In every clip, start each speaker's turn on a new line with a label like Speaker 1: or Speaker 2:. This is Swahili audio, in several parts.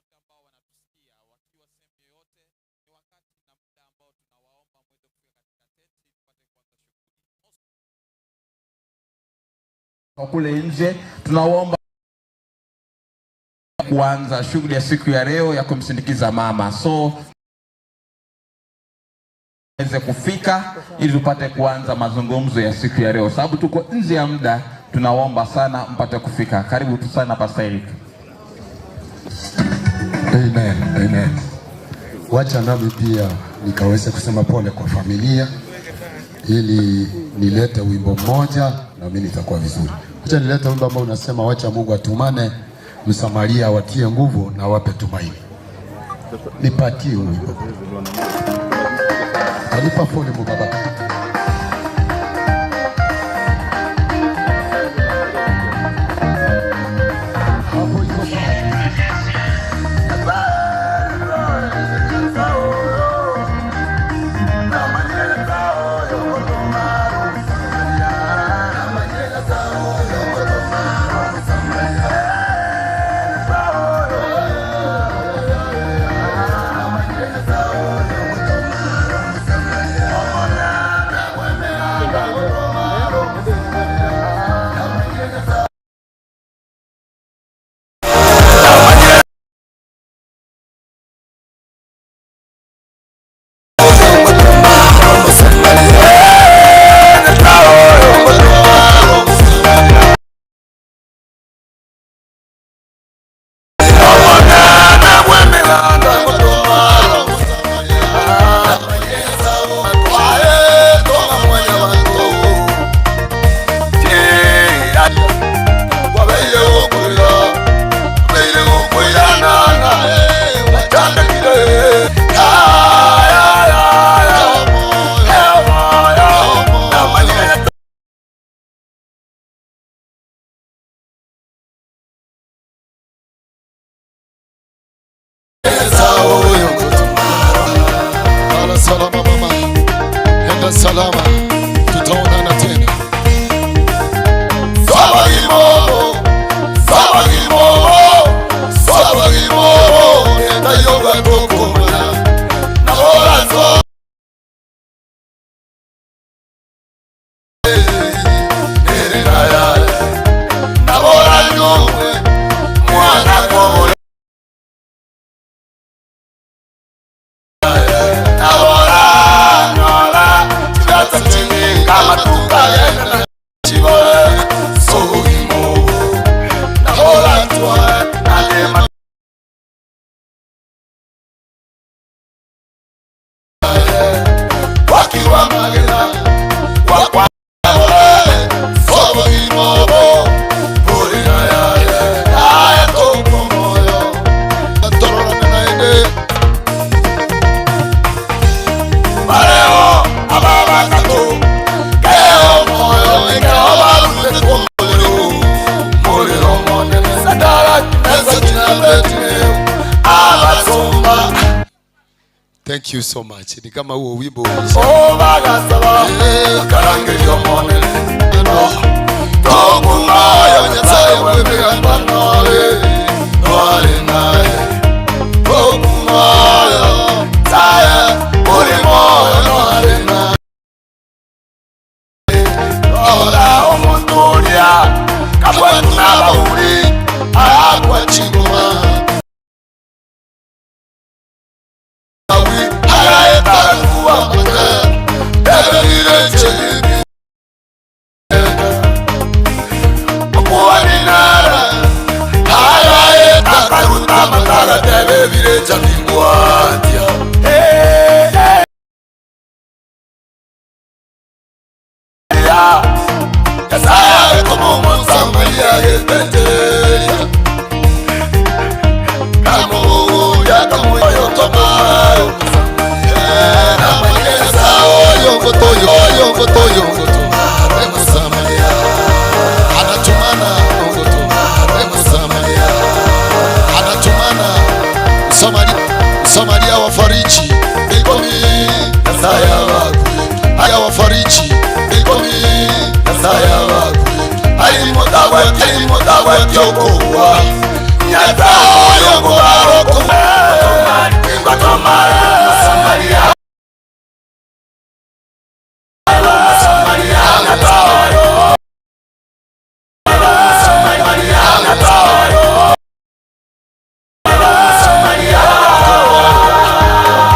Speaker 1: Wote ambao wanatusikia wakiwa sehemu yoyote, ni wakati na muda ambao tunawaomba muweze kufika katika tenti tupate kuanza shughuli. Kwa kule nje tunawaomba kuanza shughuli ya siku ya leo ya kumsindikiza mama, so weze kufika ili tupate kuanza mazungumzo ya siku ya leo, sababu tuko nje ya muda. Tunaomba sana mpate kufika. Karibu tu sana Pastor Eric.
Speaker 2: Amen, amen. Wacha nami pia nikaweze kusema pole kwa familia ili nilete wimbo mmoja na mimi nitakuwa vizuri. Wacha nilete wimbo ambao unasema wacha Mungu atumane Msamaria awatie nguvu na awape tumaini. Nipatie wimbo. Tanipa volume baba. Hapo iko sawa.
Speaker 3: Lala salama mama, enda salama, tutaonana tena.
Speaker 2: Thank you so much. Ni kama huo wimbo uliisha.
Speaker 3: Samaria wafariji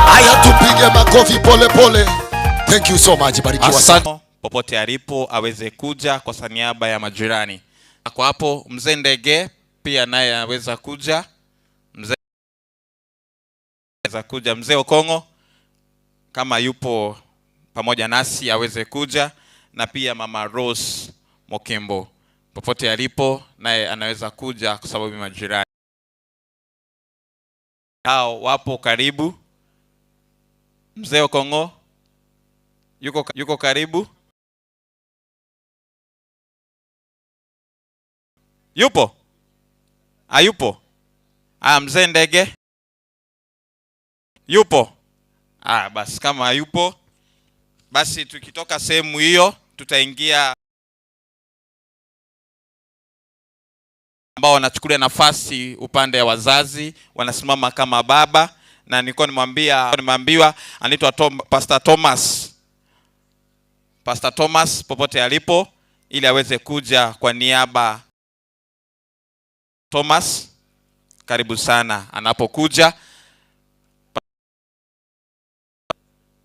Speaker 3: Haya, tupige makofi pole pole. Thank you so much. Barikiwa sana.
Speaker 1: Asante. Popote alipo aweze kuja kwa niaba ya majirani. Kwa hapo mzee Ndege pia naye aweza kuja. Mzee aweza kuja. Mzee Okongo kama yupo pamoja nasi aweze kuja, na pia mama Rose Mokembo popote alipo naye anaweza kuja kwa sababu ya majirani hao wapo karibu. Mzee Okongo yuko karibu? Yupo? Hayupo? Ah, mzee Ndege yupo? Ah, basi kama hayupo basi tukitoka sehemu hiyo tutaingia ambao wanachukulia nafasi upande wa wazazi, wanasimama kama baba, na nilikuwa nimeambiwa anaitwa Pastor Thomas. Pastor Thomas popote alipo ili aweze kuja kwa niaba. Thomas, karibu sana anapokuja.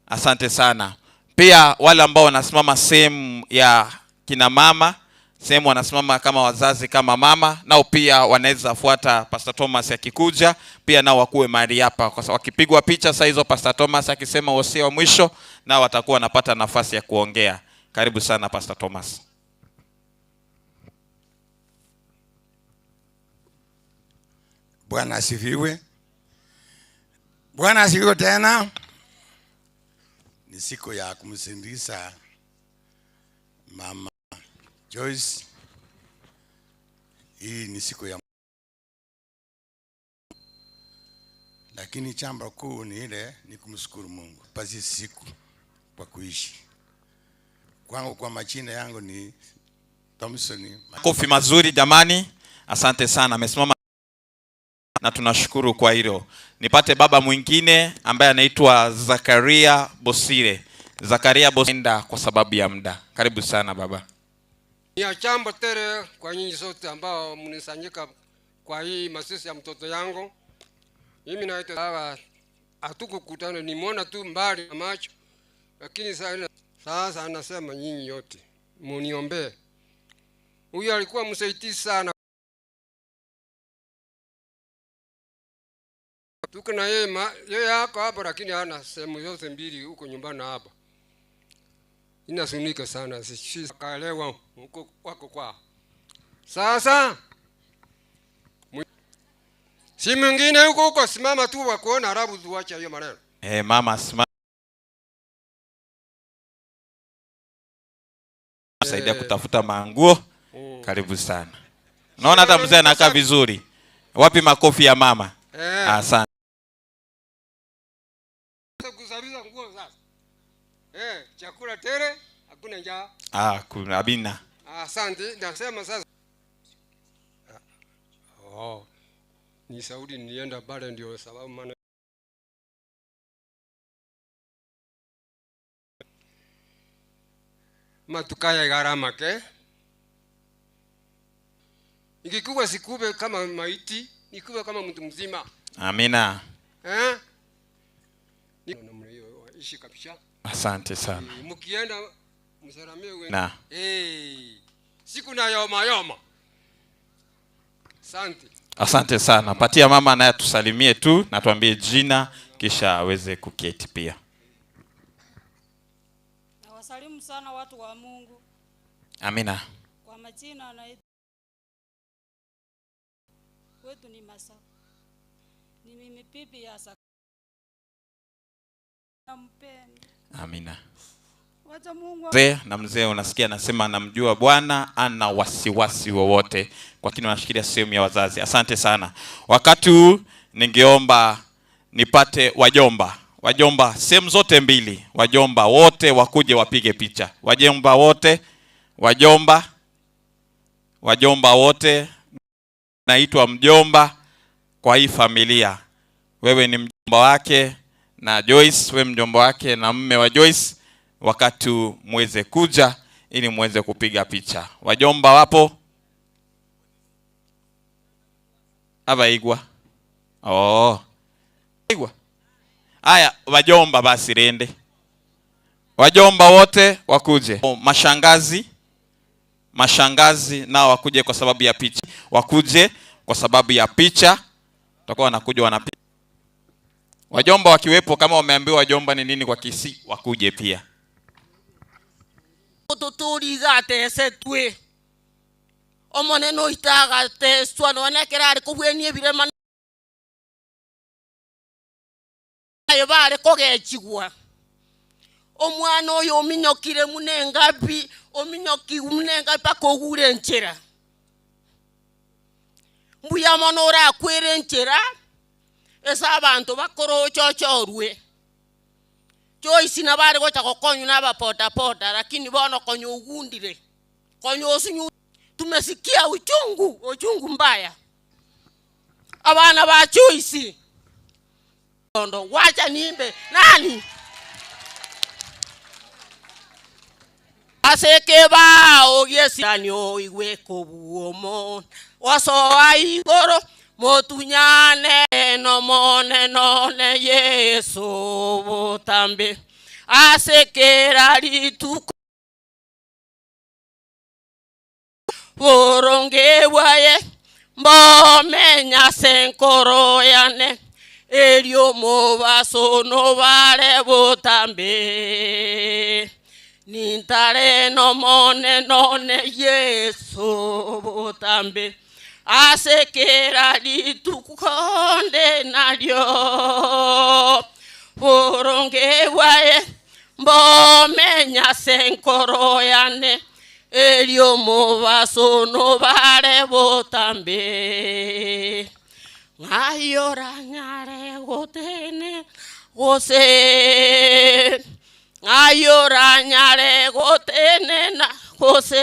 Speaker 1: Asante sana. Pia wale ambao wanasimama sehemu ya kina mama, sehemu wanasimama kama wazazi kama mama, nao pia wanaweza fuata Pastor Thomas akikuja, pia nao wakuwe mahali hapa, kwa sababu wakipigwa picha saa hizo Pastor Thomas akisema wosia wa mwisho, nao watakuwa wanapata nafasi ya kuongea. Karibu sana Pastor Thomas.
Speaker 4: Bwana asifiwe. Bwana asifiwe tena. Ni siku ya kumsindikiza Mama Joyce. Hii ni siku ya, lakini jambo kuu ni ile ni kumshukuru Mungu pasi siku kwa kuishi kwangu. Kwa majina yangu ni Thompson.
Speaker 1: Makofi mazuri jamani, asante sana. Amesimama na tunashukuru kwa hilo. Nipate baba mwingine ambaye anaitwa Zakaria Bosire. Zakaria Bosire, kwa sababu ya muda. Karibu sana baba.
Speaker 5: Ni jambo tele kwa nyinyi sote ambao mnisanyika kwa hii masisi ya mtoto yangu. Mimi naitwa baba, hatukukutana, nimeona tu mbali na macho. Lakini sasa anasema nyinyi yote muniombee. Huyu alikuwa msaidizi sana. Tuko na yeye, yeye hako hapo, lakini hana sehemu zote mbili huko nyumbani na hapa. Inasunika sana, si kaelewa huko kwako kwa. Sasa si mwingine huko huko, simama tu wa kuona Arabu tuache hiyo maneno.
Speaker 1: Mama simama. Saidia kutafuta manguo. Karibu sana. Naona hata mzee anakaa vizuri. Wapi makofi ya mama? Asante.
Speaker 5: Kusafisha nguo sasa. Chakula tele, hakuna njaa.
Speaker 1: Kuna abina.
Speaker 5: Asante, nasema sasa. Oh. Ni Saudi nienda pale ndio sababu maana matukaya gharama ke. Nikikuwa sikube kama maiti, nikuwe kama mtu mzima.
Speaker 1: Amina.
Speaker 5: Ni namna hiyo ishi kabisa.
Speaker 1: Asante sana.
Speaker 5: Mkienda msalamie wengine.
Speaker 1: Na.
Speaker 5: Siku na yoma yoma. Asante.
Speaker 1: Asante sana. Patia mama naye tusalimie tu na tuambie jina kisha aweze kuketi pia.
Speaker 6: Nawasalimu sana watu wa Mungu.
Speaker 1: Amina.
Speaker 6: Kwa majina na kwetu ni Masa. Ni mimi bibi ya Saka. Nampenda.
Speaker 1: Amina.
Speaker 6: Wacha Mungu
Speaker 1: Mzee na mzee unasikia anasema anamjua Bwana, ana wasiwasi wowote. Kwa kini wanashikilia sehemu ya wazazi. Asante sana. Wakati huu ningeomba nipate wajomba. Wajomba sehemu zote mbili. Wajomba wote wakuje wapige picha. Wajomba wote, wajomba, wajomba wote. Naitwa mjomba. kwa hii familia. Wewe ni mjomba wake na Joyce, wewe mjomba wake na mme wa Joyce, wakati muweze kuja ili muweze kupiga picha. Wajomba wapo? Abaigwa. Oh. Igwa. Aya, wajomba basi rende. Wajomba wote wakuje. Mashangazi, mashangazi nao wakuje kwa sababu ya picha. Wakuje kwa sababu ya picha. Tutakuwa wanakuja wanapiga. Wajomba wakiwepo, kama wameambiwa wajomba ni nini kwa Kisii, wakuje pia.
Speaker 7: Tuturigatesetwe omonene oitagateswa nonekera ari kobwenia ebirema ayo bare kogechigwa omwana oyo ominyokire munengapi ominyoki munengapi mpaka ogure enchera mbuya mono orakwere enchera ase abanto bakorochochorwe Joyce na bare gocha gokonywa na ababodaboda, lakini bono konya ogundire konya osunyu tumesikia uchungu, uchungu mbaya. Abana ba Joyce ndo wacha niimbe nani aseke bao giesanio igwe kobuomo wasoa igoro motunyane no mone none Yesu botambe asekera rituko boronge bwaye mbomenya senkoro yane erio mobaso no bare botambe nintare no mone none Yesu botambe asekera ritukonde naryo boronge bwaye mbomenya senkoro yane erio mobaso no bare botambe ngayora nyare gotene gose ngayora nyare gotene na gose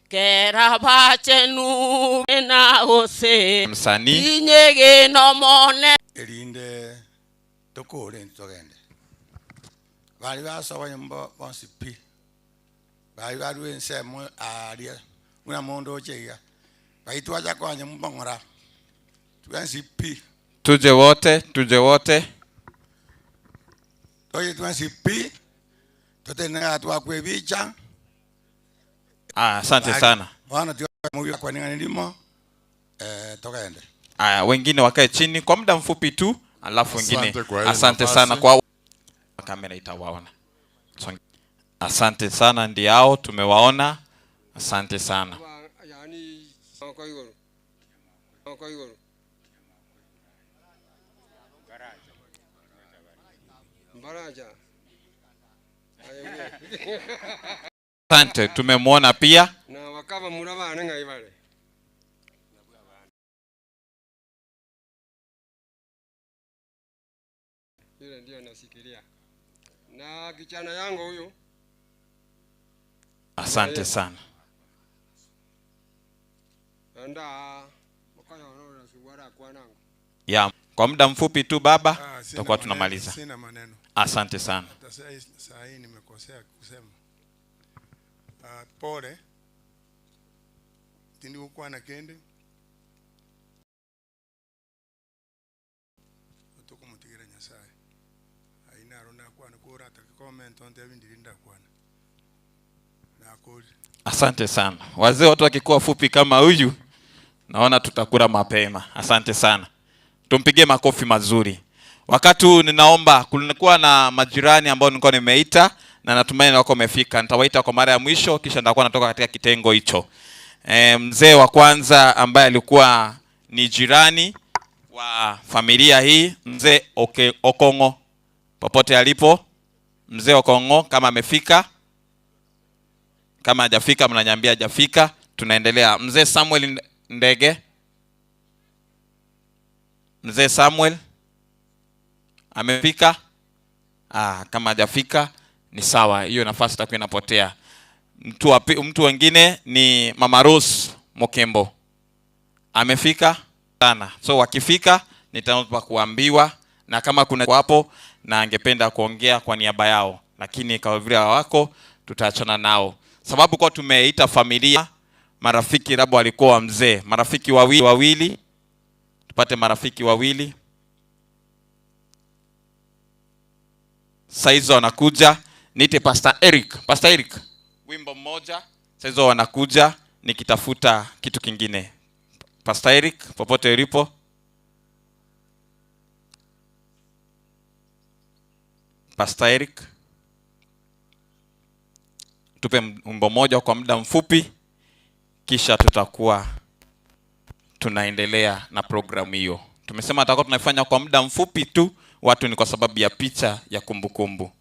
Speaker 7: kera bachenu na gose
Speaker 1: msanii
Speaker 7: inyege no mone
Speaker 4: erinde tokore ntogende bali basoba nyumba bonsi pi bali barwe nsemo aria una mondo ochega baitwaja kwa nyumba ngora twensi pi
Speaker 1: tuje wote, tuje wote
Speaker 4: toye twensi pi totena twakwebicha.
Speaker 1: Asante sana.
Speaker 4: Bwana kwa nini ndimo tokende.
Speaker 1: Aya, wengine wakae chini kwa muda mfupi tu, alafu wengine. Asante sana kwa kamera itawaona. Asante sana, ndiao tumewaona. Asante sana. Asante, tumemwona pia.
Speaker 5: Na wakaba muraba nenga ibale. Yule ndio nasikilia. Na kijana yangu huyu.
Speaker 1: Asante sana.
Speaker 5: Anda mkoyo suwara kwa nangu.
Speaker 1: Ya, kwa muda mfupi tu baba, tutakuwa tunamaliza.
Speaker 8: Sina maneno.
Speaker 1: Asante sana.
Speaker 8: Hata saa hii nimekosea kusema. Pole. Tindi kukwana kende. Otukumutigire Nyasaye. Aina arona kwana kura atakikomento nte kwana.
Speaker 1: Asante sana. Wazee watu wakikuwa fupi kama huyu, naona tutakula mapema. Asante sana. Tumpigie makofi mazuri. Wakati huu ninaomba, kulikuwa na majirani ambao nilikuwa nimeita na natumaini wako wamefika. Nitawaita kwa mara ya mwisho kisha nitakuwa natoka katika kitengo hicho. Mzee wa kwanza ambaye alikuwa ni jirani wa familia hii, mzee Okongo. Popote alipo, mzee Okongo kama amefika. Kama hajafika mnaniambia hajafika, tunaendelea. Mzee Samuel Ndege. Mzee Samuel amefika? Kama hajafika ni sawa, hiyo nafasi itakuwa inapotea. Mtu wengine ni Mama Rose Mokembo. Amefika? Sana. So wakifika nitaomba kuambiwa, na kama kuna wapo na angependa kuongea kwa niaba yao, lakini kwa vile hawako tutaachana nao, sababu kwa tumeita familia, marafiki labda walikuwa wa mzee, marafiki wawili wawili, tupate marafiki wawili. Saizo wanakuja, niite Pastor Eric. Pastor Eric, wimbo mmoja. Saizo wanakuja nikitafuta kitu kingine. Pastor Eric, popote ulipo. Pastor Eric, tupe wimbo mmoja kwa muda mfupi, kisha tutakuwa tunaendelea na programu hiyo. Tumesema tutakuwa tunaifanya kwa muda mfupi tu, watu ni kwa sababu ya picha ya kumbukumbu.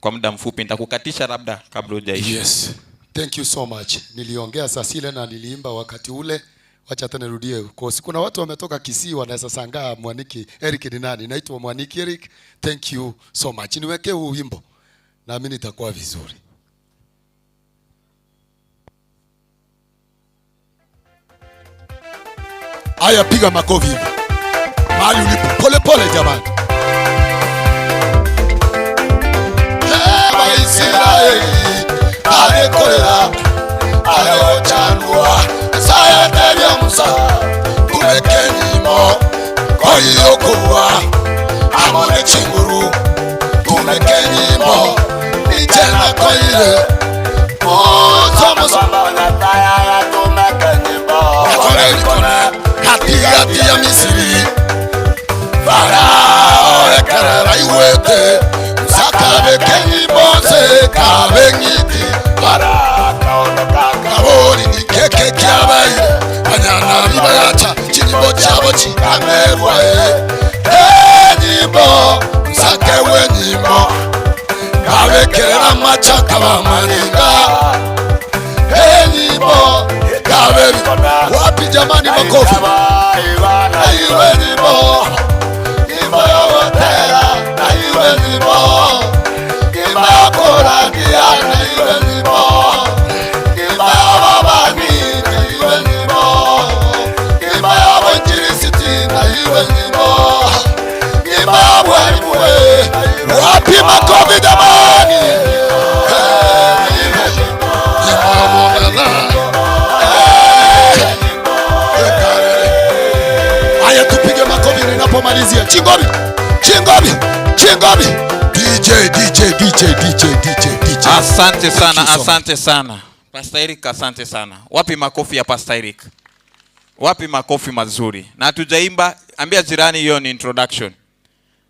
Speaker 1: Kwa muda mfupi nitakukatisha labda kabla hujaisha.
Speaker 2: Yes. Thank you so much. Niliongea saa zile na niliimba wakati ule. Wacha hata nirudie. Kwa kuna watu wametoka Kisii wanaweza sangaa Mwaniki Eric ni nani? Naitwa Mwaniki Eric. Thank you so much. Niweke huu wimbo. Naamini itakuwa vizuri.
Speaker 3: Aya, piga makofi hivi mahali ulipo, pole pole jamani. Waisraeli alikolera aliochanua Isaya tabia Musa tumekenyimo koiyokuwa amone chinguru tumekenyimo ichena koile Musa Musa akore katikati ya Misiri Farao ekarara iwete Sakabe kenyibose kabe ngiti Kabori ni keke kyabaire Banyana bibayacha chinyimbo chabo chikamerwa Enyimbo msake wenyimbo Kabekera machaka bamaninga Enyimbo kabe.
Speaker 2: Wapi jamani makofi?
Speaker 3: Iwe nyimbo nyimbo yowotera na iwe nyimbo nyimbo yokurangia na iwe nyimbo nyimbo yobabani na iwe nyimbo nyimbo yobunjirisiti na iwe nyimbo nyimbo yobwarimuwe.
Speaker 2: Wapi makofi jamani? Nyimbo yobonana. Haya, tupige makofi ninapomalizia. Chingobi, chingobi, chingobi. DJ, DJ, DJ, DJ, DJ, DJ.
Speaker 1: Asante sana,
Speaker 2: Thank you so much.
Speaker 1: asante sana. Pastor Eric, asante sana. Wapi makofi ya Pastor Eric? Wapi makofi mazuri? Na hatujaimba, ambia jirani hiyo ni introduction.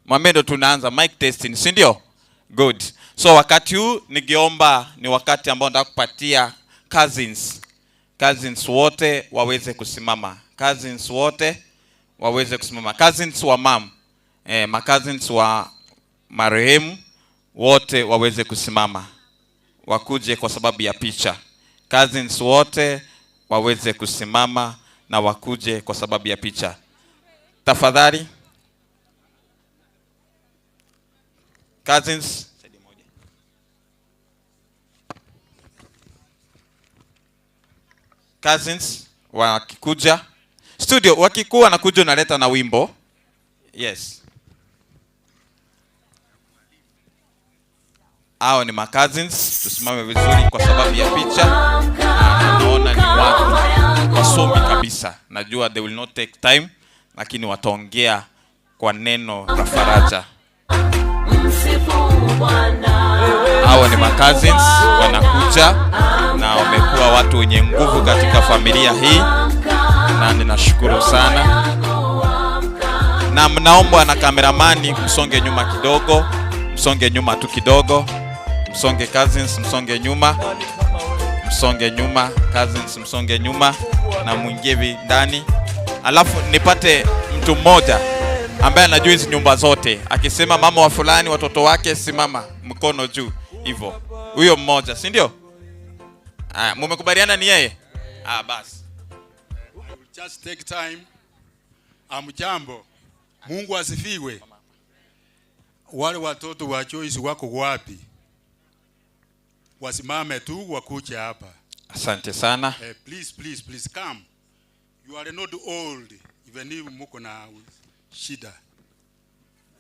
Speaker 1: Mwambie ndo tunaanza mic testing, si ndio? Good. So wakati huu ningeomba, ni wakati ambao nataka kupatia cousins. Cousins wote waweze kusimama. Cousins wote waweze kusimama. Cousins wa mam, ma cousins wa marehemu wote waweze kusimama. Wakuje kwa sababu ya picha. Cousins wote waweze kusimama na wakuje kwa sababu ya picha. Tafadhali. Cousins. Cousins wakikuja studio, wakikuwa wanakuja unaleta na wimbo. Yes. Hao ni ma cousins, tusimame vizuri kwa sababu ya picha. Naona ni watu wasomi kabisa. Najua they will not take time, lakini wataongea kwa neno la faraja. Hao ni ma cousins wanakuja na wamekuwa watu wenye nguvu katika familia hii, na ninashukuru sana. Na mnaombwa na kameramani msonge nyuma kidogo, msonge nyuma tu kidogo, msonge cousins, msonge nyuma, msonge nyuma cousins, msonge nyuma na mwingie hivi ndani. Alafu nipate mtu mmoja ambaye anajua hizi nyumba zote, akisema mama wa fulani watoto wake, simama mkono juu hivyo. Huyo mmoja, si ndio? Mumekubaliana ni yeye? Basi.
Speaker 8: Just take time. Amjambo. Mungu asifiwe. Wale watoto wa Joyce wako wapi? Wasimame tu wakuche hapa.
Speaker 1: Asante sana.
Speaker 8: Please, please, please come.
Speaker 4: You are not old even if muko na shida.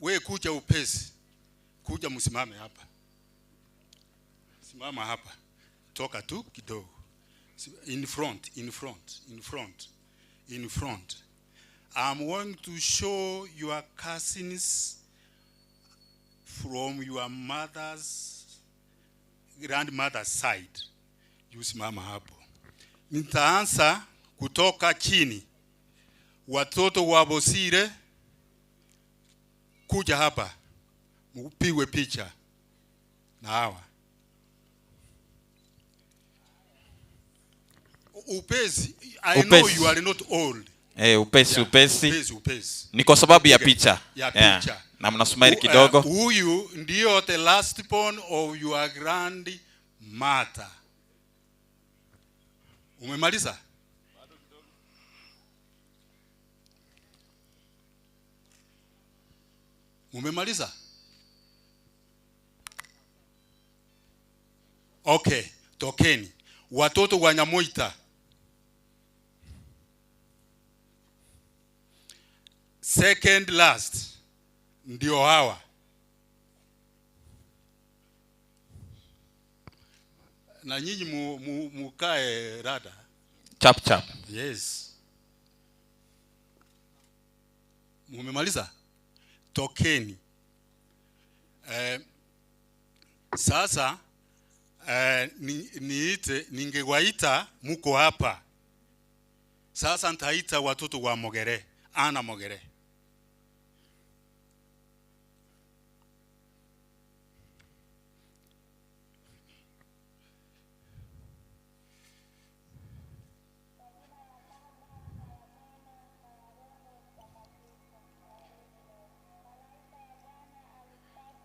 Speaker 4: We kuja upesi. Kuja msimame hapa. Simama hapa. Toka tu kidogo. In front, in front, in front, in front. I'm going to show your cousins from your mother's grandmother's side. Yusimama hapo. Nitaanza kutoka chini. Watoto wa Bosire kuja hapa mpigwe picha na hawa. Upesi, I know
Speaker 1: Upesi.
Speaker 4: you are not old.
Speaker 1: Eh, upesi.
Speaker 4: Yeah,
Speaker 1: Upesi.
Speaker 4: Upesi, upesi.
Speaker 1: Ni kwa sababu ya picha.
Speaker 4: Ya
Speaker 1: Yeah.
Speaker 4: picha.
Speaker 1: Na mnasumari kidogo.
Speaker 4: Huyu ndio the last born of your grandmother. Umemaliza? Umemaliza? Okay, tokeni. Watoto wa Nyamoita. Second last ndio hawa. Na nyinyi mukae rada.
Speaker 1: Chap chap.
Speaker 4: Yes. Mumemaliza? Tokeni. Sasa niite, ningewaita muko hapa. Sasa nitaita watoto wa Mogere, Ana Mogere.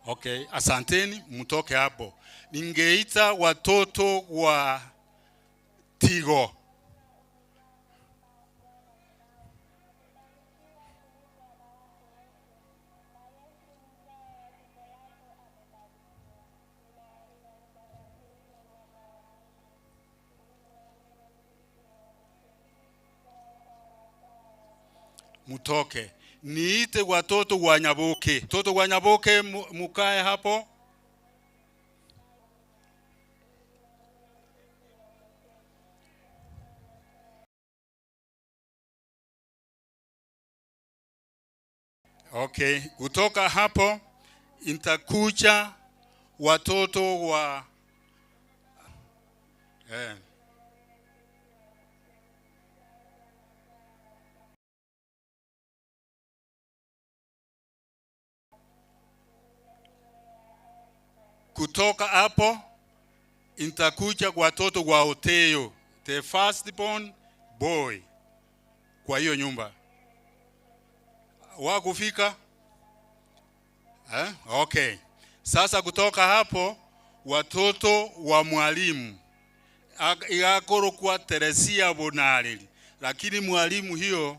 Speaker 4: Okay, asanteni, mtoke hapo. Ningeita watoto wa Tigo. Mtoke. Niite watoto wa Nyaboke. Watoto wa Nyaboke mukae hapo. Okay, kutoka hapo nitakuja watoto wa kutoka hapo nitakuja kwa watoto wa Oteo, the firstborn boy kwa hiyo nyumba. Wakufika? Okay. Sasa kutoka hapo watoto wa mwalimu igakoro kwa Teresia Bonareli, lakini mwalimu hiyo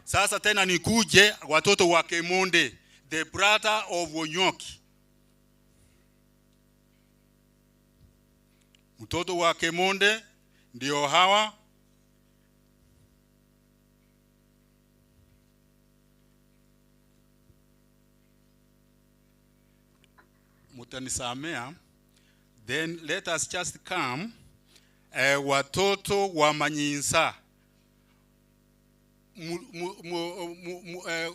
Speaker 4: Sasa tena nikuje watoto wa Kemonde, the brother of Onyoki. Mtoto wa Kemonde ndio hawa. Mutanisamea. Then let us just come. Watoto wa Manyinsa.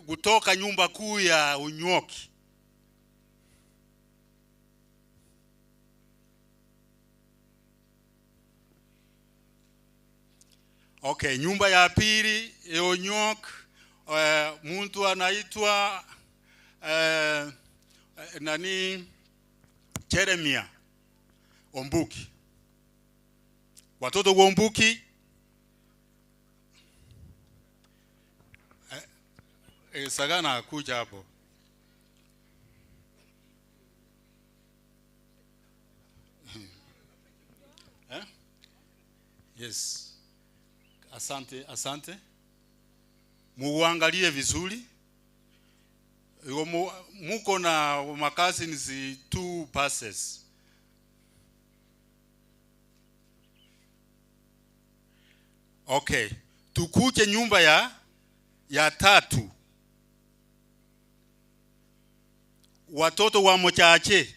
Speaker 4: Kutoka nyumba kuu ya Onyoki. Okay, nyumba ya pili ya Onyoki, mtu anaitwa nani, Jeremia Ombuki. Watoto wa Ombuki. Sagana kuja hapo. Yes.
Speaker 9: Asante, asante. Muangalie vizuri. Muko na macousins two passes. Okay. Tukuje nyumba ya tatu. Watoto wa Mochache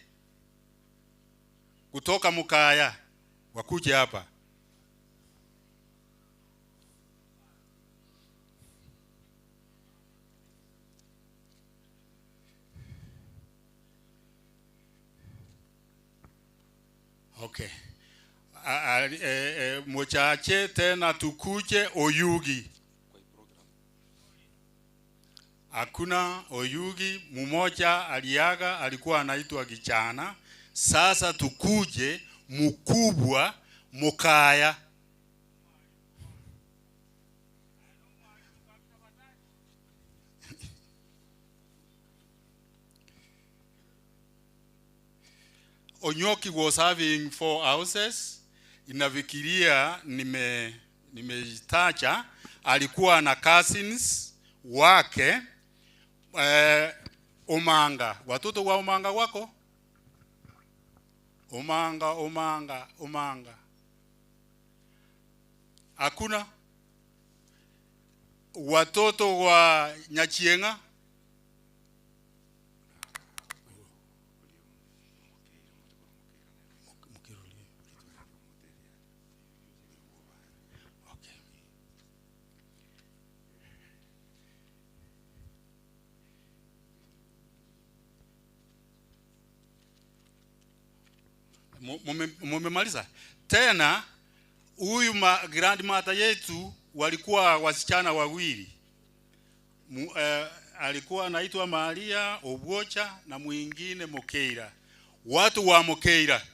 Speaker 9: kutoka Mukaya wakuje hapa. Okay. Mochache tena tukuje Oyugi. Hakuna Oyugi, mmoja aliaga, alikuwa anaitwa Kichana. Sasa tukuje mkubwa Mukaya. Onyoki was having 4 houses. Inafikiria nimeitacha. Alikuwa na cousins wake, Omanga. Watoto wa Omanga wako? Omanga, Omanga, Omanga. Hakuna? Watoto wa Nyachienga? Mumemaliza? Tena huyu grandmother yetu walikuwa wasichana wawili. Alikuwa anaitwa Maria Obwocha na mwingine Mokeira. Watu wa Mokeira.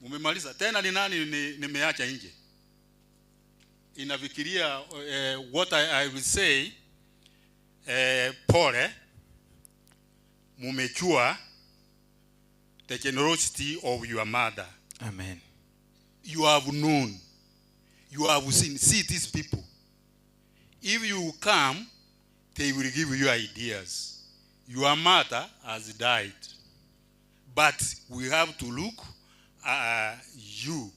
Speaker 9: Mumemaliza? Tena ni nani nimeacha nje? Inafikiria what I will say, pole, mumechua the generosity of your mother.
Speaker 1: Amen.
Speaker 9: You have known, you have seen. See these people. If you come, they will give you ideas. Your mother has died, but we have to look you.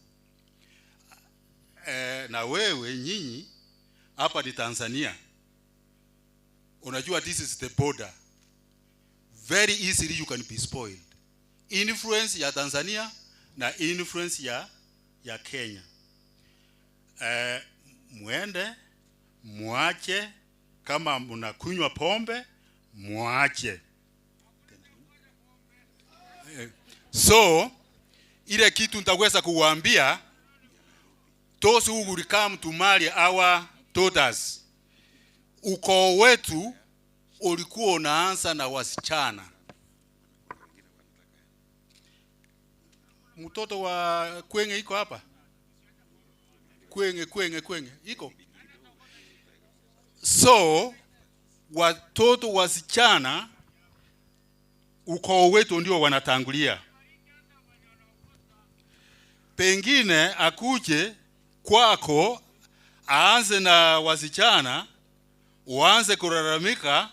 Speaker 9: Na wewe nyinyi hapa ni Tanzania. Unajua this is the border. Very easily you can be spoiled. Influence ya Tanzania na influence ya Kenya. Muende, muache, kama mnakunywa pombe, muache. So, ile kitu nitaweza kuwaambia, those who will come to marry our daughters, ukoo wetu ulikuwa unaanza na wasichana. Mtoto wa Kwenge iko hapa? Kwenge, Kwenge, Kwenge iko. So watoto wasichana ukoo wetu ndio wanatangulia. Pengine akuje kwako aanze na wasichana, uanze kulalamika.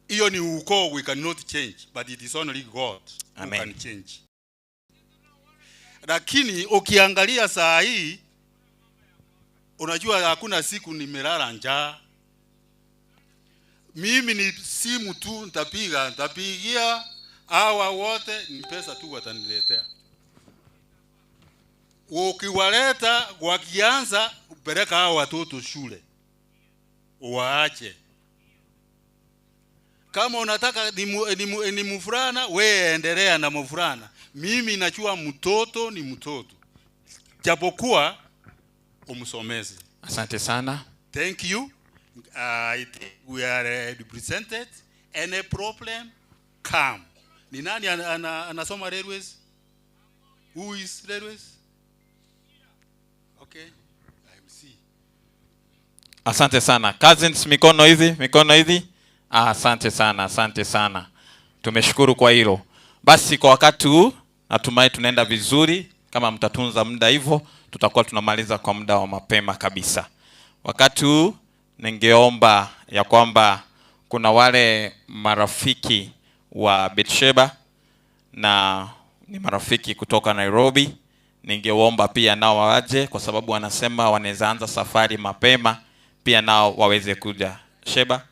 Speaker 9: Hiyo ni ukoo, we cannot change, but it is only God who
Speaker 1: Amen.
Speaker 9: can change. Lakini ukiangalia saa hii, unajua hakuna siku nimelala njaa. Mimi ni simu tu nitapiga, nitapigia hawa wote, ni pesa tu wataniletea. Ukiwaleta wakianza, peleka hawa watoto shule, waache. Kama unataka ni mvulana, we endelea na mvulana. Mimi najua mtoto ni mtoto, japokuwa umsomeze.
Speaker 1: Asante sana.
Speaker 9: Thank you. I think we are represented. Any problem, come. Ni nani anasoma railways? Who is railways? Okay, I will see.
Speaker 1: Asante sana. Cousins, mikono hivi, mikono hivi. Ah, asante sana, asante sana. Tumeshukuru kwa hilo. Basi kwa wakati huu natumai tunaenda vizuri. Kama mtatunza muda hivyo, tutakuwa tunamaliza kwa muda wa mapema kabisa. Wakati huu ningeomba ya kwamba kuna wale marafiki wa Betsheba na ni marafiki kutoka Nairobi, ningeomba pia nao waje, kwa sababu wanasema wanaweza anza safari mapema, pia nao waweze kuja. Sheba,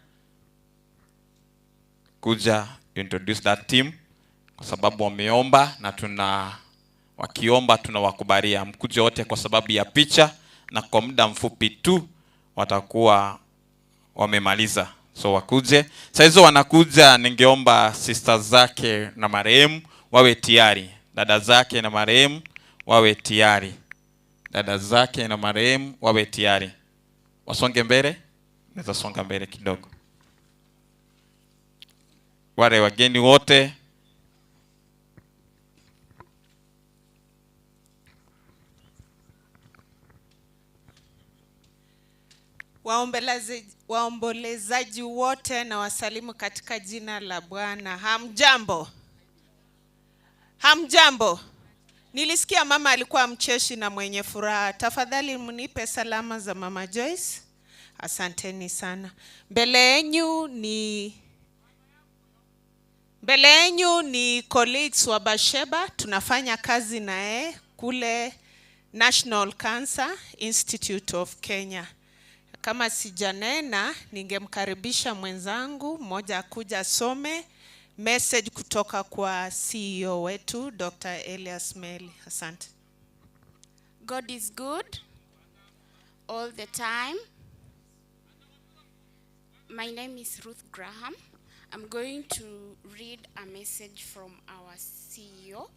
Speaker 1: kuja introduce that team, kwa sababu wameomba na tuna wakiomba tunawakubalia mkuje wote kwa sababu ya picha, na kwa muda mfupi tu watakuwa wamemaliza, so wakuje. Saa hizo wanakuja, ningeomba sister zake na marehemu wawe tayari, dada zake na marehemu wawe tayari, dada zake na marehemu wawe tayari, wasonge mbele. Naweza songa mbele kidogo, wale wageni wote.
Speaker 10: Waombolezaji wote na wasalimu katika jina la Bwana. Hamjambo? Hamjambo? Nilisikia mama alikuwa mcheshi na mwenye furaha. Tafadhali mnipe salama za Mama Joyce. Asanteni sana. Mbele yenyu ni colleagues wa Basheba, tunafanya kazi naye kule National Cancer Institute of Kenya. Kama sijanena, ningemkaribisha mwenzangu mmoja akuja asome message kutoka kwa CEO wetu Dr. Elias Meli. Asante.
Speaker 11: God is good all the time. My name is Ruth Graham. I'm going to read a message from our CEO,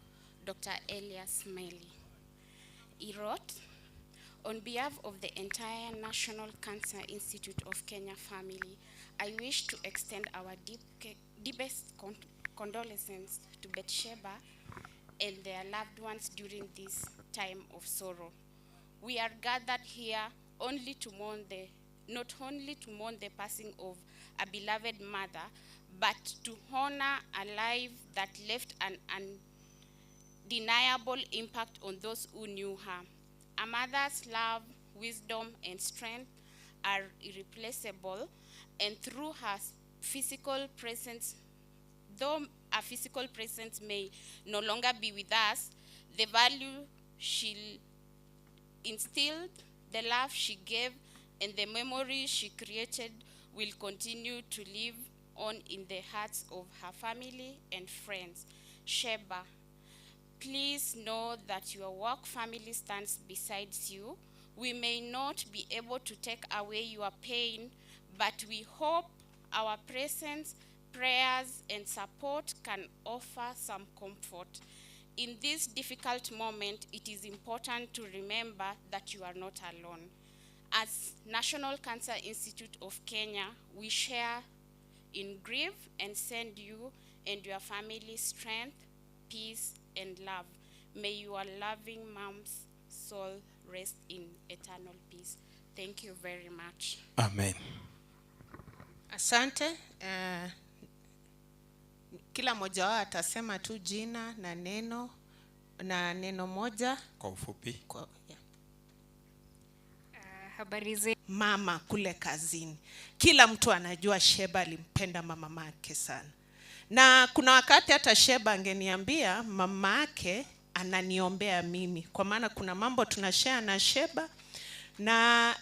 Speaker 11: Dr. Elias Meli. He wrote, "On behalf of the entire National Cancer Institute of Kenya family, I wish to extend our deepest condolences to Bathsheba and their loved ones during this time of sorrow. We are gathered here only to mourn the, not only to mourn the passing of a beloved mother, but to honor a life that left an undeniable impact on those who knew her. A mother's love, wisdom, and strength are irreplaceable, and through her physical presence, though a physical presence may no longer be with us, the value she instilled, the love she gave, and the memory she created will continue to live on in the hearts of her family and friends. Sheba, please know that your work family stands beside you. We may not be able to take away your pain, but we hope our presence, prayers, and support can offer some comfort. In this difficult moment, it is important to remember that you are not alone. As National Cancer Institute of Kenya, we share in grief and send you and your family strength, peace, and love. May your loving mom's soul rest in eternal peace. Thank you very much."
Speaker 1: Amen.
Speaker 10: Asante. Kila mmoja wao atasema tu jina na neno moja
Speaker 1: kwa ufupi.
Speaker 10: Kwa, yeah.
Speaker 12: Habari zenu.
Speaker 10: Mama kule kazini, kila mtu anajua Sheba alimpenda mama yake sana, na kuna wakati hata Sheba angeniambia mama yake ananiombea mimi, kwa maana kuna mambo tunashare na Sheba na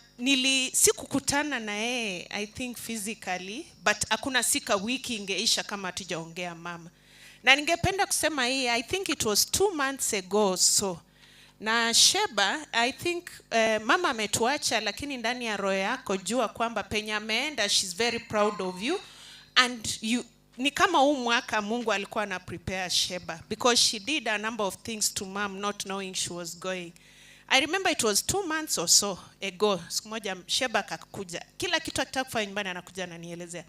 Speaker 10: sikukutana na yeye, I think, physically, but hakuna siku wiki ingeisha kama hatujaongea mama. Na ningependa kusema hii, I think it was 2 months ago, so na Sheba, I think mama ametuacha, lakini ndani ya roho yako jua kwamba penye ameenda, she's very proud of you and you. Ni kama huu mwaka Mungu alikuwa ana prepare Sheba because she did a number of things to mom not knowing she was going. I remember it was 2 months or so ago. Siku moja Sheba akakuja, kila kitu akitaka kufanya nyumbani anakuja ananielezea,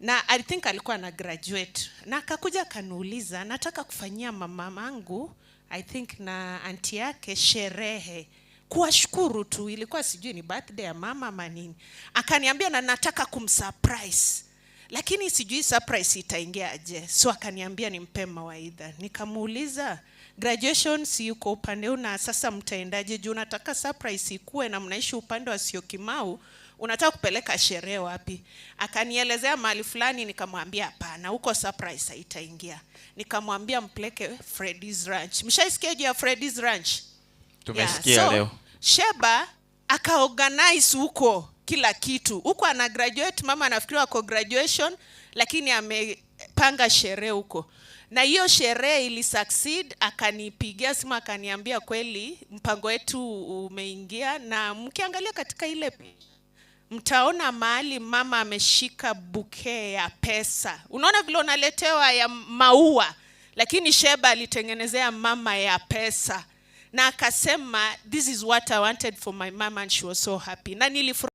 Speaker 10: na I think alikuwa na graduate, na akakuja akaniuliza, nataka kufanyia mama mangu, I think, na auntie yake sherehe kuwashukuru tu. Ilikuwa sijui ni birthday ya mama ama nini. Akaniambia na nataka kumsurprise. Lakini sijui surprise itaingia aje. So akaniambia nimpe mawaidha. Nikamuuliza, graduation si yuko upande huu na sasa mtaendaje juu unataka surprise ikue na mnaishi upande wa Syokimau, unataka kupeleka sherehe wapi? Akanielezea mahali fulani, nikamwambia hapana, huko surprise haitaingia. Nikamwambia mpeleke Freddy's Ranch. Mshaisikia juu ya Freddy's Ranch?
Speaker 1: Tumesikia
Speaker 10: Yeah, so,
Speaker 1: leo.
Speaker 10: Sheba akaorganize huko kila kitu. Huko ana graduate, mama anafikiri wako graduation, lakini amepanga sherehe huko. Na hiyo sherehe ili succeed. Akanipigia simu akaniambia kweli mpango wetu umeingia, na mkiangalia katika ile mtaona mahali mama ameshika bouquet ya pesa. Unaona vile unaletewa ya maua, lakini Sheba alitengenezea mama ya pesa na akasema, "This is what I wanted for my mom," and she was so happy. Na nilifurahi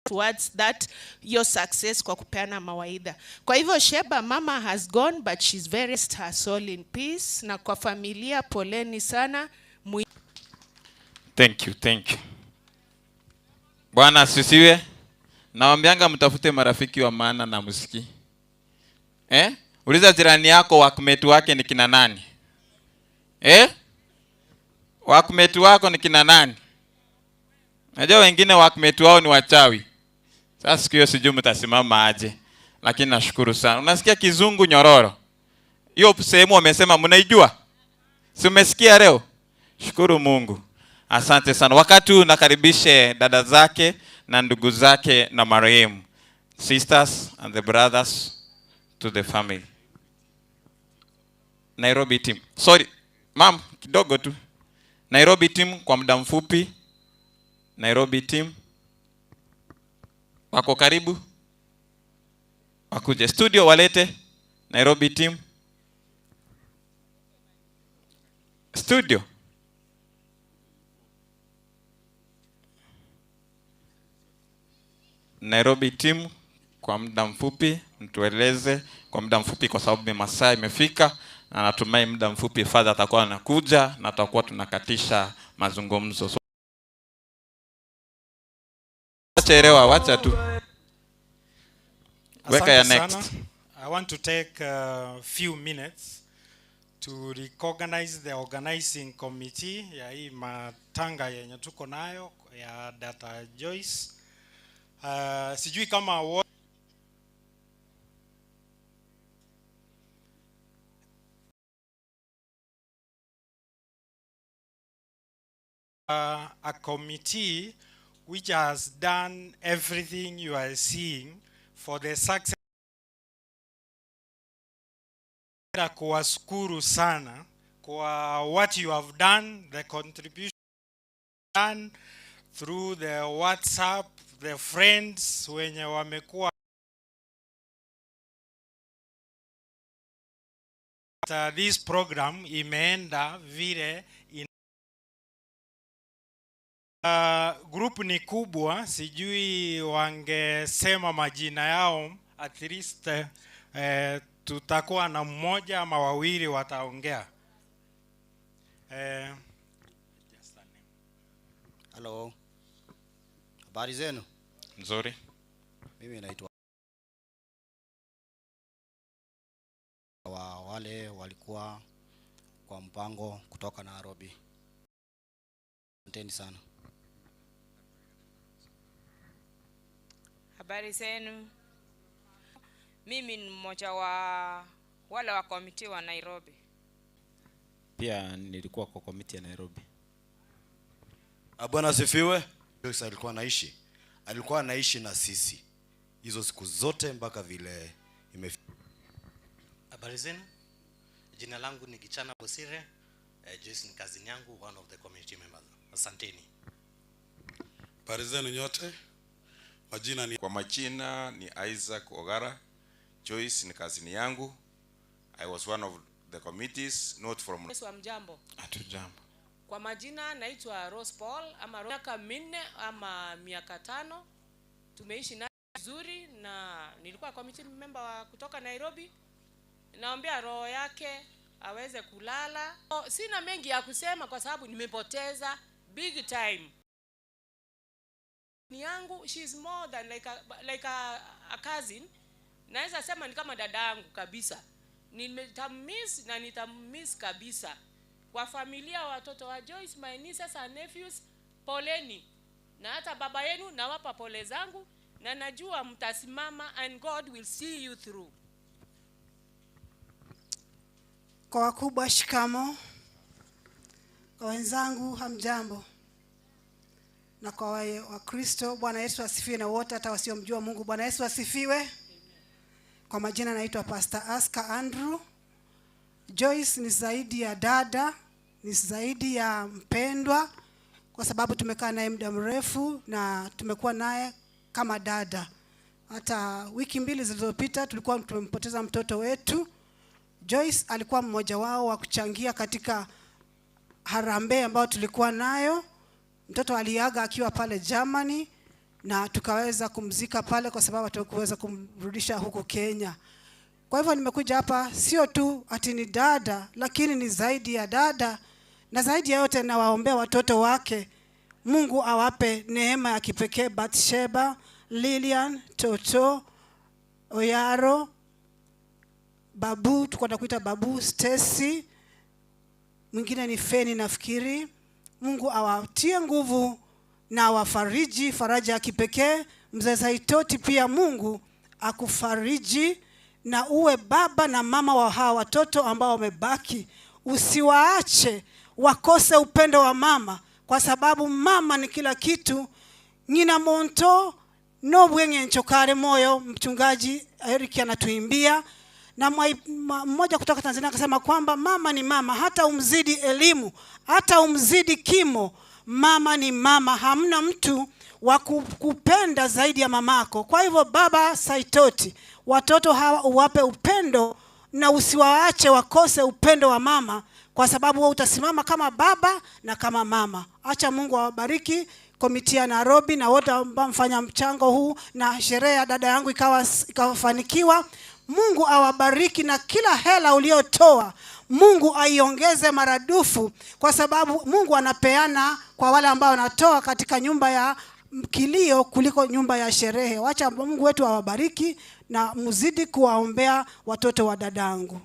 Speaker 10: towards that your success kwa kupeana mawaidha. Kwa hivyo Sheba, mama has gone, but she's very her soul in peace. Na kwa familia, poleni sana.
Speaker 1: Thank you, thank you. Bwana asifiwe. Nawambianga mtafute marafiki wa maana na msiki. Eh? Uliza jirani yako workmate wake ni kina nani? Eh? Workmate wako ni kina nani? Najua wengine workmate wao ni wachawi. Sasa siku hiyo sijui mtasimama aje. Lakini nashukuru sana. Unasikia kizungu nyororo? Hiyo sehemu wamesema mnaijua? Si umesikia leo? Shukuru Mungu. Asante sana. Wakati huu nakaribishe dada zake na ndugu zake na marehemu. Sisters and the brothers to the family. Nairobi team. Sorry, ma'am, kidogo tu. Nairobi team kwa muda mfupi. Nairobi team wako karibu, wakuje studio walete Nairobi team studio. Nairobi team kwa muda mfupi, mtueleze kwa muda mfupi, kwa sababu masaa imefika na natumai muda mfupi father atakuwa anakuja na tutakuwa tunakatisha mazungumzo. So, wacha elewa, wacha tu. Weka ya
Speaker 8: Asante
Speaker 1: next.
Speaker 8: Sana. I want to take a few minutes to recognize the organizing committee ya hii matanga yenye tuko nayo ya Data Joyce. Sijui kama a committee which has done everything you are seeing for the success. Kuwashukuru sana kwa what you have done, the contribution done through the WhatsApp, the friends wenye wamekuwa this program imeenda vile group ni kubwa, sijui wangesema majina yao, at least tutakuwa na mmoja ama wawili wataongea.
Speaker 12: Hello. Habari zenu?
Speaker 1: Nzuri.
Speaker 12: Mimi naitwa wa wale walikuwa kwa mpango kutoka Nairobi. Asanteni sana.
Speaker 13: Habari zenu. Mimi ni mmoja wa wale wa committee wa Nairobi.
Speaker 14: Pia nilikuwa kwa committee ya Nairobi.
Speaker 15: Bwana asifiwe. Joyce alikuwa anaishi na sisi hizo siku zote mpaka vile
Speaker 16: Habari zenu. Jina langu ni Gichana Bosire. Joyce ni cousin yangu, one of the community members. Asanteni.
Speaker 17: Habari zenu nyote. Majina ni
Speaker 18: Kwa majina ni Isaac Ogara. Joyce ni cousin yangu. I was one of the committees, not from
Speaker 19: Yesu, hamjambo.
Speaker 1: Hatujambo.
Speaker 19: Kwa majina naitwa Rose Paul ama miaka 4 ama miaka 5 tumeishi naye vizuri, na nilikuwa committee member wa kutoka Nairobi. Naombea roho yake aweze kulala. Sina mengi ya kusema kwa sababu nimepoteza big time. Yangu, she is more than like a cousin. Naweza sema ni kama dada yangu kabisa. Nitammiss na nitammiss kabisa. Kwa familia, watoto wa Joyce, my nieces and nephews, poleni. Na hata baba yenu nawapa pole zangu, na najua mtasimama and God will see you through.
Speaker 20: Kwa wakubwa, shikamo. Kwa wenzangu, hamjambo. Na kwa Wakristo, Bwana Yesu asifiwe, na wote hata wasiomjua Mungu, Bwana Yesu asifiwe. Kwa majina naitwa Pastor Aska Andrew. Joyce ni zaidi ya dada, ni zaidi ya mpendwa, kwa sababu tumekaa naye muda mrefu na tumekuwa naye kama dada. Hata wiki 2 zilizopita tulikuwa tumempoteza mtoto wetu. Joyce alikuwa mmoja wao wa kuchangia katika harambee ambayo tulikuwa nayo. Mtoto aliaga akiwa pale Germany na tukaweza kumzika pale kwa sababu hatukuweza kumrudisha huku Kenya. Kwa hivyo nimekuja hapa sio tu ati ni dada, lakini ni zaidi ya dada, na zaidi ya yote nawaombea watoto wake. Mungu awape neema ya kipekee, Bathsheba, Lilian, Toto, Oyaro, Babu, tulikuwa tunakuita Babu, Stacy, mwingine ni Feni nafikiri. Mungu awatie nguvu na awafariji faraja ya kipekee. Mzee Saitoti pia Mungu akufariji na uwe baba na mama wa hawa watoto ambao wamebaki. Usiwaache wakose upendo wa mama, kwa sababu mama ni kila kitu. Ng'ina monto no bweng'encho kare moyo. Mchungaji Eric anatuimbia na mmoja kutoka Tanzania akasema kwamba mama ni mama, hata umzidi elimu, hata umzidi kimo, mama ni mama. Hamna mtu wa kupenda zaidi ya mamako. Kwa hivyo baba Saitoti, watoto hawa uwape upendo na usiwaache wakose upendo wa mama, kwa sababu wewe utasimama kama baba na kama mama. Acha Mungu awabariki committee ya Nairobi na wote ambao mfanya mchango huu na sherehe ya dada yangu ikafanikiwa. Mungu awabariki na kila hela uliotoa Mungu aiongeze maradufu, kwa sababu Mungu anapeana kwa wale ambao wanatoa katika nyumba ya kilio kuliko nyumba ya sherehe. Wacha Mungu wetu awabariki na mzidi kuwaombea watoto wa dadangu.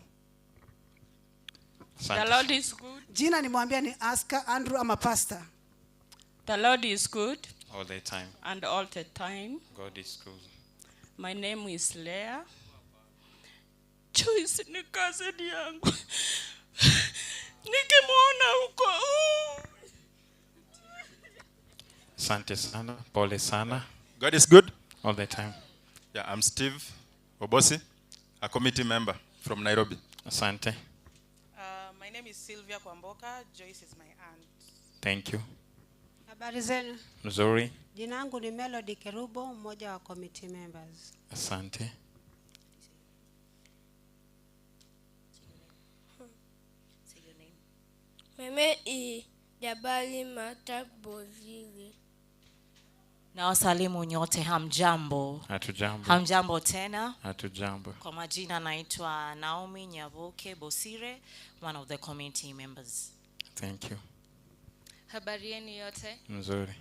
Speaker 13: The Lord is good.
Speaker 20: Jina nimwambia ni Aska Andrew ama pastor.
Speaker 13: The Lord is good
Speaker 14: All the time.
Speaker 13: And all the time.
Speaker 14: God is good.
Speaker 13: My name is Leah. Joyce ni cousin yangu. Nikimwona huko, oh.
Speaker 14: Asante sana, pole sana.
Speaker 21: God is good.
Speaker 14: All the time.
Speaker 21: Yeah, I'm Steve Obosi, a committee member from Nairobi.
Speaker 14: Asante.
Speaker 22: My name is Sylvia Kwamboka. Joyce is my aunt.
Speaker 14: Thank you.
Speaker 23: Habari zenu.
Speaker 14: Mzuri.
Speaker 23: Jina langu ni Melody Kerubo, mmoja wa committee members.
Speaker 14: Asante.
Speaker 24: Meme i Jabali Mata Bozili.
Speaker 25: Na wasalimu nyote, hamjambo?
Speaker 14: Hatujambo.
Speaker 25: Hamjambo tena?
Speaker 14: Hatujambo.
Speaker 25: Kwa majina naitwa Naomi Nyaboke Bosire, one of the committee members.
Speaker 14: Thank you.
Speaker 26: Habari yenu yote.
Speaker 14: Mzuri.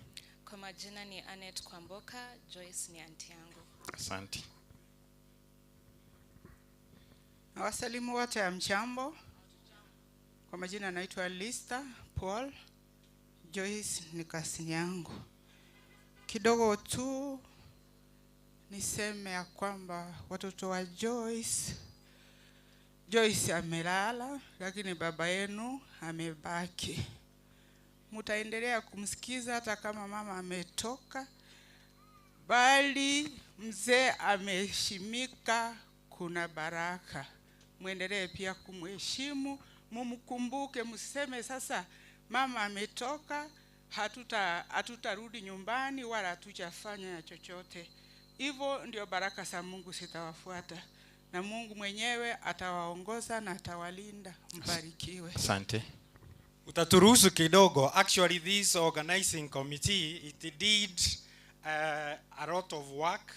Speaker 26: Kwa majina ni Annette Kwamboka, Joyce ni aunti yangu.
Speaker 14: Asante.
Speaker 27: Nawasalimu wote, hamjambo. Kwa majina naitwa Lista Paul. Joyce ni cousin yangu. Kidogo tu niseme ya kwamba watoto wa Joyce, Joyce amelala, lakini baba yenu amebaki. Mutaendelea kumsikiza hata kama mama ametoka, bali mzee ameheshimika, kuna baraka. Mwendelee pia kumheshimu, mumkumbuke, mseme sasa mama ametoka, hatutarudi nyumbani wala hatujafanya chochote. Hivyo ndio baraka za Mungu zitawafuata, na Mungu mwenyewe atawaongoza na atawalinda. Mbarikiwe.
Speaker 14: Asante.
Speaker 8: Utaturuhusu kidogo. Actually, this organizing committee, it did a lot of work,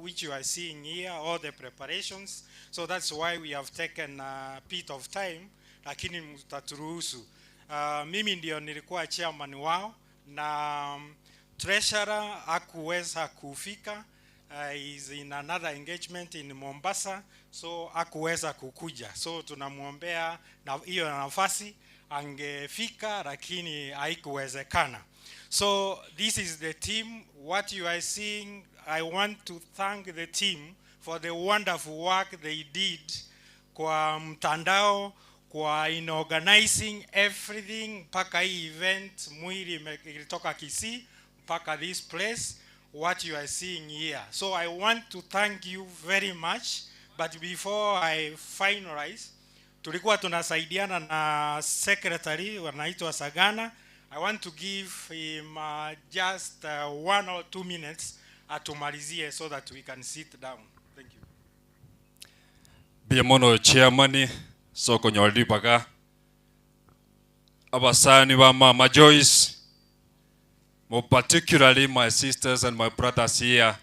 Speaker 8: which you are seeing here, all the preparations. So that's why we have taken a bit of time, lakini mtaturuhusu. Mimi ndio nilikuwa chairman wao na Treasurer hakuweza kufika, is in another engagement in Mombasa, so hakuweza kukuja. So tunamwombea na hiyo nafasi angefika, lakini haikuwezekana. So this is the team. What you are seeing, I want to thank the team for the wonderful work they did kwa mtandao, kwa in organizing everything mpaka hii event mwili ilitoka Kisii mpaka this place, what you are seeing here. So I want to thank you very much, but before I finalize, tulikuwa tunasaidiana na secretary wanaitwa Sagana. I want to give him just 1 or 2 minutes atumalizie so that we can sit down. Thank you.
Speaker 2: Mbuya chairman sokonyora ribaga abasani ba Mama Joyce, more particularly my sisters and my brothers here,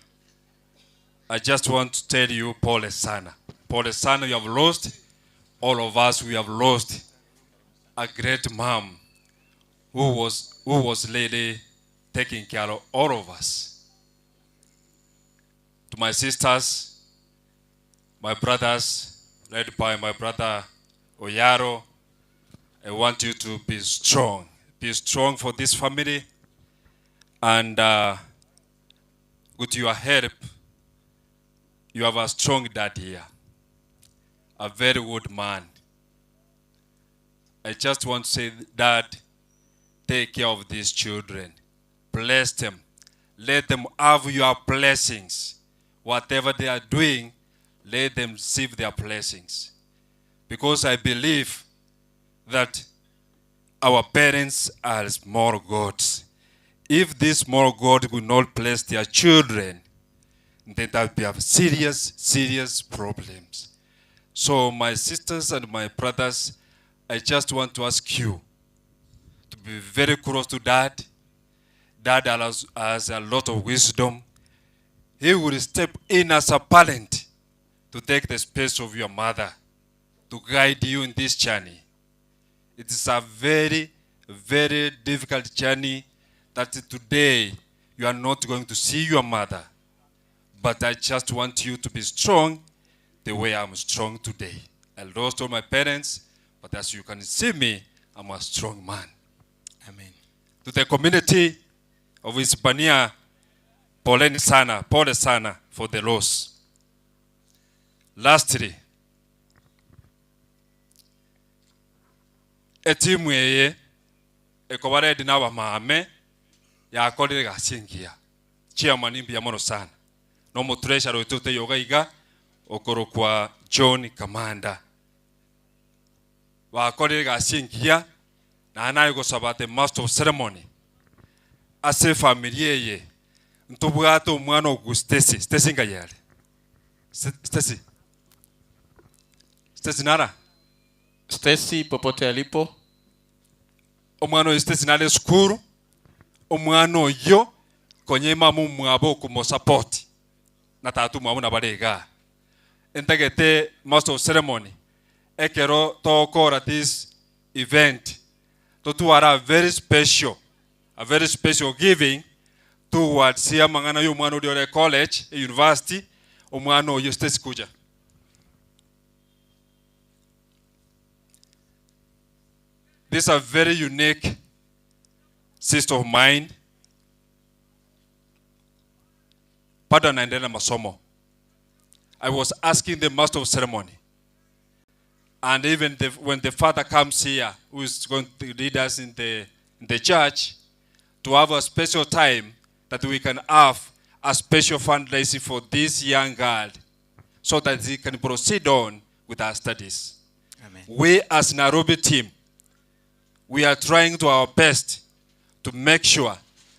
Speaker 2: I just want to tell you pole sana. Pole sana, you have lost, all of us, we have lost a great mom who was really taking care of all of us. To my sisters, my brothers, led by my brother Oyaro, I want you to be strong. Be strong for this family. And with your help, you have a strong dad here, a very good man. I just want to say, Dad, take care of these children. Bless them. Let them have your blessings. Whatever they are doing, let them receive their blessings. Because I believe that our parents are small gods. If this small God will not bless their children, then there will be a serious, serious problems. So my sisters and my brothers, I just want to ask you to be very close to Dad. Dad has a lot of wisdom. He will step in as a parent to take the space of your mother, to guide you in this journey. It is a very, very difficult journey that today you are not going to see your mother. But I just want you to be strong the way I'm strong today. I lost all my parents, but as you can see me, I'm a strong man.
Speaker 1: Amen.
Speaker 2: To the community of Hispania, poleni sana, pole sana for the loss. Lastly, etimu eye ekobaredi n'abamame yakorire gacingia chairman mbia mono sana no mutreasurer witu yoga iga okorokwa John Kamanda wakorire gacingia na nayo gusaba the master of ceremony ase family eye ntubwate omwana ogu Stacy. Stacy ngayale Stacy, Stacy nara.
Speaker 1: Stacy popote alipo.
Speaker 2: Omwana oyo Stacy nale sukuru omwana oyo konye mamu mwabo kumusupport na tatu mwabo nabarega entagete master of ceremony ekero tokora this event totwara a very special giving towards ya mang'ana yo omwana uri ore college, university. Omwana oyo Stacy kuja. This is a very unique sister of mine. Bado anaendelea na masomo. I was asking the master of ceremony, and even when the father comes here, who is going to lead us in the church, to have a special time that we can have a special fundraising for this young girl so that he can proceed on with our studies.
Speaker 1: Amen.
Speaker 2: We as Nairobi team, we are trying to our best to make sure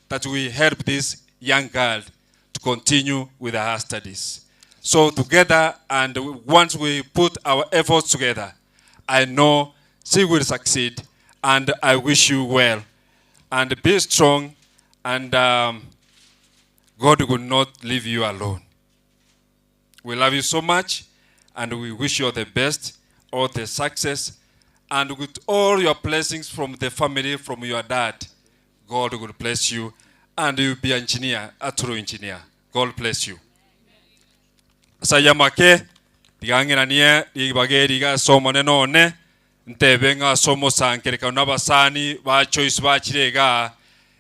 Speaker 2: that we help this young girl to continue with her studies. So together, and once we put our efforts together, I know she will succeed, and I wish you well. And be strong, and God will not leave you alone. We love you so much, and we wish you all the best, all the success, and with all your blessings from the family, from your dad, God will bless you. And you'll be engineer, a true engineer. God bless you. Sayamake, tigang'iranie ribage riga somo nenone ntebe ng'a somo sankereka n'abasani ba Choice bakirega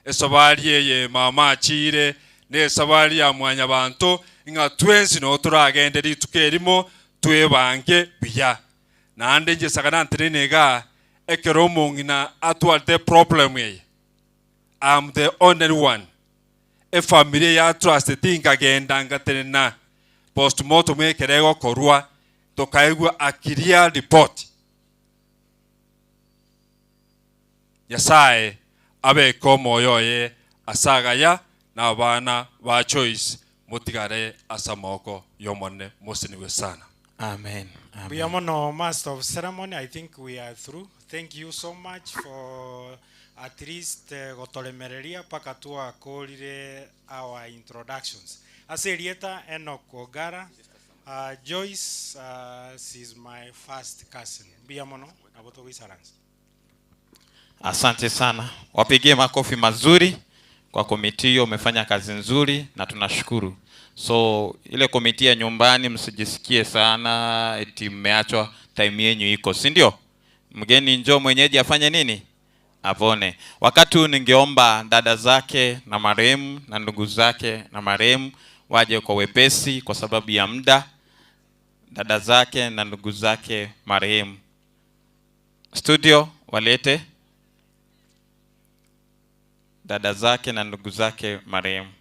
Speaker 2: esabari eye mama achire nesabari ya mwanya bantu ng'a twensi no turagende rituko erimo twebange buya naende njesagana ntirenega ekero omong'ina atwarete problem eye. I'm the only one. Efamily ya trust tingagenda ngatenena postmortem ekerego korwa tokaigwa akiria report. Nyasaye abeko moyo ye asagaya na bana ba Choice mutigare asamoko yomone musiniwe sana.
Speaker 1: Amen. Amen.
Speaker 8: We are on master of ceremony. I think we are through. Thank you so much for at least gotoremereria paka tuakorire our introductions. Aserieta Enoch Ogara, Joyce, she's my first cousin. Biamono abotowisaransi.
Speaker 1: Asante sana. Wapigie makofi mazuri kwa komiti hiyo, umefanya kazi nzuri na tunashukuru. So ile komiti ya nyumbani msijisikie sana eti mmeachwa, time yenu iko, si ndio? Mgeni njoo mwenyeji afanye nini? Apone. Wakati huu ningeomba dada zake na marehemu na ndugu zake na marehemu waje kwa wepesi kwa sababu ya muda. Dada zake na ndugu zake marehemu. Studio walete dada zake na ndugu zake marehemu.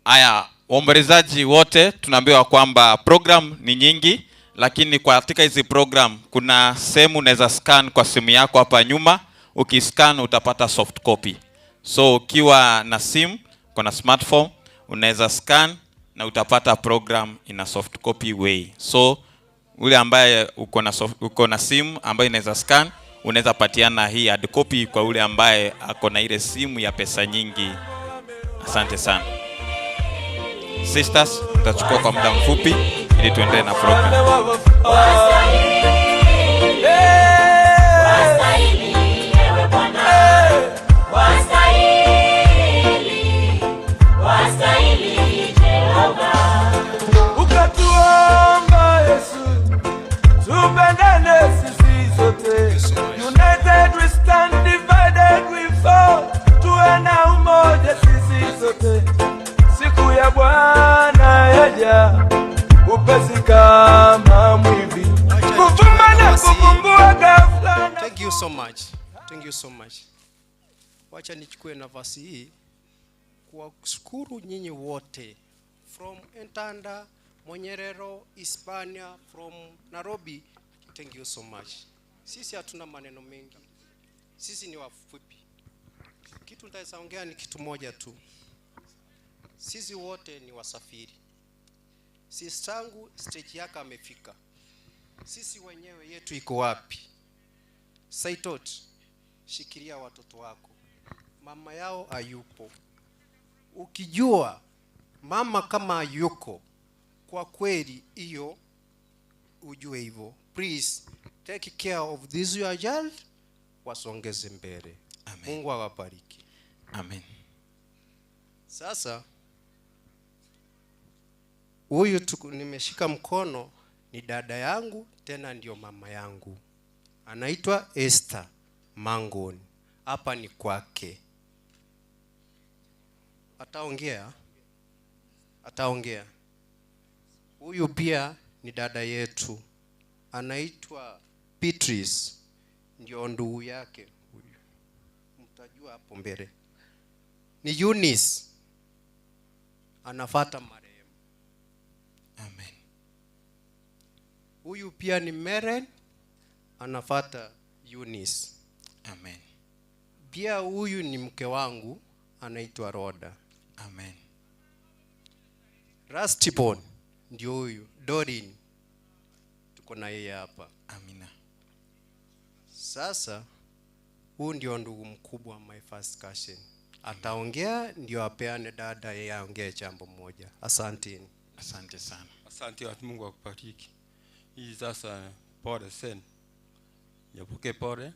Speaker 1: Aya, waombolezaji wote tunaambiwa kwamba program ni nyingi, lakini kwa katika hizi program kuna sehemu unaweza scan kwa simu yako hapa nyuma. Ukiscan utapata soft copy. So ukiwa na simu, kuna smartphone, unaweza scan na utapata program in a soft copy way. So ule ambaye uko na simu ambayo inaweza scan, unaweza patiana hii hard copy kwa ule ambaye ako na ile simu ya pesa nyingi. Asante sana. Sisters, tutachukua kwa muda mfupi ili tuendelee na program.
Speaker 3: Ukatuomba Yesu, tupendane sisi sote. United we stand, divided we fall. Tuwe na umoja sisi sote. Siku ya Bwana yaja, upesi kama mwivi. Kufumba na kufumbua ghafla.
Speaker 4: Thank you so much. Thank you so much. Wacha nichukue nafasi hii kuwashukuru nyinyi wote from Entanda, Monyerero, Hispania, from Nairobi. Thank you so much. Sisi hatuna maneno mengi. Sisi ni wafupi. Kitu nitaweza ongea ni kitu moja tu. Sisi wote ni wasafiri. Sistangu stage yake amefika. Sisi wenyewe yetu iko wapi? Saitot, shikilia watoto wako. Mama yao hayupo. Ukijua mama kama hayuko, kwa kweli hiyo ujue hivyo. Please take care of this your child, wasongeze mbele.
Speaker 1: Amen.
Speaker 4: Mungu awabariki.
Speaker 1: Amen.
Speaker 4: Sasa huyu nimeshika mkono ni dada yangu, tena ndio mama yangu. Anaitwa Esther Mangoni. Hapa ni kwake. Ataongea. Ataongea. Huyu pia ni dada yetu. Anaitwa Beatrice. Ndio ndugu yake huyu. Mtajua hapo mbele. Ni Eunice. Anafuata marehemu.
Speaker 1: Amen.
Speaker 4: Huyu pia ni Meren, anafuata Eunice.
Speaker 1: Amen.
Speaker 4: Pia huyu ni mke wangu, anaitwa Rhoda.
Speaker 1: Amen.
Speaker 4: Rastibon ndio huyu, Dorin. Tuko na yeye hapa.
Speaker 1: Amina.
Speaker 4: Sasa huyu ndio ndugu mkubwa, my first cousin. Ataongea ndio apeane dada yeye aongee jambo moja. Asante.
Speaker 1: Asante sana.
Speaker 5: Asante, Mungu akubariki. Hii sasa Pole sana. Nyabuke pole.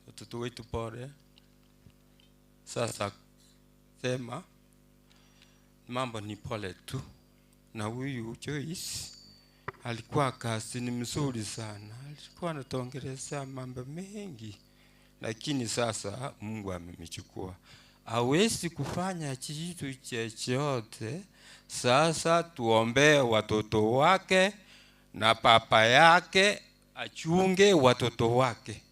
Speaker 5: Watoto wetu pole. Sasa sema mambo ni pole tu. Na huyu Joyce alikuwa kazi ni mzuri sana. Alikuwa anatuongeleza mambo mengi. Lakini sasa Mungu amemchukua. Hawezi kufanya kitu chochote. Sasa tuombee watoto wake na papa yake achunge watoto wake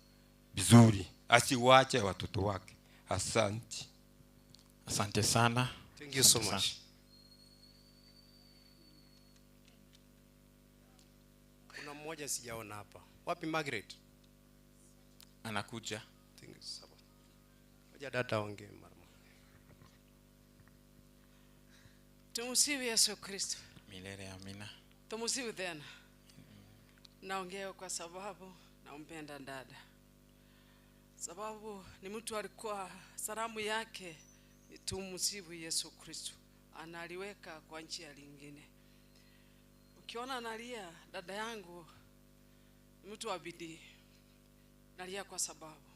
Speaker 5: vizuri, asiwache watoto wake. Asante.
Speaker 1: Asante sana.
Speaker 4: Thank you so
Speaker 1: Asante
Speaker 4: much.
Speaker 1: sana.
Speaker 4: Kuna mmoja sijaona hapa. Wapi Margaret?
Speaker 1: Anakuja.
Speaker 4: Thank you so much. Ngoja dada aongee mara moja.
Speaker 6: Tumsifu Yesu Kristo.
Speaker 1: Milele amina.
Speaker 6: Tumsifu tena. Naongea kwa sababu nampenda dada. Sababu ni mtu alikuwa salamu yake ni tumsifu Yesu Kristo. Analiweka kwa njia lingine. Ukiona analia, dada yangu ni mtu wa bidii. Nalia kwa sababu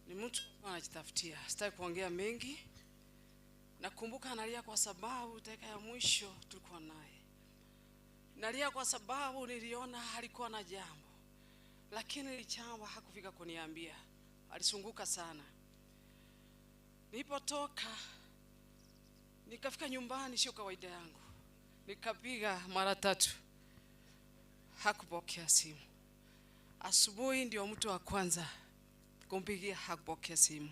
Speaker 6: ni mtu anajitafutia. Sitaki kuongea mengi. Nakumbuka analia kwa sababu dakika ya mwisho tulikuwa naye. Nalia kwa sababu niliona alikuwa na jambo. Lakini lichamba hakufika kuniambia. Alisunguka sana. Nilipotoka nikafika nyumbani, sio kawaida yangu. Nikapiga mara 3. Hakupokea simu. Asubuhi ndio mtu wa kwanza kumpigia, hakupokea simu.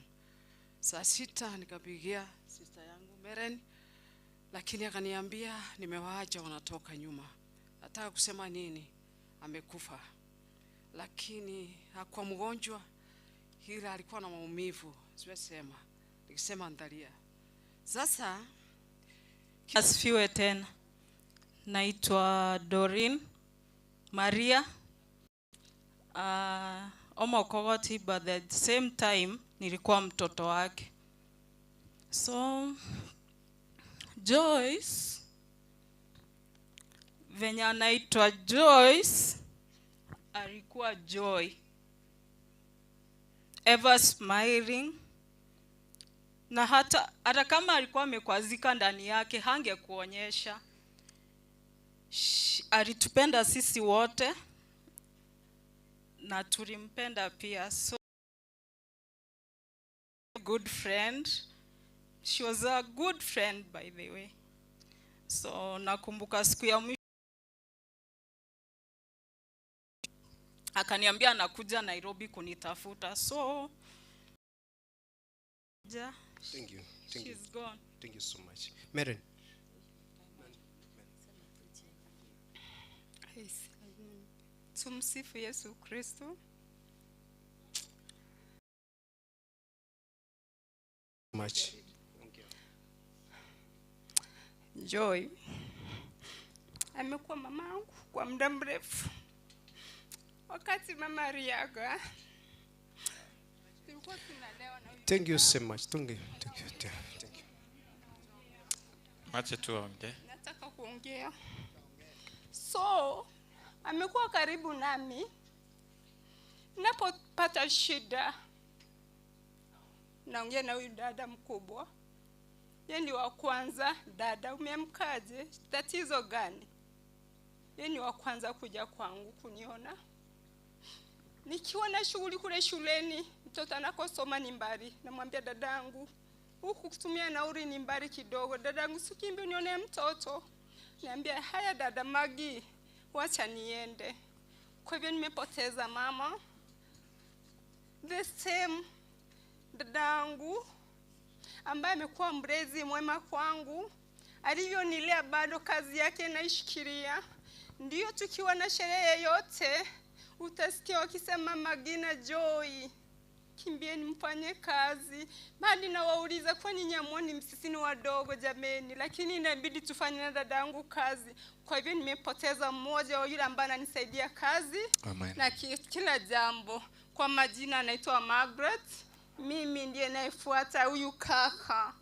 Speaker 6: Saa 6 nikapigia sister yangu Meren, lakini akaniambia nimewaacha wanatoka nyuma. Nataka kusema nini? Amekufa. Lakini hakuwa mgonjwa, ila alikuwa na maumivu. Siwezi sema. Nikisema nitalia. Sasa
Speaker 7: asifiwe tena. Naitwa Doreen Maria. Omokogoti, but at the same time nilikuwa mtoto wake. So Joyce, venye anaitwa Joyce, alikuwa joy, ever smiling. Na hata kama alikuwa amekwazika ndani yake hangekuonyesha. Alitupenda sisi wote na tulimpenda pia. So good friend. She was a good friend, by the way. So nakumbuka siku ya mwisho akaniambia anakuja Nairobi kunitafuta. So yeah,
Speaker 4: Thank you. Thank you.
Speaker 7: She's gone.
Speaker 4: Thank you so much. Meren.
Speaker 9: Tumsifu Yesu Kristo.
Speaker 4: Much.
Speaker 9: Joy amekuwa mamangu kwa muda mrefu. Wakati mama aliaga, tulikuwa tunalewa na huyu.
Speaker 4: Thank you so much. Thank you. Thank you. Thank you.
Speaker 1: Wacha tuongee.
Speaker 9: Nataka kuongea. So amekuwa karibu nami. Ninapopata shida naongea na huyu dada mkubwa. Yeye ni wa kwanza. Dada, umeamkaje? Tatizo gani? Yeye ni wa kwanza kuja kwangu kuniona. Nikiwa na shughuli kule shuleni, mtoto anakosoma ni mbali, namwambia dadangu, huku kutumia nauli ni mbali kidogo. Dadangu, sikimbi unione mtoto. Niambia, haya dada Magi, wacha niende. Kwa hivyo nimepoteza mama. The same dadangu ambaye amekuwa mlezi mwema kwangu, alivyonilea bado kazi yake naishikilia. Ndio tukiwa na sherehe yote utasikia wakisema Magina Joy, kimbieni mfanye kazi. Bali nawauliza, kwani nyamwoni sisi ni wadogo jameni, lakini inabidi tufanye na dadangu kazi. Kwa hivyo nimepoteza mmoja wa yule ambaye ananisaidia kazi.
Speaker 1: Amen.
Speaker 9: Na kila jambo. Kwa majina anaitwa Margaret. Mimi ndiye nayefuata huyu kaka.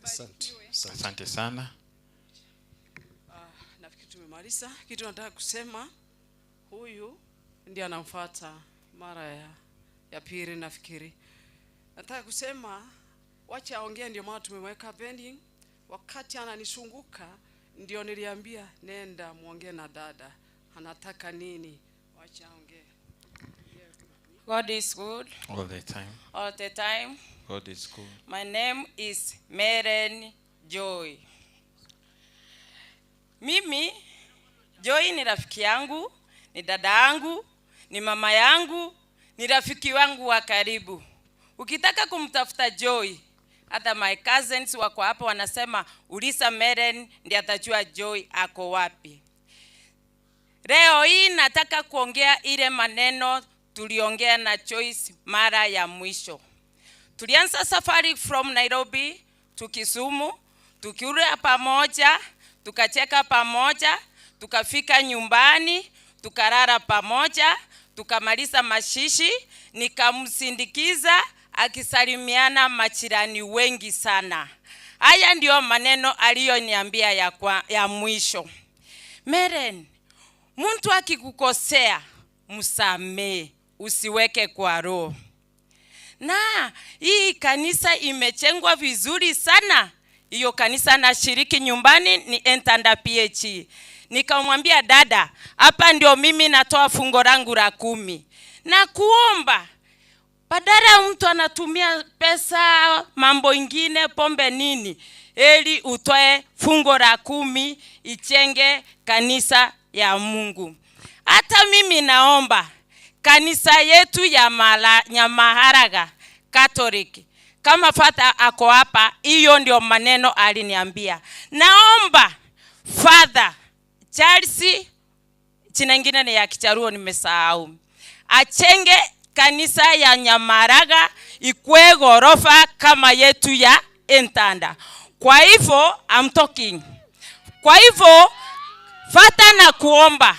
Speaker 4: Asante.
Speaker 1: Asante sana.
Speaker 6: Nafikiri Tumemaliza. Kitu nataka kusema, huyu ndiye anamfuata mara ya pili nafikiri. Nataka kusema wacha aongee, ndio maana tumemweka pending. Wakati ananisunguka ndio niliambia nenda muongee na dada, anataka nini, wacha aongee.
Speaker 13: God is good
Speaker 1: All the time.
Speaker 13: all the time.
Speaker 1: God is good.
Speaker 13: My name is Meren Joy. Mimi Joy ni rafiki yangu, ni dada yangu, ni mama yangu, ni rafiki wangu wa karibu. Ukitaka kumtafuta Joy, hata my cousins wako hapa wanasema uliza Meren ndiye atajua Joy ako wapi. Leo hii nataka kuongea ile maneno tuliongea na Joyce mara ya mwisho. Tulianza safari from Nairobi to Kisumu, tukikula pamoja, tukacheka pamoja, tukafika nyumbani, tukalala pamoja, tukamaliza mazishi, nikamsindikiza akisalimiana majirani wengi sana. Haya ndio maneno aliyoniambia ya mwisho. Meren, mtu akikukosea msamee, usiweke kwa roho. Na hii kanisa imejengwa vizuri sana. Hiyo kanisa nashiriki nyumbani ni Entanda PH. Nikamwambia dada, hapa ndio mimi natoa fungo langu la 10. Na kuomba, badala mtu anatumia pesa mambo ingine pombe nini, eli utoe fungo la 10 ichenge kanisa ya Mungu. Hata mimi naomba kanisa yetu ya Nyamaharaga Catholic, kama Father ako hapa, hiyo ndio maneno aliniambia. Naomba Father Charles, jina ingine ni ya Kicharuo nimesahau, achenge kanisa ya Nyamaharaga ikue ghorofa kama yetu ya Entanda. Kwa hivyo I'm talking. Kwa hivyo Father na kuomba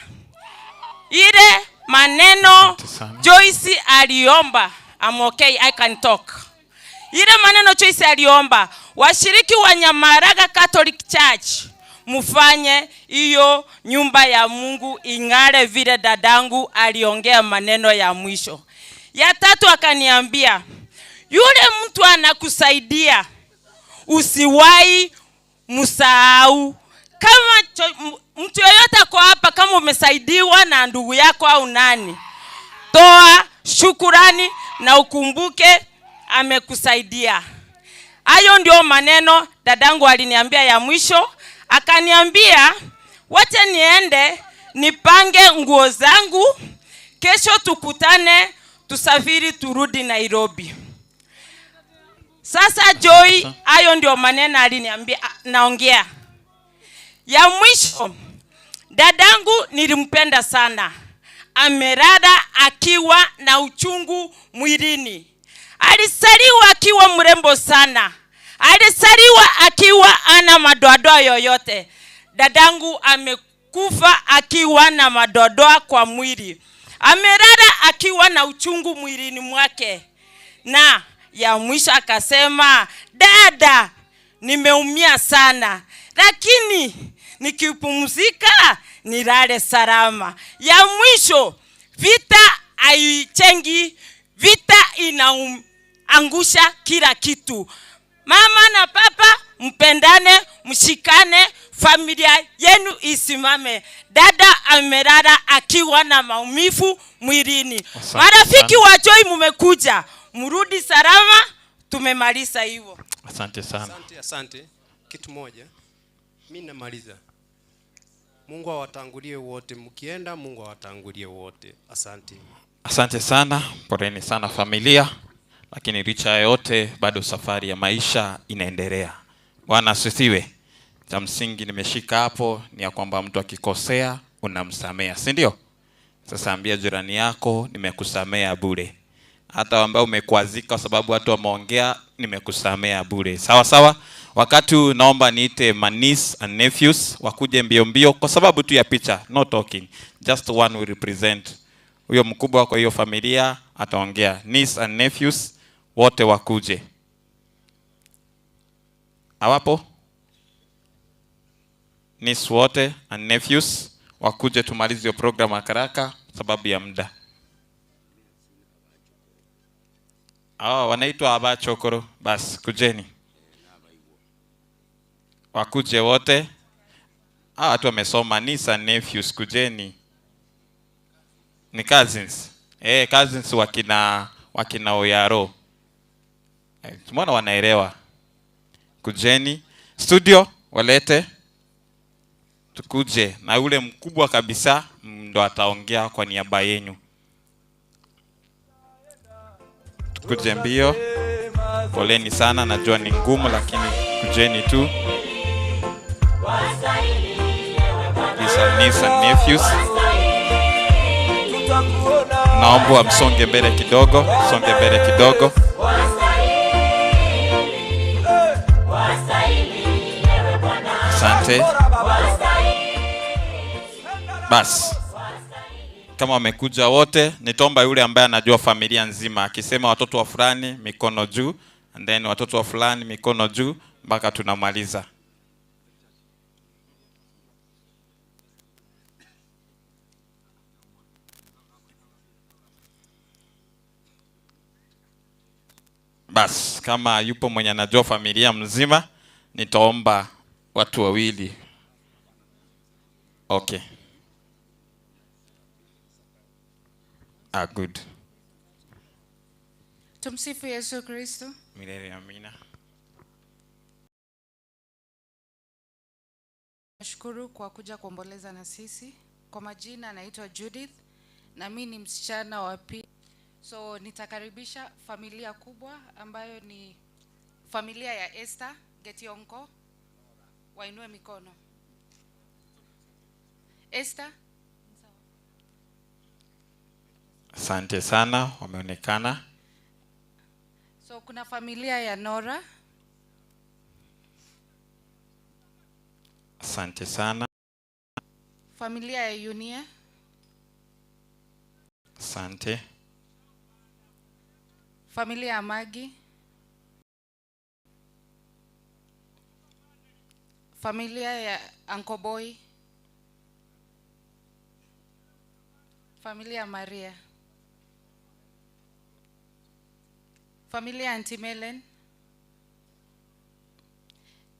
Speaker 13: ile maneno Joyce aliomba. I'm okay, I can talk. Ile maneno Joyce aliomba, washiriki wa Nyamaharaga Catholic Church mufanye hiyo nyumba ya Mungu ing'are vile dadangu aliongea maneno ya mwisho. Ya tatu akaniambia, yule mtu anakusaidia usiwahi msahau. Kama mtu yeyote ako hapa, kama umesaidiwa na ndugu yako au nani, toa shukurani na ukumbuke amekusaidia. Hayo ndio maneno dadangu aliniambia ya mwisho. Akaniambia wacha niende nipange nguo zangu, kesho tukutane, tusafiri turudi Nairobi. Sasa Joy, hayo ndio maneno aliniambia, naongea. Ya mwisho, dadangu nilimpenda sana. Amelala akiwa na uchungu mwilini. Alisaliwa akiwa mrembo sana. Alisaliwa akiwa ana madoadoa yoyote. Dadangu amekufa akiwa na madoadoa kwa mwili. Amelala akiwa na uchungu mwilini mwake. Na ya mwisho akasema, dada, nimeumia sana, lakini nikipumzika nilale salama. Ya mwisho, vita haichengi, vita inaangusha kila kitu. Mama na papa mpendane, mshikane, familia yenu isimame. Dada amelala akiwa na maumivu mwilini. Marafiki wa Joy mumekuja, mrudi salama, tumemaliza hivyo.
Speaker 1: Asante sana.
Speaker 4: Asante, asante. Kitu moja, mimi namaliza. Mungu awatangulie wote, mkienda Mungu awatangulie wote. Asante.
Speaker 1: Asante sana, poleni sana familia. Lakini licha ya yote bado safari ya maisha inaendelea. Bwana asifiwe. Cha msingi nimeshika hapo ni ya kwamba mtu akikosea unamsamea, si ndio? Sasa ambia jirani yako nimekusamea bure. Hata ambao umekwazika kwa sababu watu wameongea, nimekusamea bure. Sawa sawa. Wakati naomba niite my niece and nephews wakuje mbio mbio kwa sababu tu ya picha, no talking. Just one will represent. Huyo mkubwa kwa hiyo familia ataongea. Niece and nephews wote wakuje. Hawapo? Niece wote and nephews wakuje tumalize hiyo program haraka sababu ya muda. Wanaitwa Abachokoro. Bas, kujeni. Wakuje wote. Watu wamesoma, niece and nephews, kujeni. Ni cousins. Cousins wakina Oyaro. Tumeona wanaelewa. Kujeni. Studio walete. Tukuje na yule mkubwa kabisa ndo ataongea kwa niaba yenu. Tukuje mbio. Poleni sana, najua ni ngumu lakini kujeni tu. These are niece and nephews. Naomba msonge mbele kidogo, msonge mbele kidogo. Asante. Bas. Kama wamekuja wote, nitaomba yule ambaye anajua familia nzima akisema watoto wa fulani mikono juu, and then watoto wa fulani mikono juu mpaka tunamaliza. Bas, kama yupo mwenye anajua familia mzima, nitaomba watu wawili. Okay. Good.
Speaker 10: Tumsifu Yesu Kristo.
Speaker 1: Milele amina.
Speaker 10: Nashukuru kwa kuja kuomboleza na sisi. Kwa majina naitwa Judith na mimi ni msichana wa pili. So nitakaribisha familia kubwa ambayo ni familia ya Esther Getionko. Wainue mikono. Esther.
Speaker 1: Asante sana, wameonekana.
Speaker 10: So kuna familia ya Nora.
Speaker 1: Asante sana.
Speaker 10: Familia ya Yunia.
Speaker 1: Asante.
Speaker 10: Familia ya Magi. Familia ya Uncle Boy. Familia ya Maria. Familia ya Auntie Melen.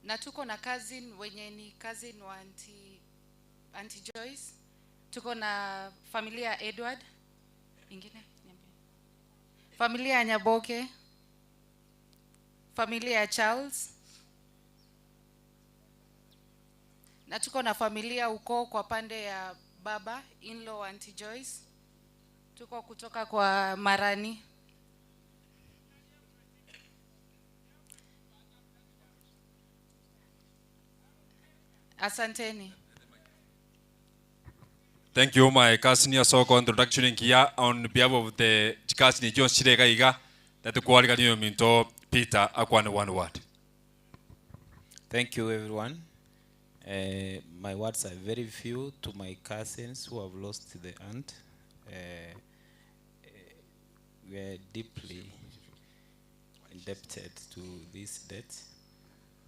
Speaker 10: Na tuko na cousin wenye ni cousin wa Auntie Joyce. Tuko na familia ya Edward. Ingine niambie. Familia ya Nyaboke. Familia ya Charles. Na tuko na familia ukoo kwa pande ya baba, in-law Auntie Joyce. Tuko kutoka kwa Marani. Asanteni.
Speaker 2: Thank you, my cousin. So introduction here on behalf of the cousin John Shirega Iga that the quality minto Peter Akwane one word.
Speaker 14: Thank you, everyone. My words are very few to my cousins who have lost the aunt. We are deeply indebted to this death,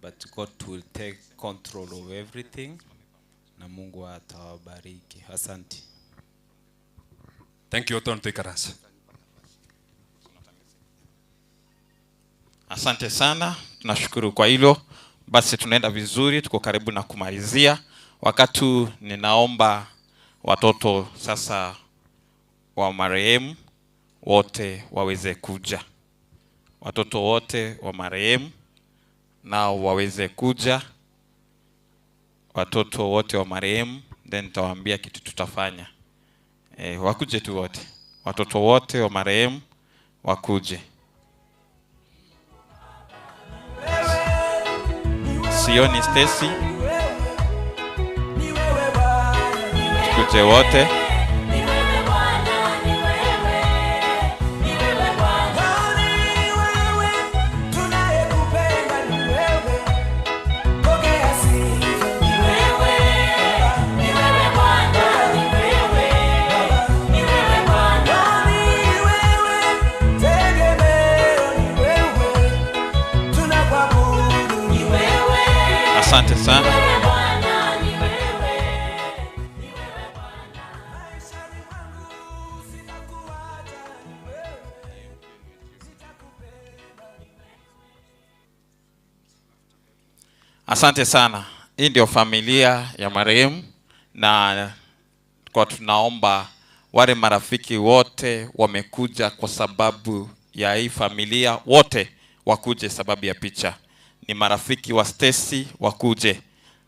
Speaker 14: but God will take control of everything. Na Mungu atawabariki. Asante.
Speaker 2: Thank you, Oton Tuikaras.
Speaker 1: Asante sana, tunashukuru kwa hilo. Basi tunaenda vizuri, tuko karibu na kumalizia. Wakati ninaomba watoto sasa wa marehemu wote waweze kuja. Watoto wote wa marehemu nao waweze kuja. Watoto wote wa marehemu, then nitawaambia kitu tutafanya. Wakuje tu wote. Watoto wote wa marehemu wakuje. Sioni Stacy. Tukuje wote. Asante sana. Asante sana. Hii ndio familia ya marehemu, na kwa tunaomba wale marafiki wote wamekuja kwa sababu ya hii familia, wote wakuje sababu ya picha. Ni marafiki wa Stacy wakuje,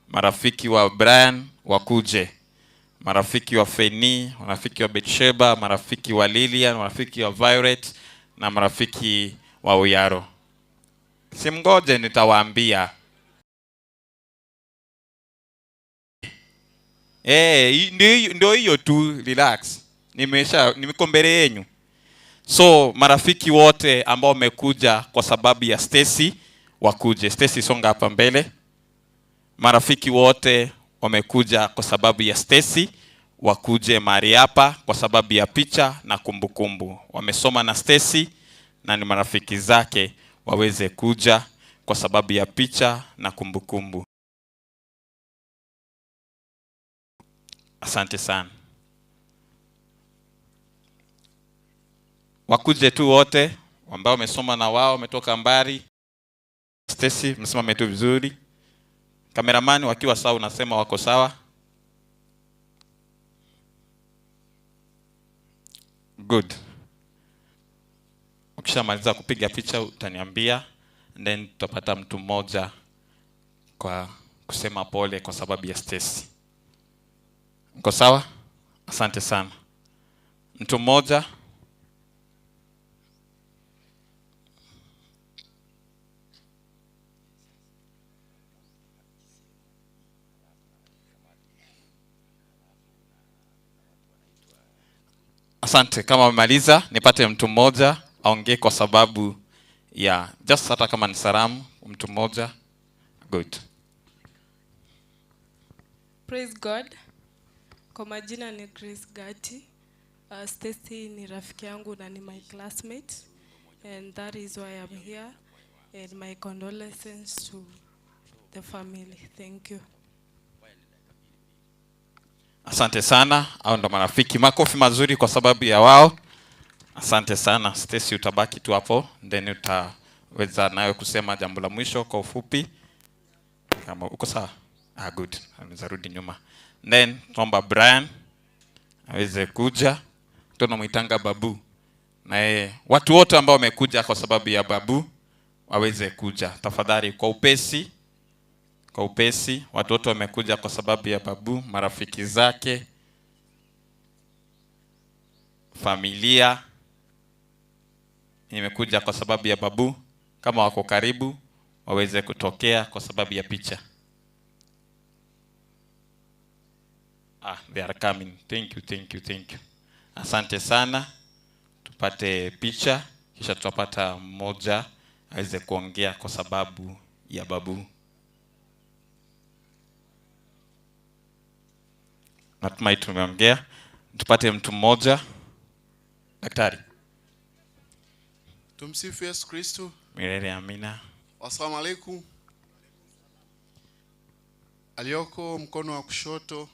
Speaker 1: marafiki wa Brian wakuje, marafiki wa Feni, marafiki wa Betsheba, marafiki wa Lilian, marafiki wa Violet na marafiki wa Uyaro. Simgoje, nitawaambia. Ndio hiyo tu, relax. Nimeko mbele yenu. So marafiki wote ambao wamekuja kwa sababu ya Stacy wakuje. Stacy, songa hapa mbele. Marafiki wote wamekuja kwa sababu ya Stacy wakuje mahali hapa kwa sababu ya picha na kumbukumbu. Wamesoma na Stacy na ni marafiki zake, waweze kuja kwa sababu ya picha na kumbukumbu. Asante sana. Wakuje tu wote ambao wamesoma na wao, wametoka mbali. Stacy, msimame tu vizuri. Kameramani wakiwa sawa unasema wako sawa. Good. Ukishamaliza kupiga picha utaniambia, and then tutapata mtu mmoja kwa kusema pole kwa sababu ya Stacy. Mko sawa? Asante sana. Mtu mmoja. Asante. Kama umemaliza, nipate mtu mmoja aongee kwa sababu ya just hata kama ni salamu, mtu mmoja. Good.
Speaker 11: Praise God. Kwa majina ni Grace Gati. Stacy ni rafiki yangu na ni my classmate, and that is why I'm here, and my condolences to the family. Thank you.
Speaker 1: Asante sana. Hao ndo marafiki. Makofi mazuri kwa sababu ya wao. Asante sana. Stacy, utabaki tu hapo, then utaweza nawe kusema jambo la mwisho kwa ufupi. Kama uko sawa? Good. Anaweza rudi nyuma. Then tuomba Brian aweze kuja. Tunamuitanga Babu. Na yeye, watu wote ambao wamekuja kwa sababu ya Babu waweze kuja. Tafadhali kwa upesi. Kwa upesi, watu wote wamekuja kwa sababu ya Babu, marafiki zake, familia imekuja kwa sababu ya Babu. Kama wako karibu waweze kutokea kwa sababu ya picha. They are coming. Thank you, thank you, thank you. Asante sana. Tupate picha kisha tutapata mmoja aweze kuongea kwa sababu ya Babu. Natumai tumeongea. Tupate mtu mmoja. Daktari.
Speaker 12: Tumsifu Yesu Kristo.
Speaker 1: Milele amina.
Speaker 12: Asalamu alaikum. Aliyoko mkono wa kushoto,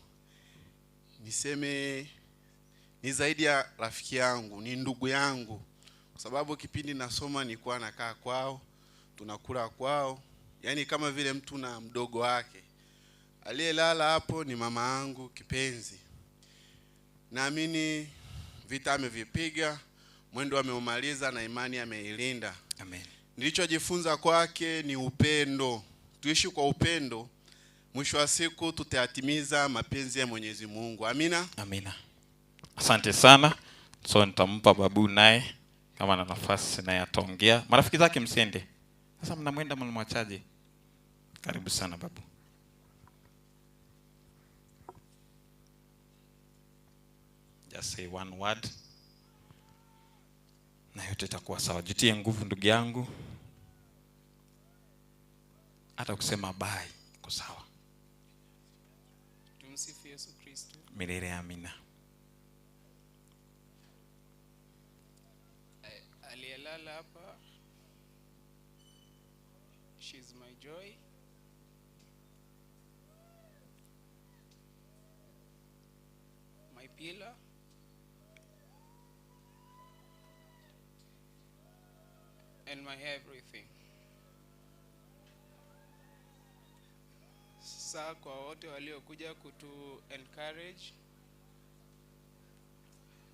Speaker 12: niseme ni zaidi ya rafiki yangu, ni ndugu yangu. Kwa sababu kipindi nasoma nilikuwa nakaa kwao, tunakula kwao, yani kama vile mtu na mdogo wake. Aliyelala hapo ni mama yangu kipenzi. Naamini vita amevipiga, mwendo ameumaliza na imani ameilinda.
Speaker 1: Amen.
Speaker 12: Nilichojifunza kwake ni upendo. Tuishi kwa upendo, mwisho wa siku tutatimiza mapenzi ya Mwenyezi Mungu. Amina.
Speaker 1: Amina. Asante sana. So nitampa Babu naye kama ana nafasi naye ataongea. Marafiki zake msiende. Sasa mnamwenda mnamwachaje? Karibu sana Babu. Just say one word. Na yote itakuwa sawa. Jitie nguvu ndugu yangu. Hata kusema bye iko sawa.
Speaker 15: Tumsifu Yesu Kristo.
Speaker 1: Milele amina.
Speaker 15: Aliyelala hapa, she's my joy. My pillar. And my everything. Hasa kwa wote waliokuja kutu encourage.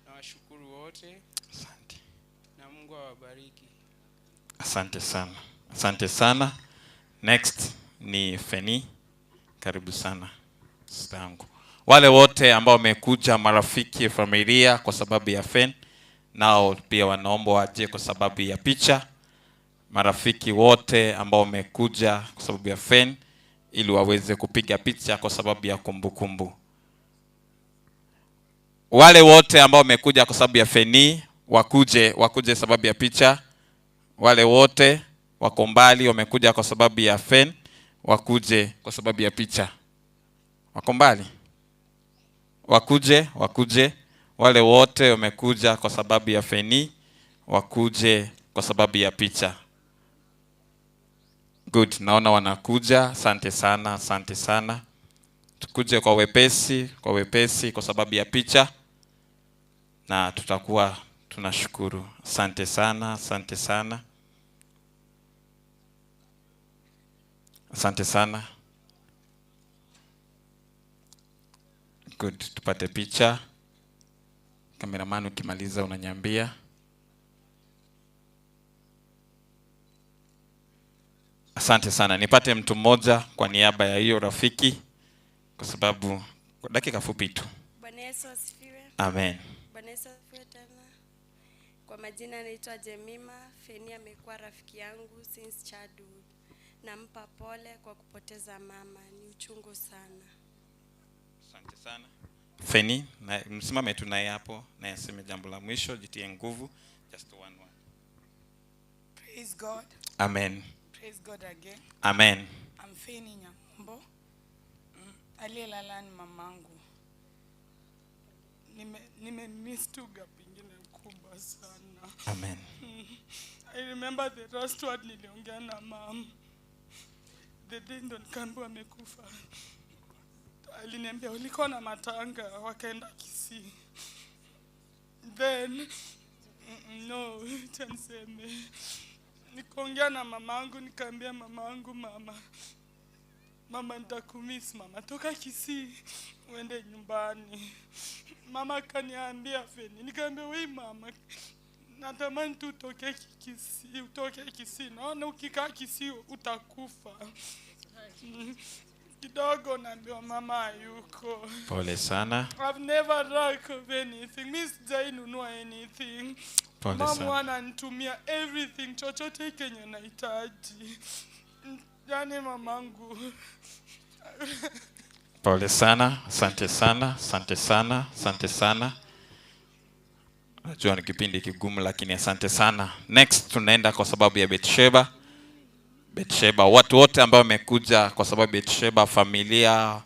Speaker 15: Nawashukuru wote.
Speaker 1: Asante.
Speaker 15: Na Mungu awabariki.
Speaker 1: Asante sana. Asante sana. Next ni Feni. Karibu sana sister yangu. Wale wote ambao wamekuja, marafiki, familia, kwa sababu ya Fen, nao pia wanaomba waje kwa sababu ya picha. Marafiki wote ambao wamekuja kwa sababu ya Fen, ili waweze kupiga picha kwa sababu ya kumbukumbu. Wale wote ambao wamekuja kwa sababu ya Feni, wakuje sababu ya picha. Wale wote wako mbali wamekuja kwa sababu ya Fen, wakuje kwa sababu ya picha. Wako mbali, wakuje. Wale wote wamekuja kwa sababu ya Feni, wakuje kwa sababu ya picha. Good, naona wanakuja. Asante sana, asante sana. Tukuje kwa wepesi, kwa wepesi kwa sababu ya picha, na tutakuwa tunashukuru. Asante sana, asante sana. Asante sana. Good, tupate picha. Cameraman ukimaliza unaniambia. Asante sana. Nipate mtu mmoja kwa niaba ya hiyo rafiki, kwa sababu kwa dakika fupi tu.
Speaker 24: Bwana Yesu asifiwe.
Speaker 1: Amen.
Speaker 24: Bwana Yesu asifiwe tena. Kwa majina naitwa Jemima. Feni amekuwa rafiki yangu since childhood. Nampa pole kwa kupoteza mama, ni uchungu sana.
Speaker 1: Asante sana. Feni, na msimame tu naye hapo, na aseme jambo la mwisho, jitie nguvu. Just one word.
Speaker 16: Praise God.
Speaker 1: Amen.
Speaker 16: Praise God again.
Speaker 1: Amen.
Speaker 16: I'm Feni Nyambo. Aliyelala ni mamangu. Nime miss tu gap ingine kubwa sana.
Speaker 1: Amen.
Speaker 16: I remember the last word niliongea na mom. The day ndo nikaambiwa amekufa. Aliniambia ulikuwa na matanga wakaenda Kisii. Then no, niseme. Nikaongea na mamangu, nikaambia mamangu, mama nitakumiss mama, toka Kisii uende nyumbani. Mama akaniambia Feni, nikaambia wewe mama, natamani tu utoke Kisii, utoke Kisii. Naona ukikaa Kisii utakufa. Kidogo naambiwa mama hayuko.
Speaker 1: Pole sana.
Speaker 16: I've never lack of anything. Mimi sijainunua anything.
Speaker 1: Pole
Speaker 16: Mama
Speaker 1: sana.
Speaker 16: ananitumia everything, chochote kenye nahitaji. Yaani mamangu.
Speaker 1: Pole sana, asante sana, asante sana, asante sana. Najua ni kipindi kigumu lakini asante sana. Next tunaenda kwa sababu ya Betsheba. Betsheba, watu wote ambao wamekuja kwa sababu ya Betsheba, familia,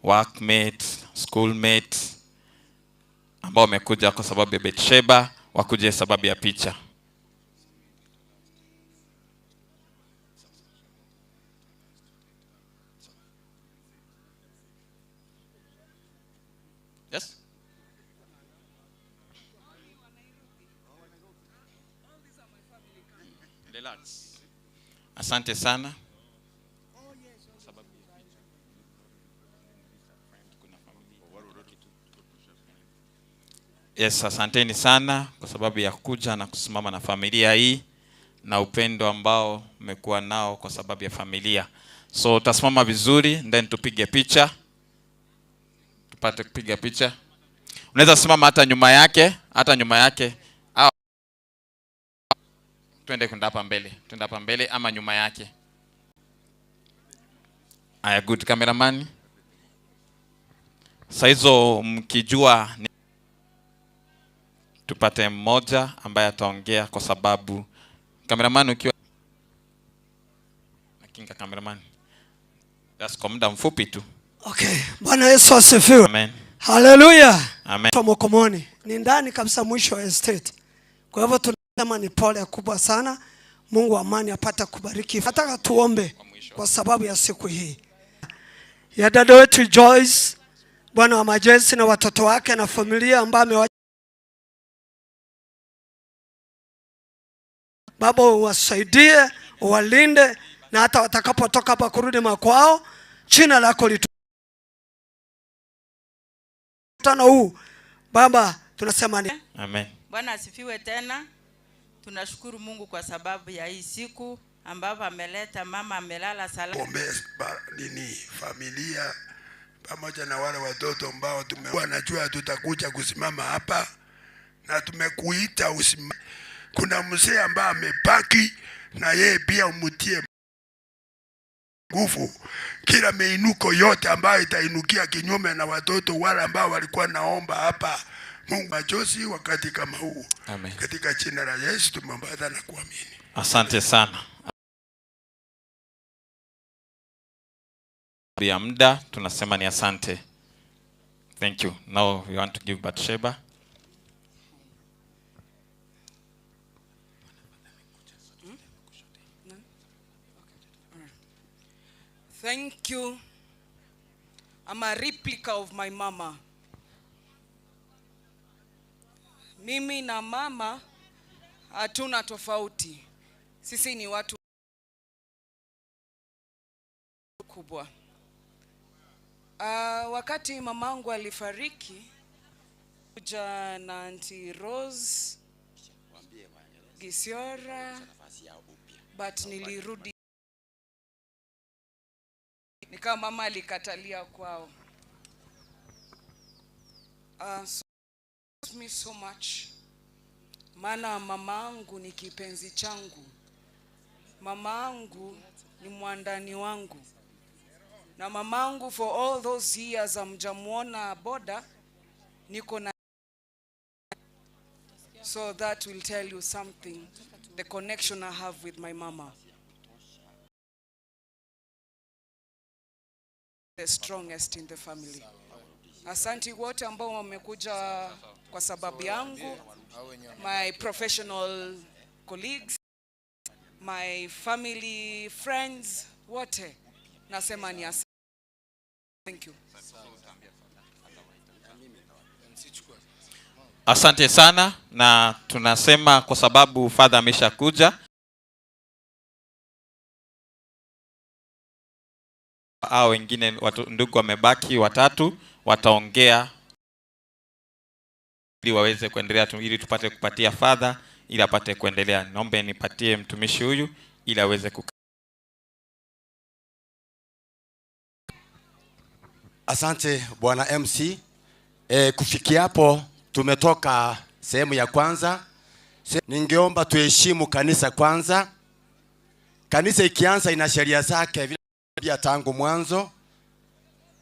Speaker 1: workmate, schoolmate ambao wamekuja kwa sababu ya Betsheba, wakuje sababu ya picha. Yes? Relax. Asante sana. Yes, asanteni sana kwa sababu ya kuja na kusimama na familia hii na upendo ambao mmekuwa nao kwa sababu ya familia. So utasimama vizuri then tupige picha. Tupate kupiga picha. Unaweza simama hata nyuma yake, hata nyuma yake. Au twende kwenda hapa mbele, twende hapa mbele ama nyuma yake. Aya, good cameraman. Saizo mkijua ni tupate mmoja ambaye ataongea kwa sababu cameraman ukiwa nakinga cameraman. That's kwa muda mfupi tu.
Speaker 17: Okay, Bwana Yesu asifiwe.
Speaker 1: Amen.
Speaker 17: Hallelujah.
Speaker 1: Amen.
Speaker 17: Mokomoni ni ndani kabisa mwisho wa estate. Kwa hivyo tunasema ni pole kubwa sana. Mungu wa amani apate kubariki. Nataka tuombe kwa sababu ya siku hii ya dada wetu Joyce, Bwana wa majeshi na watoto wake na familia ambayo Baba uwasaidie, uwalinde na hata watakapotoka hapa kurudi makwao, Jina lako litukuzwe. Mkutano huu Baba tunasema ni
Speaker 1: Amen.
Speaker 13: Bwana asifiwe tena. Tunashukuru Mungu kwa sababu ya hii siku ambapo ameleta mama amelala salama.
Speaker 18: Ombea nini familia pamoja na wale watoto ambao tumekuwa najua tutakuja kusimama hapa na tumekuita usimame. Kuna mzee ambaye amebaki na yeye pia umutie nguvu. Kila miinuko yote ambayo itainukia kinyume na watoto wale ambao walikuwa naomba hapa, Mungu machozi wakati kama huu.
Speaker 1: Amen.
Speaker 18: Katika jina la Yesu tumeomba na kuamini.
Speaker 1: Asante sana. Ya muda tunasema ni asante. Thank you. Now we want to give Bathsheba.
Speaker 6: Thank you. I'm a replica of my mama. Mimi na mama hatuna tofauti. Sisi ni watu kubwa. Wakati mamangu alifariki, kuja na Auntie Rose Gisiora, but nilirudi nikawa mama alikatalia kwao. So me so much, maana mamangu ni kipenzi changu, mamangu ni mwandani wangu, na mamangu for all those years amjamuona boda niko na, so that will tell you something, the connection I have with my mama, the strongest in the family. Asanti wote ambao wamekuja kwa sababu yangu, my professional colleagues, my family, friends, wote nasema ni asante. Thank you.
Speaker 1: Asante sana, na tunasema kwa sababu Father ameshakuja, hao wengine watu, ndugu wamebaki watatu wataongea ili waweze kuendelea, ili tupate kupatia Father ili apate kuendelea. Naomba nipatie mtumishi huyu ili aweze kuka.
Speaker 19: Asante Bwana MC. Kufikia hapo tumetoka sehemu ya kwanza. Ningeomba tuheshimu kanisa kwanza. Kanisa ikianza ina sheria zake vile tangu mwanzo.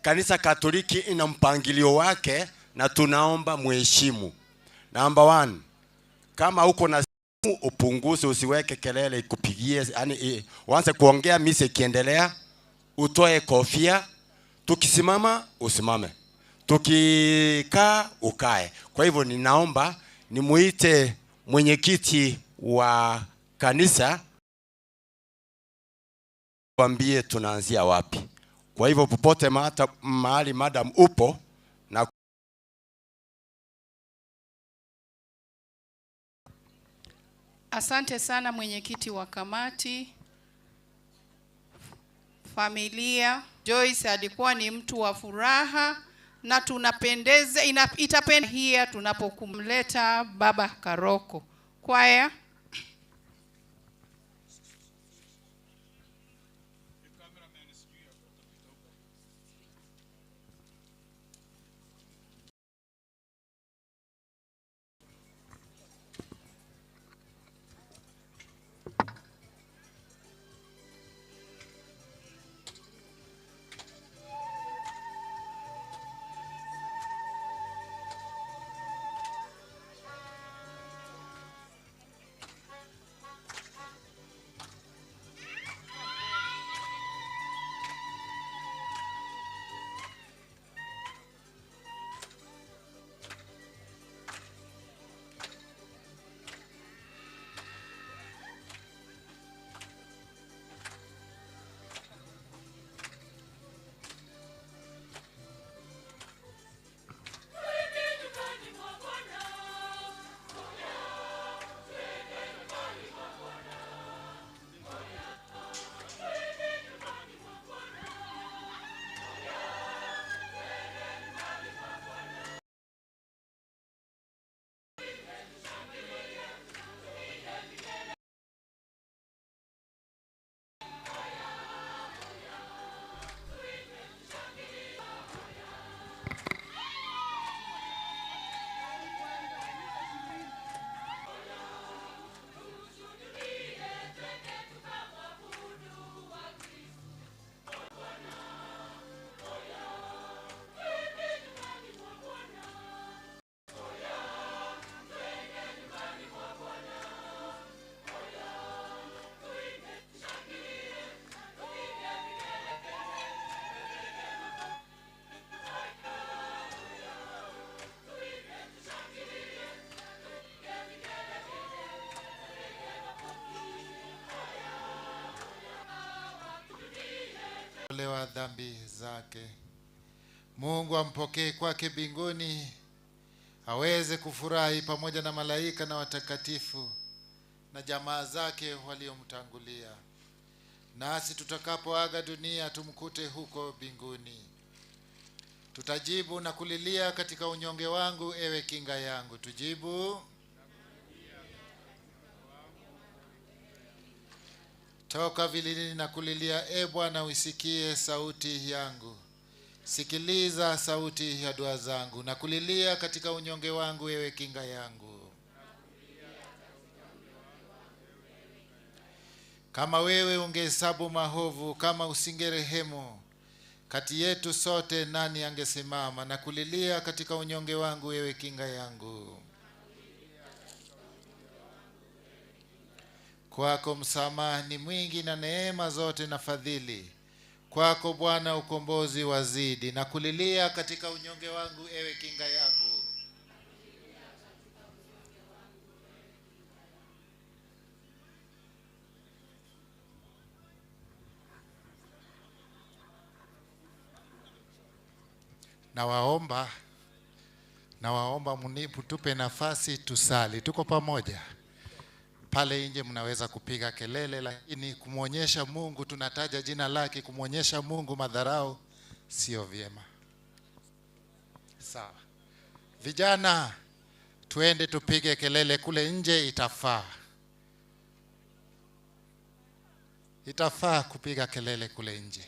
Speaker 19: Kanisa Katoliki ina mpangilio wake na tunaomba muheshimu. Number 1, kama uko na simu upunguze, usiweke kelele ikupigie, yani uanze kuongea misa ikiendelea, utoe kofia, tukisimama usimame, tukikaa ukae. Kwa hivyo ninaomba nimuite mwenyekiti wa kanisa tuambie tunaanzia wapi. Kwa hivyo popote mahali madam upo na
Speaker 20: Asante sana mwenyekiti wa kamati. Familia, Joyce alikuwa ni mtu wa furaha na tunapendeza, itapendeza tunapokumleta Baba Karoko. Kwaya.
Speaker 8: katika dhambi zake. Mungu ampokee kwake mbinguni, aweze kufurahi pamoja na malaika na watakatifu na jamaa zake waliomtangulia. Nasi tutakapoaga dunia tumkute huko mbinguni. Tutajibu na kulilia katika unyonge wangu, ewe kinga yangu. Tujibu. Toka vilindini na kulilia, e Bwana, uisikie sauti yangu. Sikiliza sauti ya dua zangu. Na kulilia katika unyonge wangu, ewe kinga yangu. Kama wewe ungehesabu maovu, kama usingerehemu kati yetu sote, nani angesimama? Na kulilia katika unyonge wangu, ewe kinga yangu. Kwako msamaha ni mwingi na neema zote na fadhili. Kwako Bwana ukombozi wazidi. Na kulilia katika unyonge wangu, ewe kinga yangu. Nawaomba mtupe nafasi tusali. Tuko pamoja. Pale nje mnaweza kupiga kelele, lakini kumuonyesha Mungu, tunataja jina lake, kumuonyesha Mungu madharau sio vyema. Sawa. Vijana, tuende tupige kelele kule nje, itafaa. Itafaa kupiga kelele kule nje.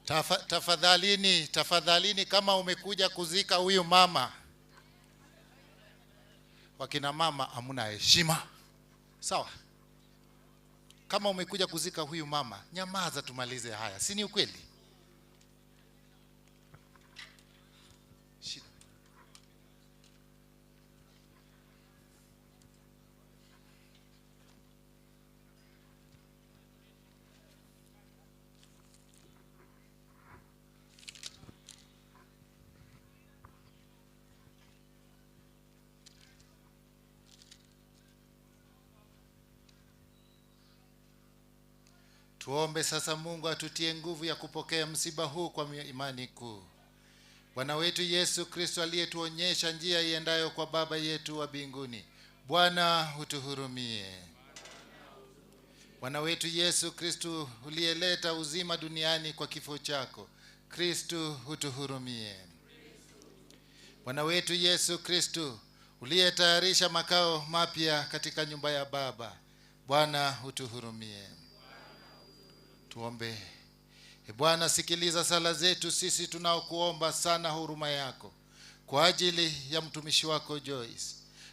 Speaker 8: Tafadhalini, tafadhalini, kama umekuja kuzika huyu mama, wakina mama hamuna heshima. Sawa? Kama umekuja kuzika huyu mama, nyamaza tumalize haya. Si ni ukweli? Shida. Tuombe sasa Mungu atutie nguvu ya kupokea msiba huu kwa imani kuu. Bwana wetu Yesu Kristo aliyetuonyesha njia iendayo kwa Baba yetu wa mbinguni, Bwana utuhurumie. Bwana wetu Yesu Kristo uliyeleta uzima duniani kwa kifo chako, Kristo utuhurumie. Bwana wetu Yesu Kristo uliyetayarisha makao mapya katika nyumba ya Baba, Bwana utuhurumie. Tuombe. E Bwana, sikiliza sala zetu sisi tunaokuomba sana huruma yako kwa ajili ya mtumishi wako Joyce.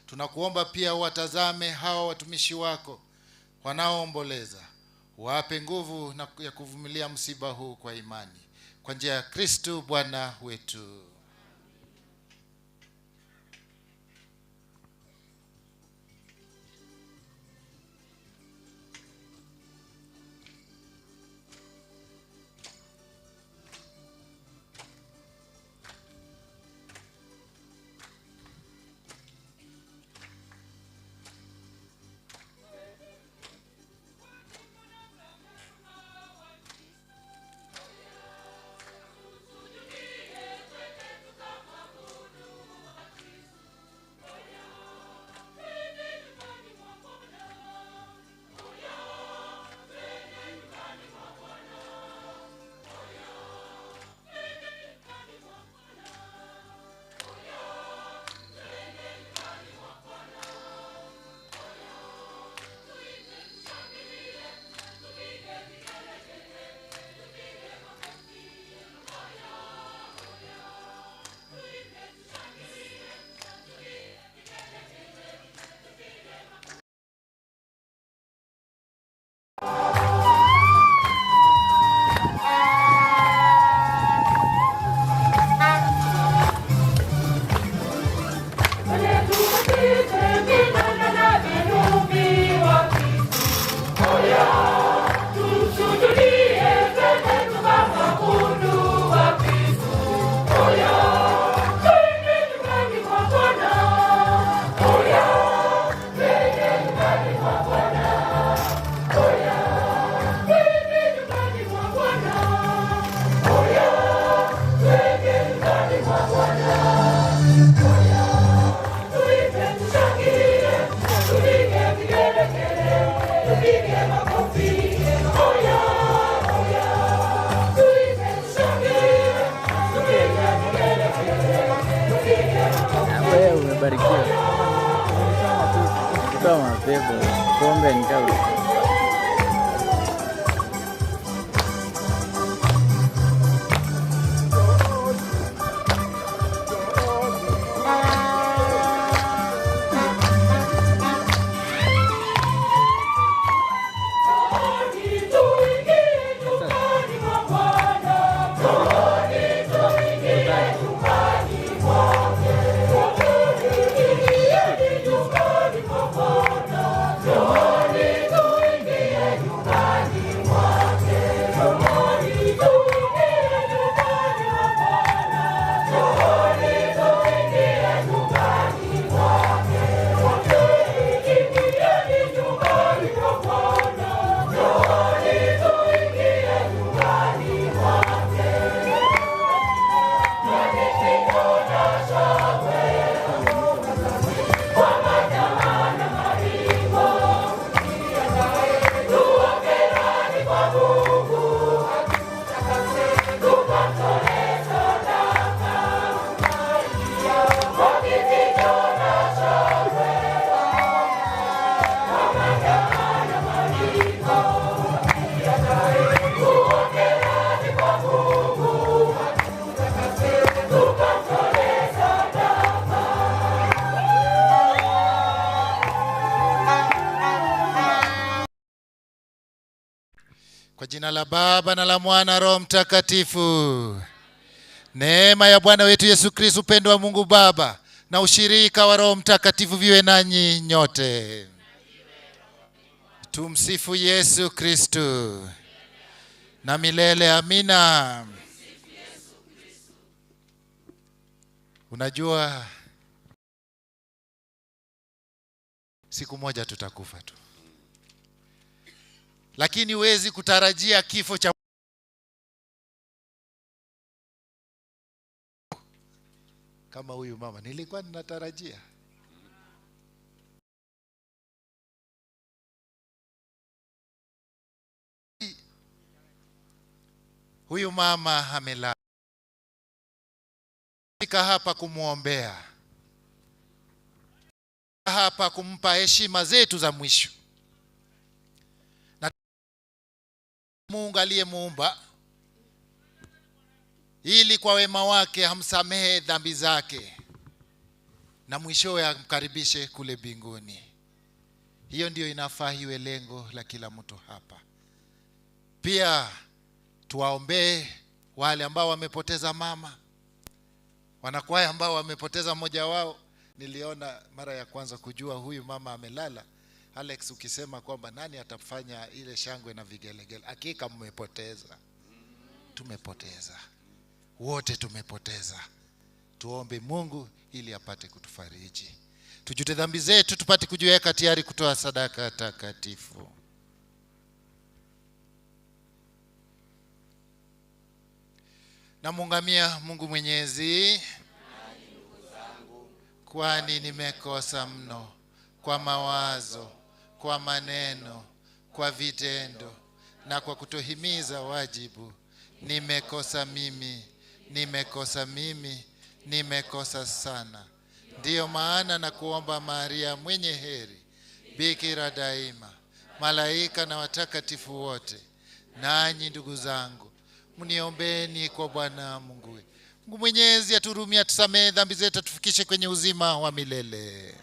Speaker 8: Tunakuomba pia watazame hawa watumishi wako wanaoomboleza, wape nguvu na ya kuvumilia msiba huu kwa imani, kwa njia ya Kristo Bwana wetu.
Speaker 3: Table, pombe ni tabu.
Speaker 8: Kwa jina la Baba na la Mwana Roho Mtakatifu. Neema ya Bwana wetu Yesu Kristo, upendo wa Mungu Baba na ushirika wa Roho Mtakatifu viwe nanyi nyote. Tumsifu Yesu Kristo. Na milele amina. Unajua siku moja tutakufa tu. Lakini huwezi kutarajia kifo cha kama huyu mama. Nilikuwa ninatarajia. Huyu mama amelala. Fika hapa kumuombea. Hapa kumpa heshima zetu za mwisho. Na Mungu aliyemuumba ili kwa wema wake amsamehe dhambi zake na mwishowe amkaribishe kule mbinguni. Hiyo ndiyo inafaa iwe lengo la kila mtu hapa. Pia tuwaombee wale ambao wamepoteza mama, wanakwaya ambao wamepoteza mmoja wao. Niliona mara ya kwanza kujua huyu mama amelala. Alex, ukisema kwamba nani atafanya ile shangwe na vigelegele, hakika mmepoteza. Tumepoteza wote, tumepoteza. Tuombe Mungu ili apate kutufariji, tujute dhambi zetu, tupate kujiweka tayari kutoa sadaka takatifu. Namuungamia Mungu Mwenyezi, kwani nimekosa mno kwa mawazo, kwa maneno, kwa vitendo na kwa kutohimiza wajibu. Nimekosa mimi, nimekosa mimi, nimekosa sana. Ndiyo maana na kuomba Maria mwenye heri, bikira daima, malaika na watakatifu wote, nanyi ndugu zangu, mniombeeni kwa Bwana Mungu. Mungu Mwenyezi atuhurumie, atusamehe dhambi zetu, atufikishe kwenye uzima wa milele.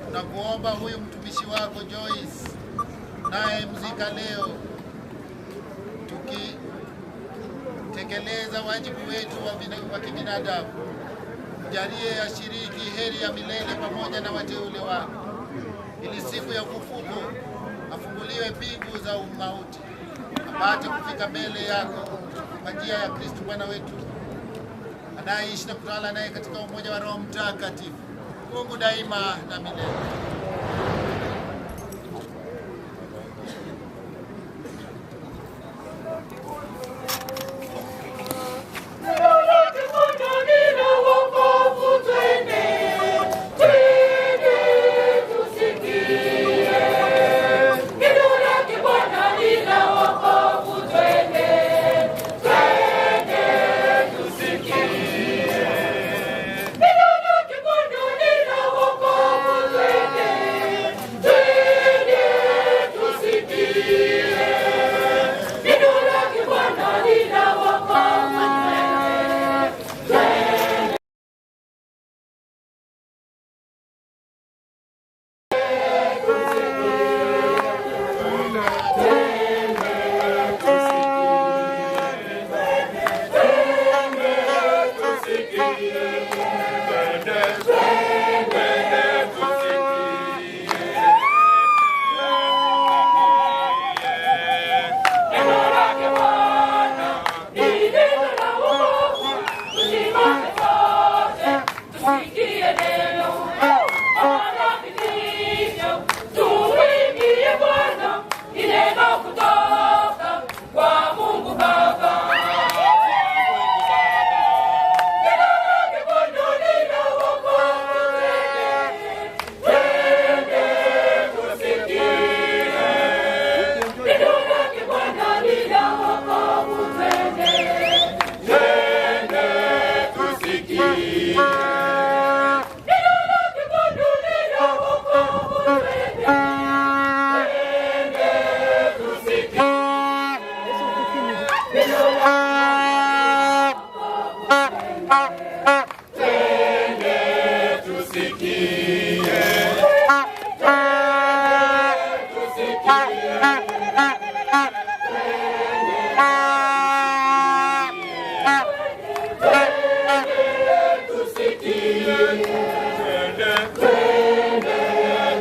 Speaker 8: Tunakuomba huyu mtumishi wako Joyce naye mzika leo, tukitekeleza wajibu wetu wa kibinadamu, mjalie ashiriki heri ya milele pamoja na wateule wako, ili siku ya ufufuko afunguliwe mbingu za umauti, apate kufika mbele yako kwa njia ya Kristo Bwana wetu, anayeishi na kutawala naye katika umoja wa Roho Mtakatifu, Mungu daima na milele.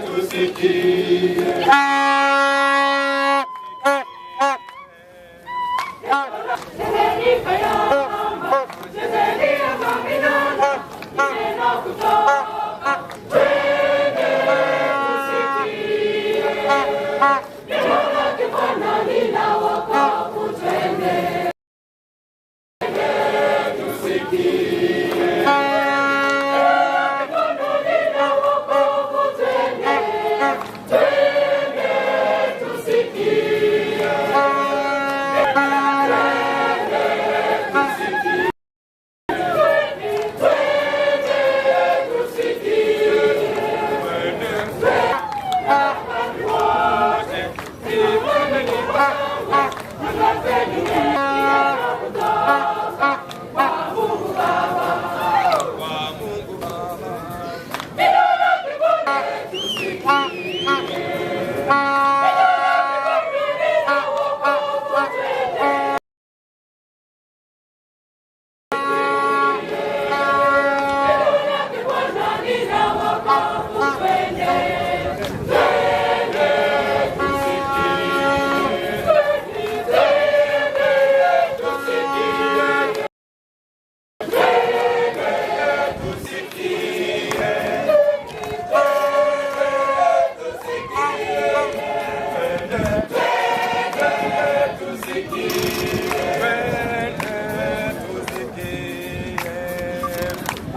Speaker 5: Tusikie.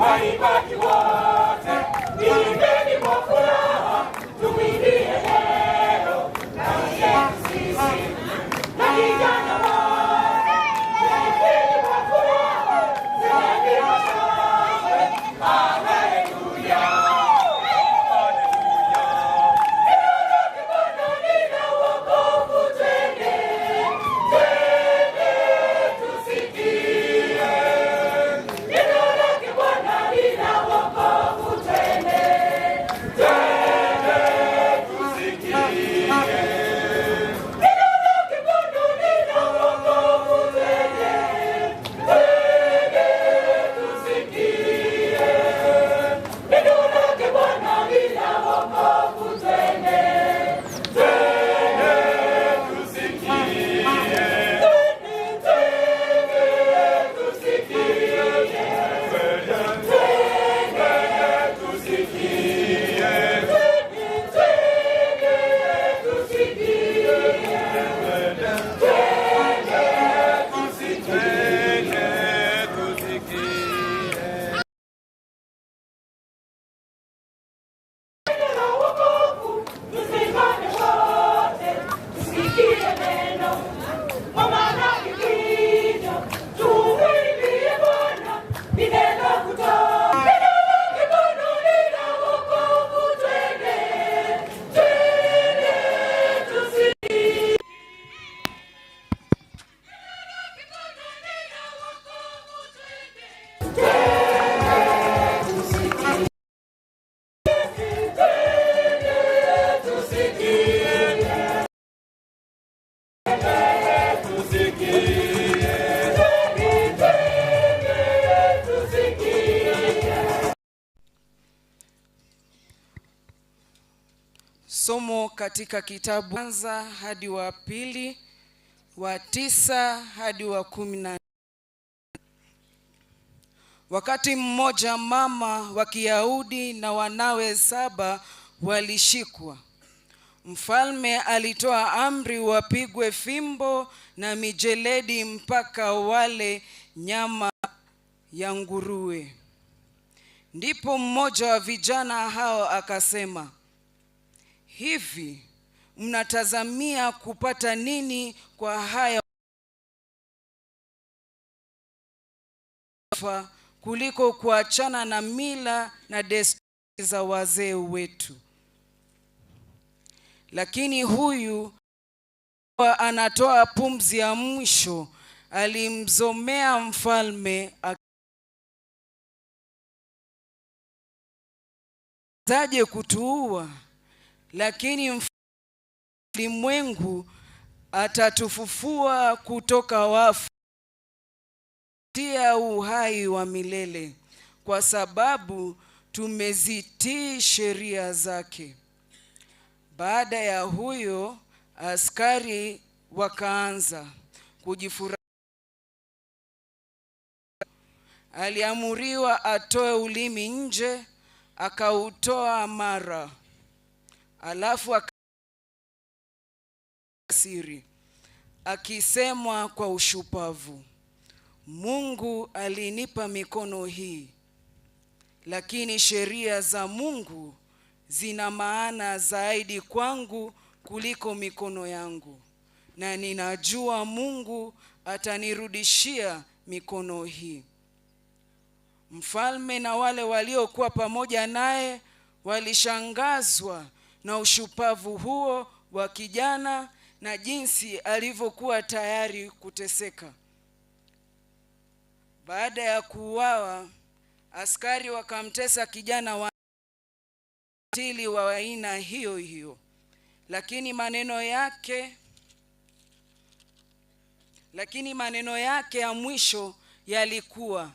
Speaker 5: Waimbaji wote, imbeni kwa furaha, tumwimbie leo na yetu sisi na vijana wote, imbeni kwa furaha, tuimbie kwa shangwe, haleluya. Neno lake Bwana lina wokovu, twende, twende tusikie. Neno lake Bwana lina wokovu, twende, twende tusikie. Neno lake Bwana lina wokovu, twende, twende tusikie. Neno lake Bwana lina wokovu, twende, twende tusikie. Twende, twende tusikie. Twende tusikie. Twende, twende tusikie. Twende tusikie. Neno la wokovu, tusimame wote, tusikie neno. Kwa maana kikicho, tumwimbie Bwana, ni neno kutoka. Neno lake Bwana lina wokovu, twende, twende tusikie.
Speaker 21: Somo katika kitabu kwanza hadi wa pili, wa 9 hadi wa 10. Wakati mmoja mama wa Kiyahudi na wanawe 7 walishikwa. Mfalme alitoa amri wapigwe fimbo na mijeledi mpaka wale nyama ya nguruwe. Ndipo mmoja wa vijana hao akasema, hivi mnatazamia kupata nini kwa haya kuliko kuachana na mila na desturi za wazee wetu? Lakini huyu anatoa pumzi ya mwisho alimzomea mfalme akazaje kutuua, lakini ulimwengu atatufufua kutoka wafu tia uhai wa milele, kwa sababu tumezitii sheria zake. Baada ya huyo askari wakaanza kujifurahisha. Aliamuriwa atoe ulimi nje, akautoa mara. Alafu akasiri akisemwa kwa ushupavu, Mungu alinipa mikono hii, lakini sheria za Mungu zina maana zaidi kwangu kuliko mikono yangu, na ninajua Mungu atanirudishia mikono hii. Mfalme na wale waliokuwa pamoja naye walishangazwa na ushupavu huo wa kijana na jinsi alivyokuwa tayari kuteseka. Baada ya kuuawa, askari wakamtesa kijana wa tili wa aina hiyo hiyo. Lakini maneno yake ya mwisho yalikuwa,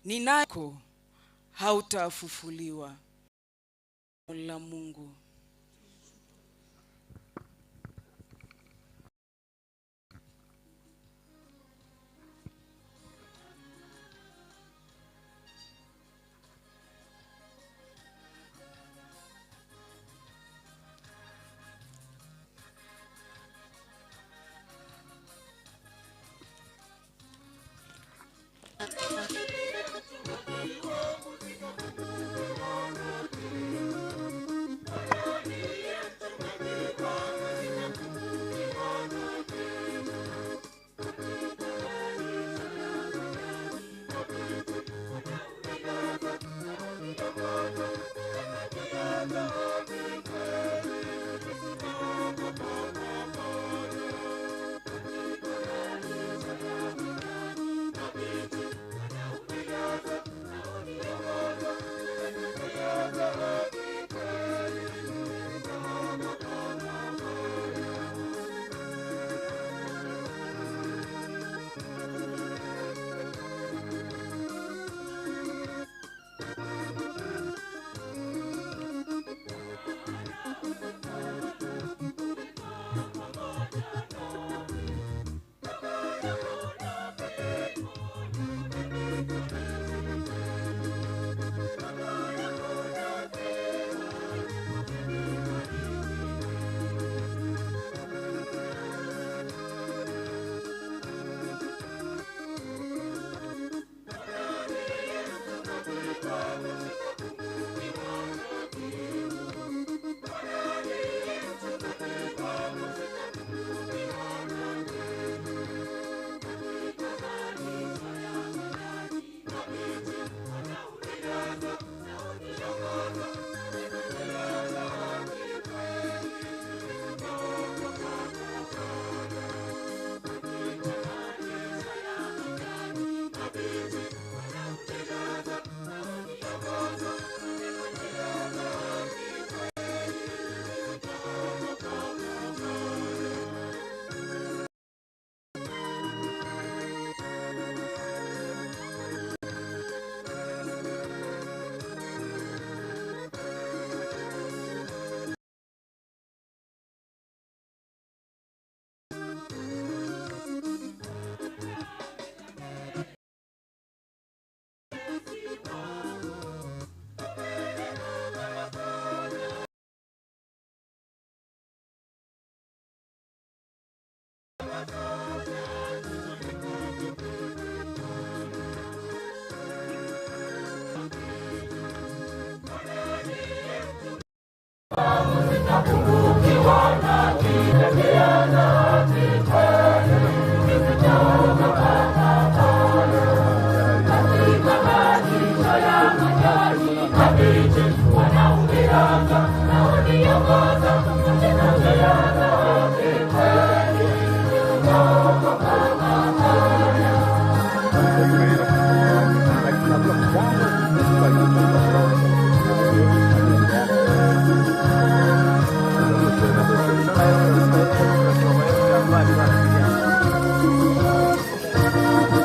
Speaker 21: ninako hautafufuliwa. La Mungu.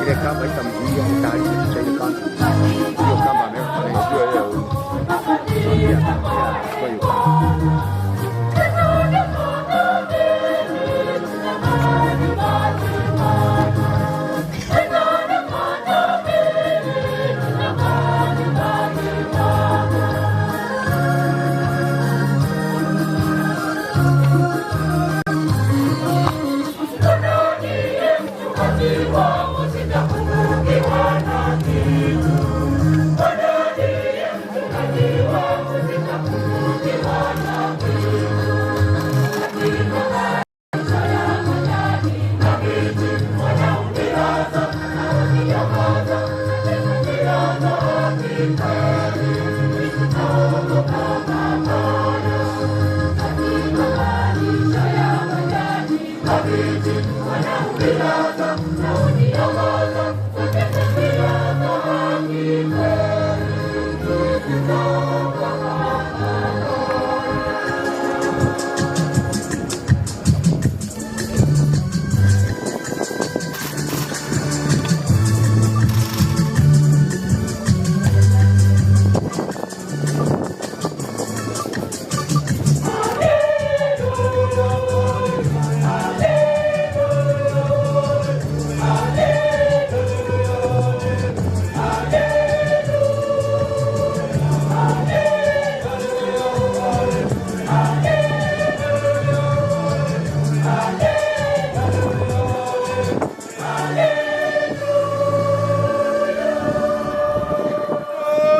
Speaker 3: Ile kamba itamzuia, itaharibu picha ile kamba. Hiyo kamba ameweka pale, sio yeye huyu. Mwambie achukue hiyo kamba.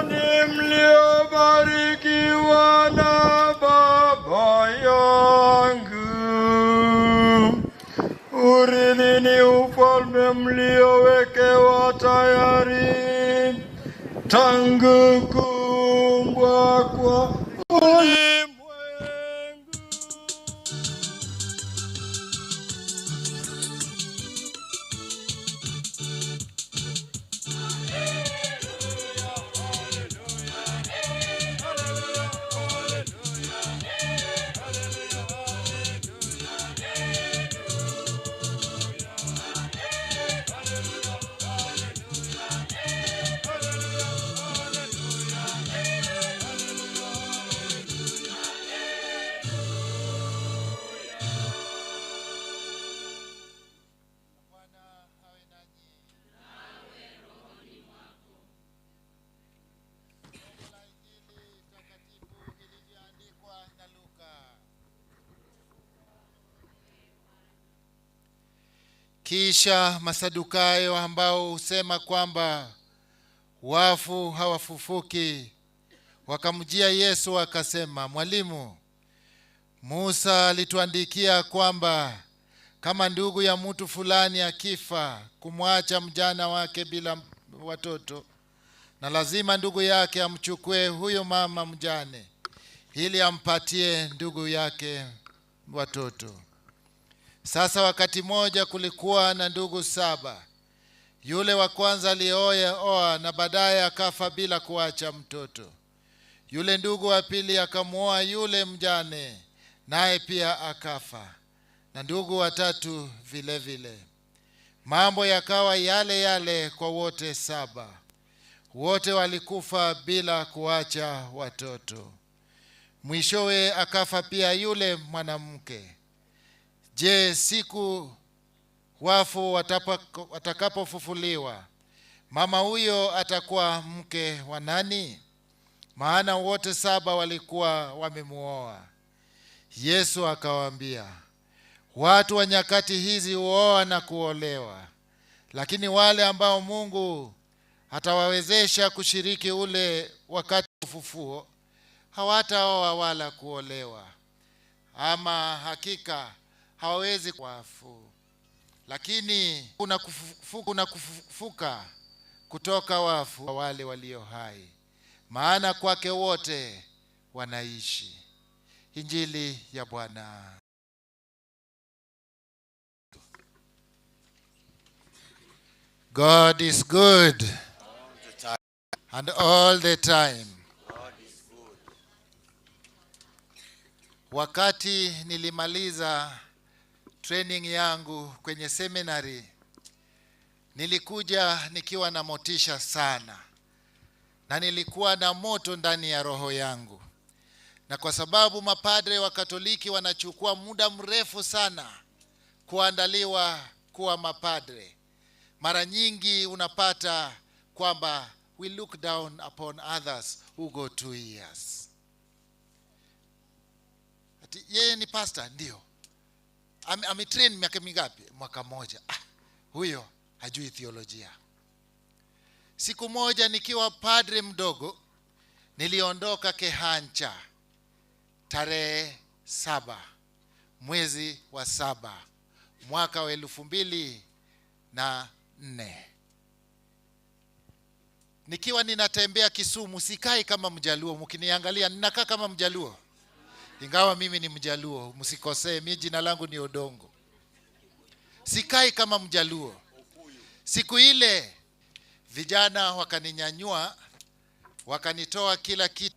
Speaker 7: Ni mliobarikiwa na Baba yangu, urithini ufalme mliowekewa tayari tangu kuumbwa kwa ulimwengu.
Speaker 8: Kisha Masadukayo ambao husema kwamba wafu hawafufuki wakamjia Yesu wakasema, Mwalimu, Musa alituandikia kwamba kama ndugu ya mtu fulani akifa kumwacha mjana wake bila watoto, na lazima ndugu yake amchukue huyo mama mjane ili ampatie ndugu yake watoto. Sasa wakati mmoja kulikuwa na ndugu 7. Yule wa kwanza alioa na baadaye akafa bila kuacha mtoto. Yule ndugu wa pili akamuoa yule mjane, naye pia akafa. Na ndugu wa tatu vile vile. Mambo yakawa yale yale kwa wote 7. Wote walikufa bila kuacha watoto. Mwishowe akafa pia yule mwanamke. Je, siku wafu watakapofufuliwa, mama huyo atakuwa mke wa nani? Maana wote 7 walikuwa wamemuoa. Yesu akawaambia, watu wa nyakati hizi huoa na kuolewa, lakini wale ambao Mungu atawawezesha kushiriki ule wakati ufufuo hawataoa wala kuolewa, ama hakika hawawezi wafu. Lakini kuna kufufuka kutoka wafu wale walio hai, maana kwake wote wanaishi. Injili ya Bwana. God is good. And all the time. Wakati nilimaliza training yangu kwenye seminary, nilikuja nikiwa na motisha sana, na nilikuwa na moto ndani ya roho yangu. Na kwa sababu mapadre wa Katoliki wanachukua muda mrefu sana kuandaliwa kuwa mapadre, mara nyingi unapata kwamba we look down upon others who go 2 years. Ati yeye ni pastor? Ndio. Ametrain miaka mingapi? Mwaka mmoja. Huyo hajui theolojia. Siku moja nikiwa padre mdogo, niliondoka Kehancha tarehe 7 mwezi wa 7 mwaka wa 2004. Nikiwa ninatembea Kisumu, sikai kama Mjaluo. Mkiniangalia ninakaa kama Mjaluo, ingawa mimi ni Mjaluo, msikosee, mimi jina langu ni Odongo. Sikai kama Mjaluo. Siku ile vijana wakaninyanyua, wakanitoa kila kitu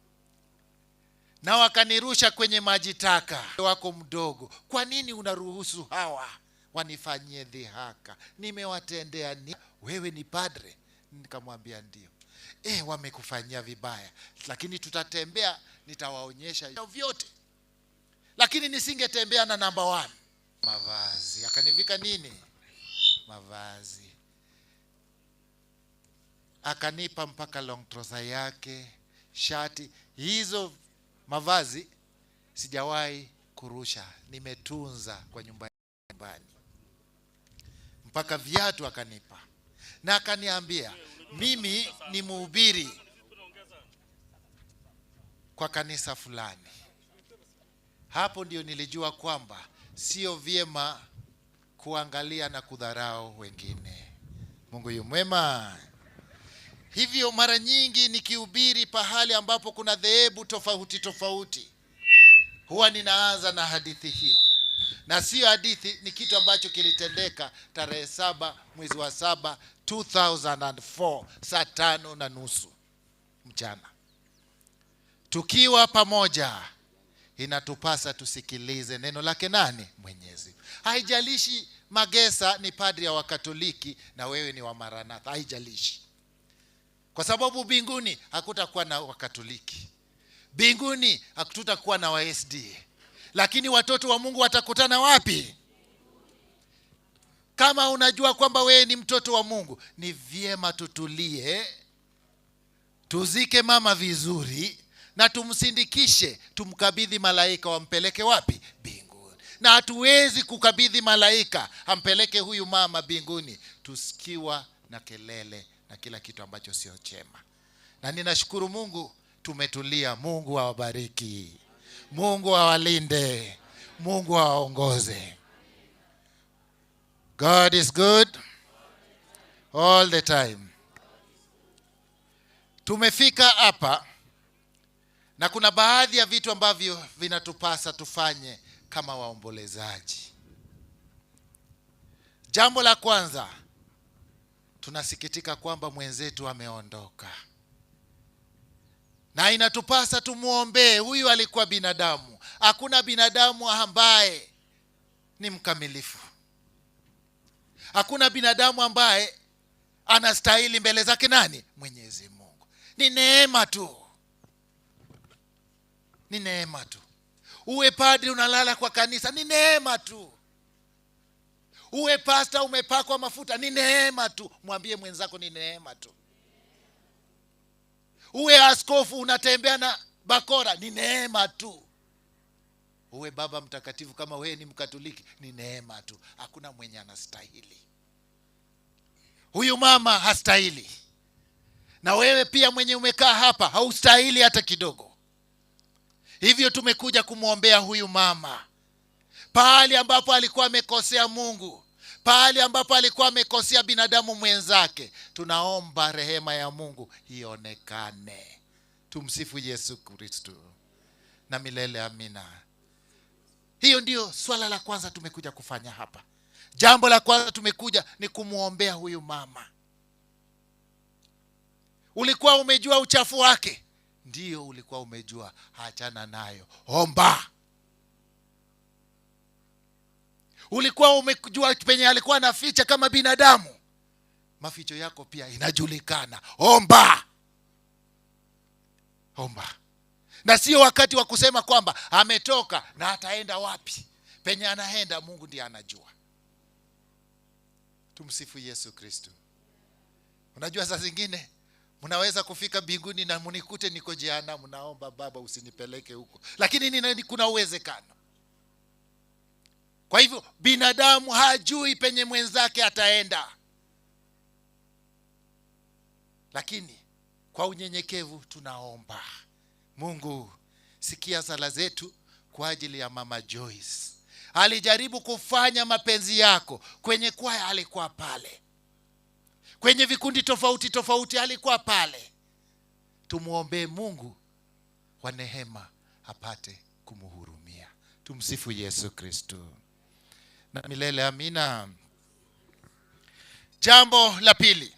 Speaker 8: na wakanirusha kwenye maji taka. Wako mdogo, kwa nini unaruhusu hawa wanifanyie dhihaka? Nimewatendea nini? Wewe ni padre? Nikamwambia ndio. Wamekufanyia vibaya, lakini tutatembea, nitawaonyesha vyote. Lakini nisingetembea na number 1. Mavazi. Akanivika nini? Mavazi. Akanipa mpaka long trouser yake, shati. Hizo mavazi sijawahi kurusha, nimetunza kwa nyumbani. Mpaka viatu akanipa. Na akaniambia, mimi ni mhubiri kwa kanisa fulani. Hapo ndio nilijua kwamba sio vyema kuangalia na kudharau wengine. Mungu yu mwema. Hivyo mara nyingi nikihubiri pahali ambapo kuna dhehebu tofauti tofauti, huwa ninaanza na hadithi hiyo. Na sio hadithi, ni kitu ambacho kilitendeka tarehe 7 mwezi wa 7 2004 saa 5:30 mchana. Tukiwa pamoja, inatupasa tusikilize neno lake nani? Mwenyezi. Haijalishi Magesa ni padri wa Katoliki na wewe ni wa Maranatha, haijalishi. Kwa sababu mbinguni hakutakuwa na Wakatoliki, mbinguni hakutakuwa na wa SD. Lakini watoto wa Mungu watakutana wapi? Kama unajua kwamba wewe ni mtoto wa Mungu, ni vyema tutulie, tuzike mama vizuri na tumsindikishe, tumkabidhi malaika wampeleke wapi? Mbinguni. Na hatuwezi kukabidhi malaika ampeleke huyu mama mbinguni tusikiwa na kelele na kila kitu ambacho sio chema. Na ninashukuru Mungu tumetulia. Mungu awabariki, Mungu awalinde, Mungu awaongoze. God is good all the time. Tumefika hapa na kuna baadhi ya vitu ambavyo vinatupasa tufanye kama waombolezaji. Jambo la kwanza, tunasikitika kwamba mwenzetu ameondoka, na inatupasa tumuombee. Huyu alikuwa binadamu. Hakuna binadamu ambaye ni mkamilifu. Hakuna binadamu ambaye anastahili mbele zake nani? Mwenyezi Mungu. Ni neema tu. Ni neema tu. Uwe padri unalala kwa kanisa, ni neema tu. Uwe pasta umepakwa mafuta, ni neema tu. Mwambie mwenzako ni neema tu. Uwe askofu unatembea na bakora, ni neema tu. Uwe baba mtakatifu kama wewe ni Mkatoliki, ni neema tu. Hakuna mwenye anastahili. Huyu mama hastahili. Na wewe pia mwenye umekaa hapa haustahili hata kidogo. Hivyo tumekuja kumwombea huyu mama. Pahali ambapo alikuwa amekosea Mungu, pahali ambapo alikuwa amekosea binadamu mwenzake, tunaomba rehema ya Mungu ionekane. Tumsifu Yesu Kristo na milele amina. Hiyo ndio swala la kwanza tumekuja kufanya hapa. Jambo la kwanza tumekuja ni kumwombea huyu mama. Ulikuwa umejua uchafu wake? Ndio, ulikuwa umejua. Achana nayo, omba. Ulikuwa umejua penye alikuwa anaficha kama binadamu? Maficho yako pia inajulikana. Omba, omba. Na sio wakati wa kusema kwamba ametoka na ataenda wapi. Penye anaenda Mungu ndiye anajua. Tumsifu Yesu Kristo. Unajua saa zingine mnaweza kufika mbinguni na mnikute niko jehanamu, naomba Baba usinipeleke huko, lakini kuna uwezekano. Kwa hivyo binadamu hajui penye mwenzake ataenda, lakini kwa unyenyekevu tunaomba Mungu, sikia sala zetu kwa ajili ya Mama Joyce. Alijaribu kufanya mapenzi yako. Kwenye kwaya alikuwa pale, kwenye vikundi tofauti tofauti alikuwa pale. Tumuombee Mungu wa neema apate kumhurumia. Tumsifu Yesu Kristo na milele amina. Jambo la pili,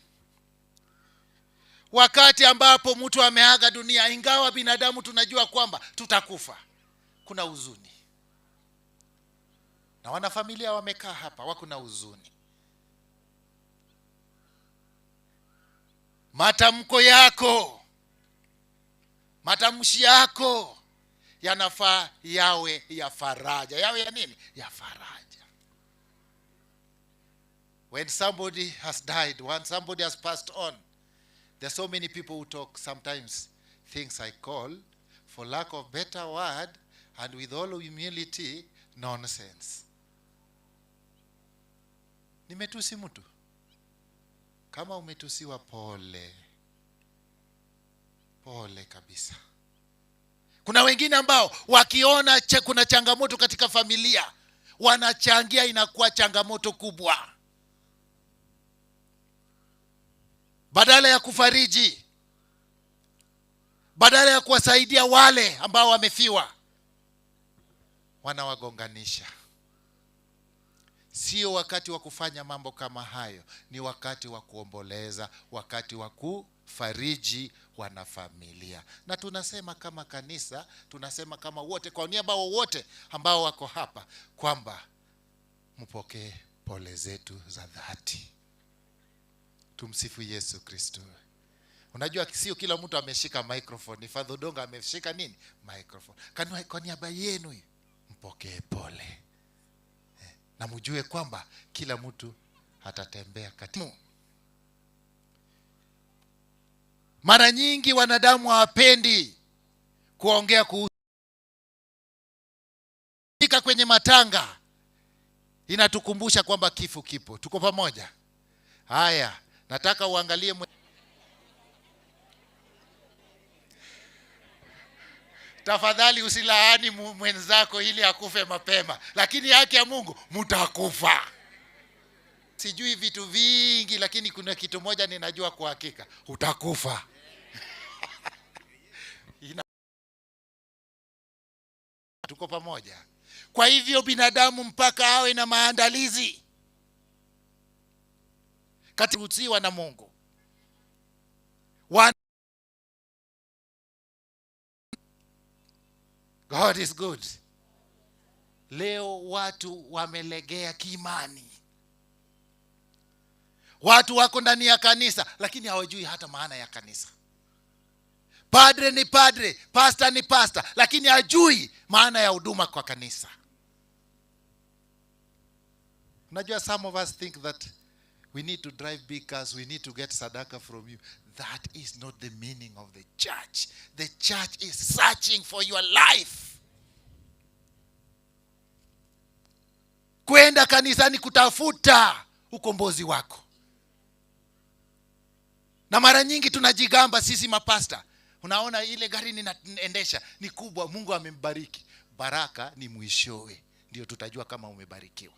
Speaker 8: wakati ambapo mtu ameaga dunia, ingawa binadamu tunajua kwamba tutakufa, kuna huzuni. Na wanafamilia wamekaa hapa wako na huzuni. Matamko yako, matamshi yako yanafaa yawe ya faraja. Yawe ya nini? Ya faraja. When somebody has died, when somebody has passed on, there are so many people who talk sometimes things I call, for lack of better word, and with all humility, nonsense. Nimetusi mtu? Kama umetusiwa, pole. Pole kabisa. Kuna wengine ambao wakiona kuna changamoto katika familia, wanachangia, inakuwa changamoto kubwa. Badala ya kufariji, badala ya kuwasaidia wale ambao wamefiwa, wanawagonganisha. Sio wakati wa kufanya mambo kama hayo, ni wakati wa kuomboleza, wakati wa kufariji wanafamilia. Na tunasema kama kanisa, tunasema kama wote, kwa niaba wote ambao wako hapa, kwamba mpokee pole zetu za dhati. Tumsifu Yesu Kristo. Unajua sio kila mtu ameshika microphone. Father Odonga ameshika nini? Microphone. Kwa niaba yenu mpokee pole. Na mjue kwamba kila mtu atatembea katika. Mara nyingi wanadamu hawapendi kuongea kuhusu kwenye matanga. Inatukumbusha kwamba kifo kipo. Tuko pamoja? Haya, nataka uangalie tafadhali usilaani mwenzako ili akufe mapema, lakini haki ya Mungu mtakufa. Sijui vitu vingi, lakini kuna kitu moja ninajua kwa hakika, utakufa. Tuko pamoja. Kwa hivyo binadamu mpaka awe na maandalizi katiwa na Mungu. God is good. Leo watu wamelegea kiimani. Watu wako ndani ya kanisa lakini hawajui hata maana ya kanisa. Padre ni padre, pastor ni pastor, lakini hajui maana ya huduma kwa kanisa. Unajua, some of us think that we need to drive big cars, we need to get sadaka from you. That is not the meaning of the church. The church is searching for your life. Kwenda kanisani kutafuta ukombozi wako. Na mara nyingi tunajigamba sisi mapasta. Unaona ile gari ninaendesha ni kubwa, Mungu amembariki. Baraka ni mwishowe, ndio tutajua kama umebarikiwa.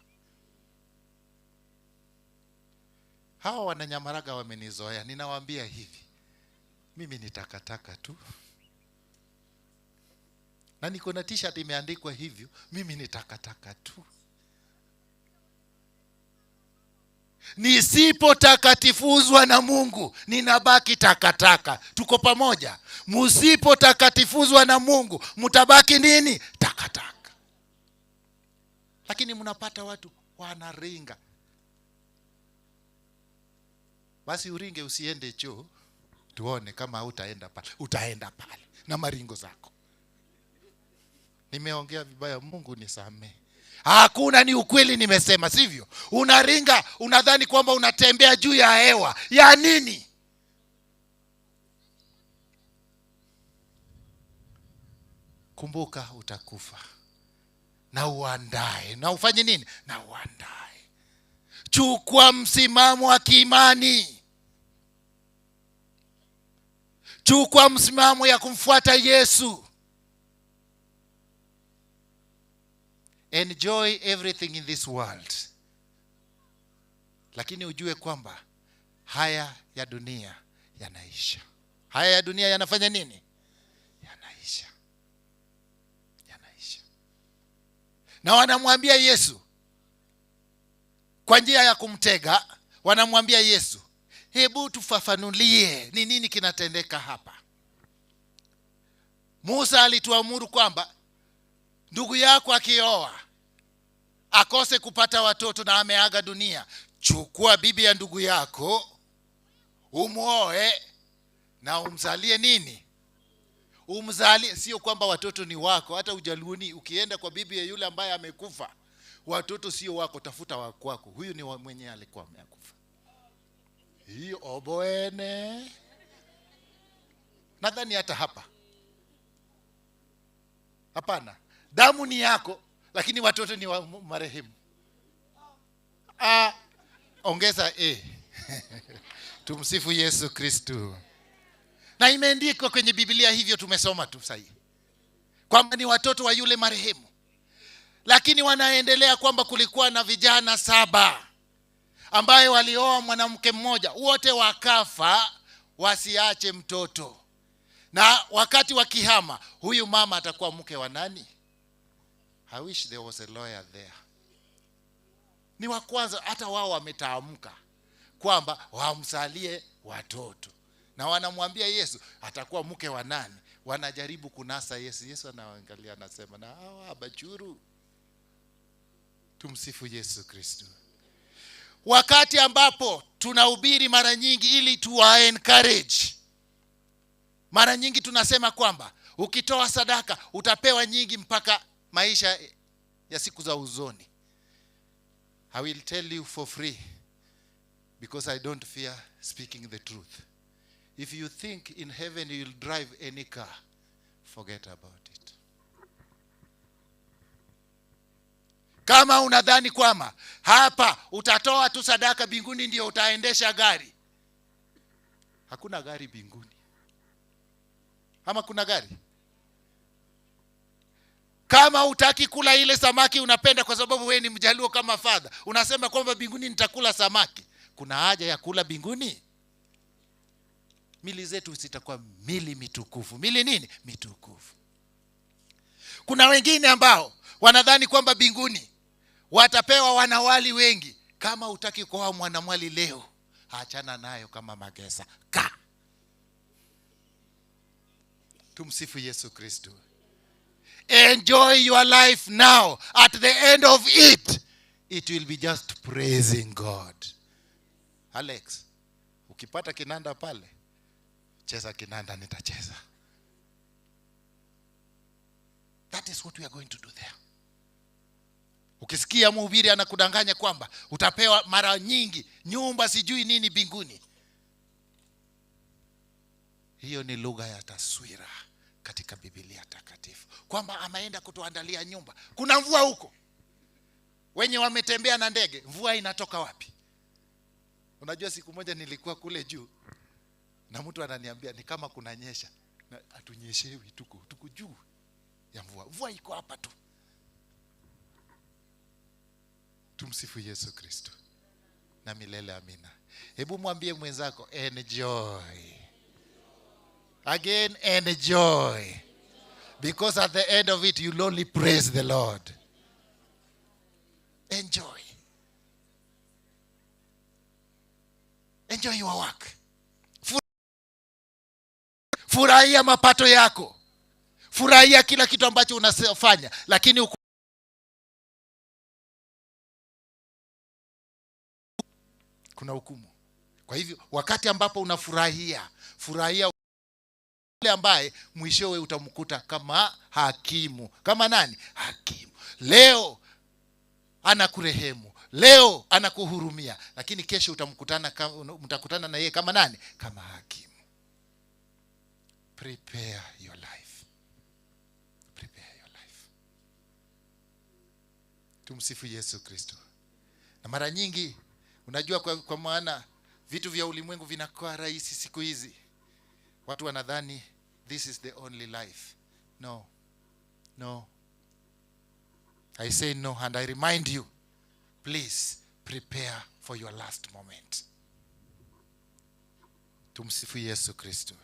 Speaker 8: Hawa wananyamaraga wamenizoea. Ninawaambia hivi, mimi ni takataka tu. Na niko na t-shirt imeandikwa hivyo, mimi ni takataka tu. Nisipotakatifuzwa na Mungu ninabaki takataka. Tuko pamoja? Msipotakatifuzwa na Mungu mtabaki nini? Takataka. Lakini mnapata watu wanaringa. Basi uringe, usiende choo, tuone kama utaenda pale. Utaenda pale na maringo zako. Nimeongea vibaya, Mungu nisamee. Hakuna, ni ukweli nimesema, sivyo? Unaringa, unadhani kwamba unatembea juu ya hewa. Ya nini? Kumbuka utakufa. Na uandae. Na ufanye nini? Na uandae. Chukua msimamo wa kiimani. Chukua msimamo ya kumfuata Yesu. Enjoy everything in this world. Lakini ujue kwamba haya ya dunia yanaisha. Haya ya dunia yanafanya nini? Yanaisha. Yanaisha. Na wanamwambia Yesu kwa njia ya kumtega, wanamwambia Yesu, hebu tufafanulie ni nini kinatendeka hapa. Musa alituamuru kwamba ndugu yako akioa akose kupata watoto na ameaga dunia, chukua bibi ya ndugu yako umuoe na umzalie nini? Umzalie. Sio kwamba watoto ni wako. Hata ujaluoni ukienda kwa bibi ya yule ambaye amekufa, watoto sio wako, tafuta wa kwako. Huyu ni mwenye alikuwa amekufa. Hiyo oboene. Nadhani hata hapa. Hapana. Damu ni yako, lakini watoto ni wa marehemu. Ongeza e. Tumsifu Yesu Kristo. Na imeandikwa kwenye Biblia hivyo, tumesoma tu sahihi, kwamba ni watoto wa yule marehemu. Lakini wanaendelea kwamba kulikuwa na vijana 7 ambaye walioa mwanamke mmoja, wote wakafa wasiache mtoto. Na wakati wa kihama, huyu mama atakuwa mke wa nani? I wish there was a lawyer there. Ni wa kwanza, hata wao wametaamka kwamba wamsalie watoto. Na wanamwambia Yesu atakuwa mke wa nani? Wanajaribu kunasa Yesu. Yesu anaangalia anasema, na hawa abachuru. Tumsifu Yesu Kristo. Wakati ambapo tunahubiri mara nyingi ili tuwa encourage, mara nyingi tunasema kwamba ukitoa sadaka utapewa nyingi mpaka maisha ya siku za uzoni. I will tell you for free, because I don't fear speaking the truth. If you think in heaven you will drive any car, forget about it. Kama unadhani kwamba hapa utatoa tu sadaka, mbinguni ndio utaendesha gari, hakuna gari mbinguni. Ama kuna gari? Kama hutaki kula ile samaki unapenda kwa sababu wewe ni Mjaluo kama father, unasema kwamba mbinguni nitakula samaki, kuna haja ya kula mbinguni? Mili zetu zitakuwa mili mitukufu. Mili nini? Mitukufu. Kuna wengine ambao wanadhani kwamba mbinguni watapewa wanawali wengi. Kama hutaki kuoa mwanamwali leo, achana nayo kama magesa. Ka. Tumsifu Yesu Kristo. Enjoy your life now. At the end of it, it will be just praising God. Alex, ukipata kinanda pale, cheza kinanda, nitacheza. That is what we are going to do there. Ukisikia mhubiri anakudanganya kwamba utapewa mara nyingi nyumba sijui nini mbinguni, hiyo ni lugha ya taswira katika Biblia takatifu, kwamba ameenda kutuandalia nyumba. Kuna mvua huko, wenye wametembea na ndege, mvua inatoka wapi? Unajua siku moja nilikuwa kule juu na mtu ananiambia ni kama kunanyesha, na hatunyeshewi, tuko juu ya mvua. Mvua iko hapa tu. Tumsifu Yesu Kristo na milele amina. Hebu mwambie mwenzako, enjoy. Again, enjoy. Because at the end of it, you'll only praise the Lord. Enjoy. Enjoy your work. Furahia mapato yako, furahia kila kitu ambacho unafanya, lakini kuna hukumu. Kwa hivyo wakati ambapo unafurahia, furahia yule ambaye mwishowe utamkuta kama hakimu. Kama nani? Hakimu. Leo anakurehemu, leo anakuhurumia, lakini kesho mtakutana na yeye kama nani? Kama hakimu. Prepare your life. Prepare your life. Tumsifu Yesu Kristo. Na mara nyingi unajua kwa maana vitu vya ulimwengu vinakuwa rahisi siku hizi. Watu wanadhani this is the only life. No. No. I say no, and I remind you, please prepare for your last moment. Tumsifu Yesu Kristo.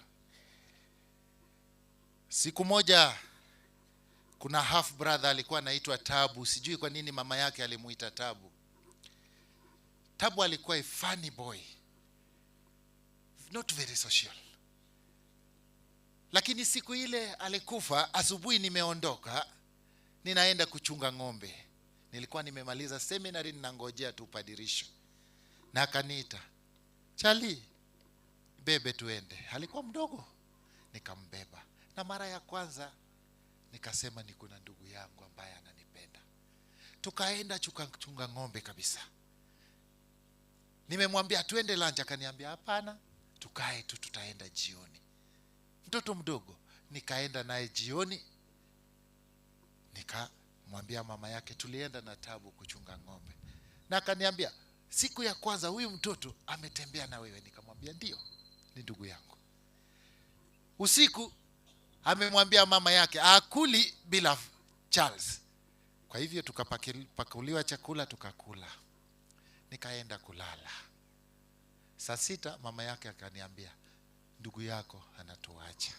Speaker 8: Siku moja kuna half brother alikuwa anaitwa Tabu. Sijui kwa nini mama yake alimuita Tabu. Tabu alikuwa a funny boy, not very social. Lakini siku ile alikufa, asubuhi nimeondoka, ninaenda kuchunga ng'ombe. Nilikuwa nimemaliza seminary, ninangojea tu padirisho. Na akaniita, "Chali, bebe tuende." Alikuwa mdogo. Nikambeba. Na mara ya kwanza nikasema ni kuna ndugu yangu ambaye ananipenda. Tukaenda chunga ng'ombe kabisa. Nimemwambia tuende lunch, akaniambia hapana, tukae tu, tutaenda jioni. Mtoto mdogo. Nikaenda naye jioni. Nikamwambia mama yake tulienda na Tabu kuchunga ng'ombe. Na akaniambia siku ya kwanza huyu mtoto ametembea na wewe. Nikamwambia ndio, ni ndugu yangu. Usiku amemwambia mama yake akuli bila Charles. Kwa hivyo tukapakuliwa chakula tukakula. Nikaenda kulala. Saa 6 mama yake akaniambia ndugu yako anatuacha.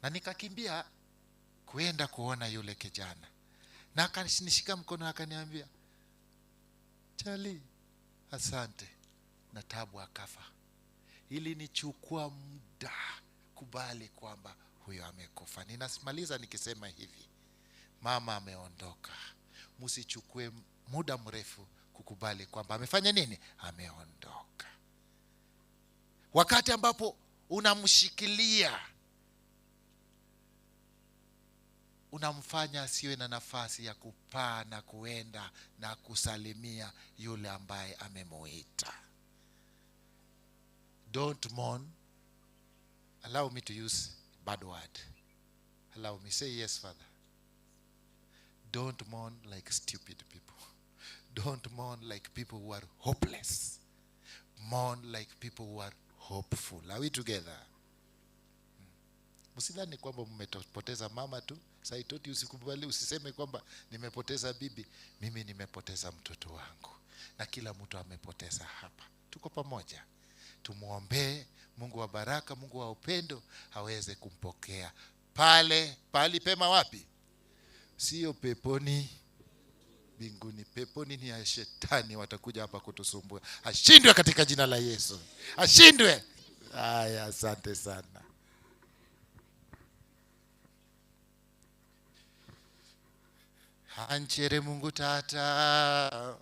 Speaker 8: Na nikakimbia kuenda kuona yule kijana. Na akanishika mkono akaniambia, "Charlie, asante." Na Tabu akafa. Ilinichukua muda kubali kwamba huyo amekufa. Ninasimaliza nikisema hivi, mama ameondoka. Msichukue muda mrefu kukubali kwamba amefanya nini? Ameondoka. Wakati ambapo unamshikilia, unamfanya asiwe na nafasi ya kupaa na kuenda na kusalimia yule ambaye amemuita. Don't mourn. Allow me to use bad word. Allow me. Say yes, Father. Don't mourn like stupid people. Don't mourn like people who are hopeless. Mourn like people who are hopeful. Are we together? Msidhani kwamba mmepoteza mama tu. Saitoti usikubali, usiseme kwamba nimepoteza bibi. Mimi nimepoteza mtoto wangu. Na kila mtu amepoteza hapa. Tuko pamoja. Tumuombee Mungu wa baraka, Mungu wa upendo aweze kumpokea pale pali pema. Wapi? Sio peponi, mbinguni. Peponi ni ya shetani, watakuja hapa kutusumbua. Ashindwe katika jina la Yesu. Ashindwe. Haya, asante sana. Hanchere Mungu Tata.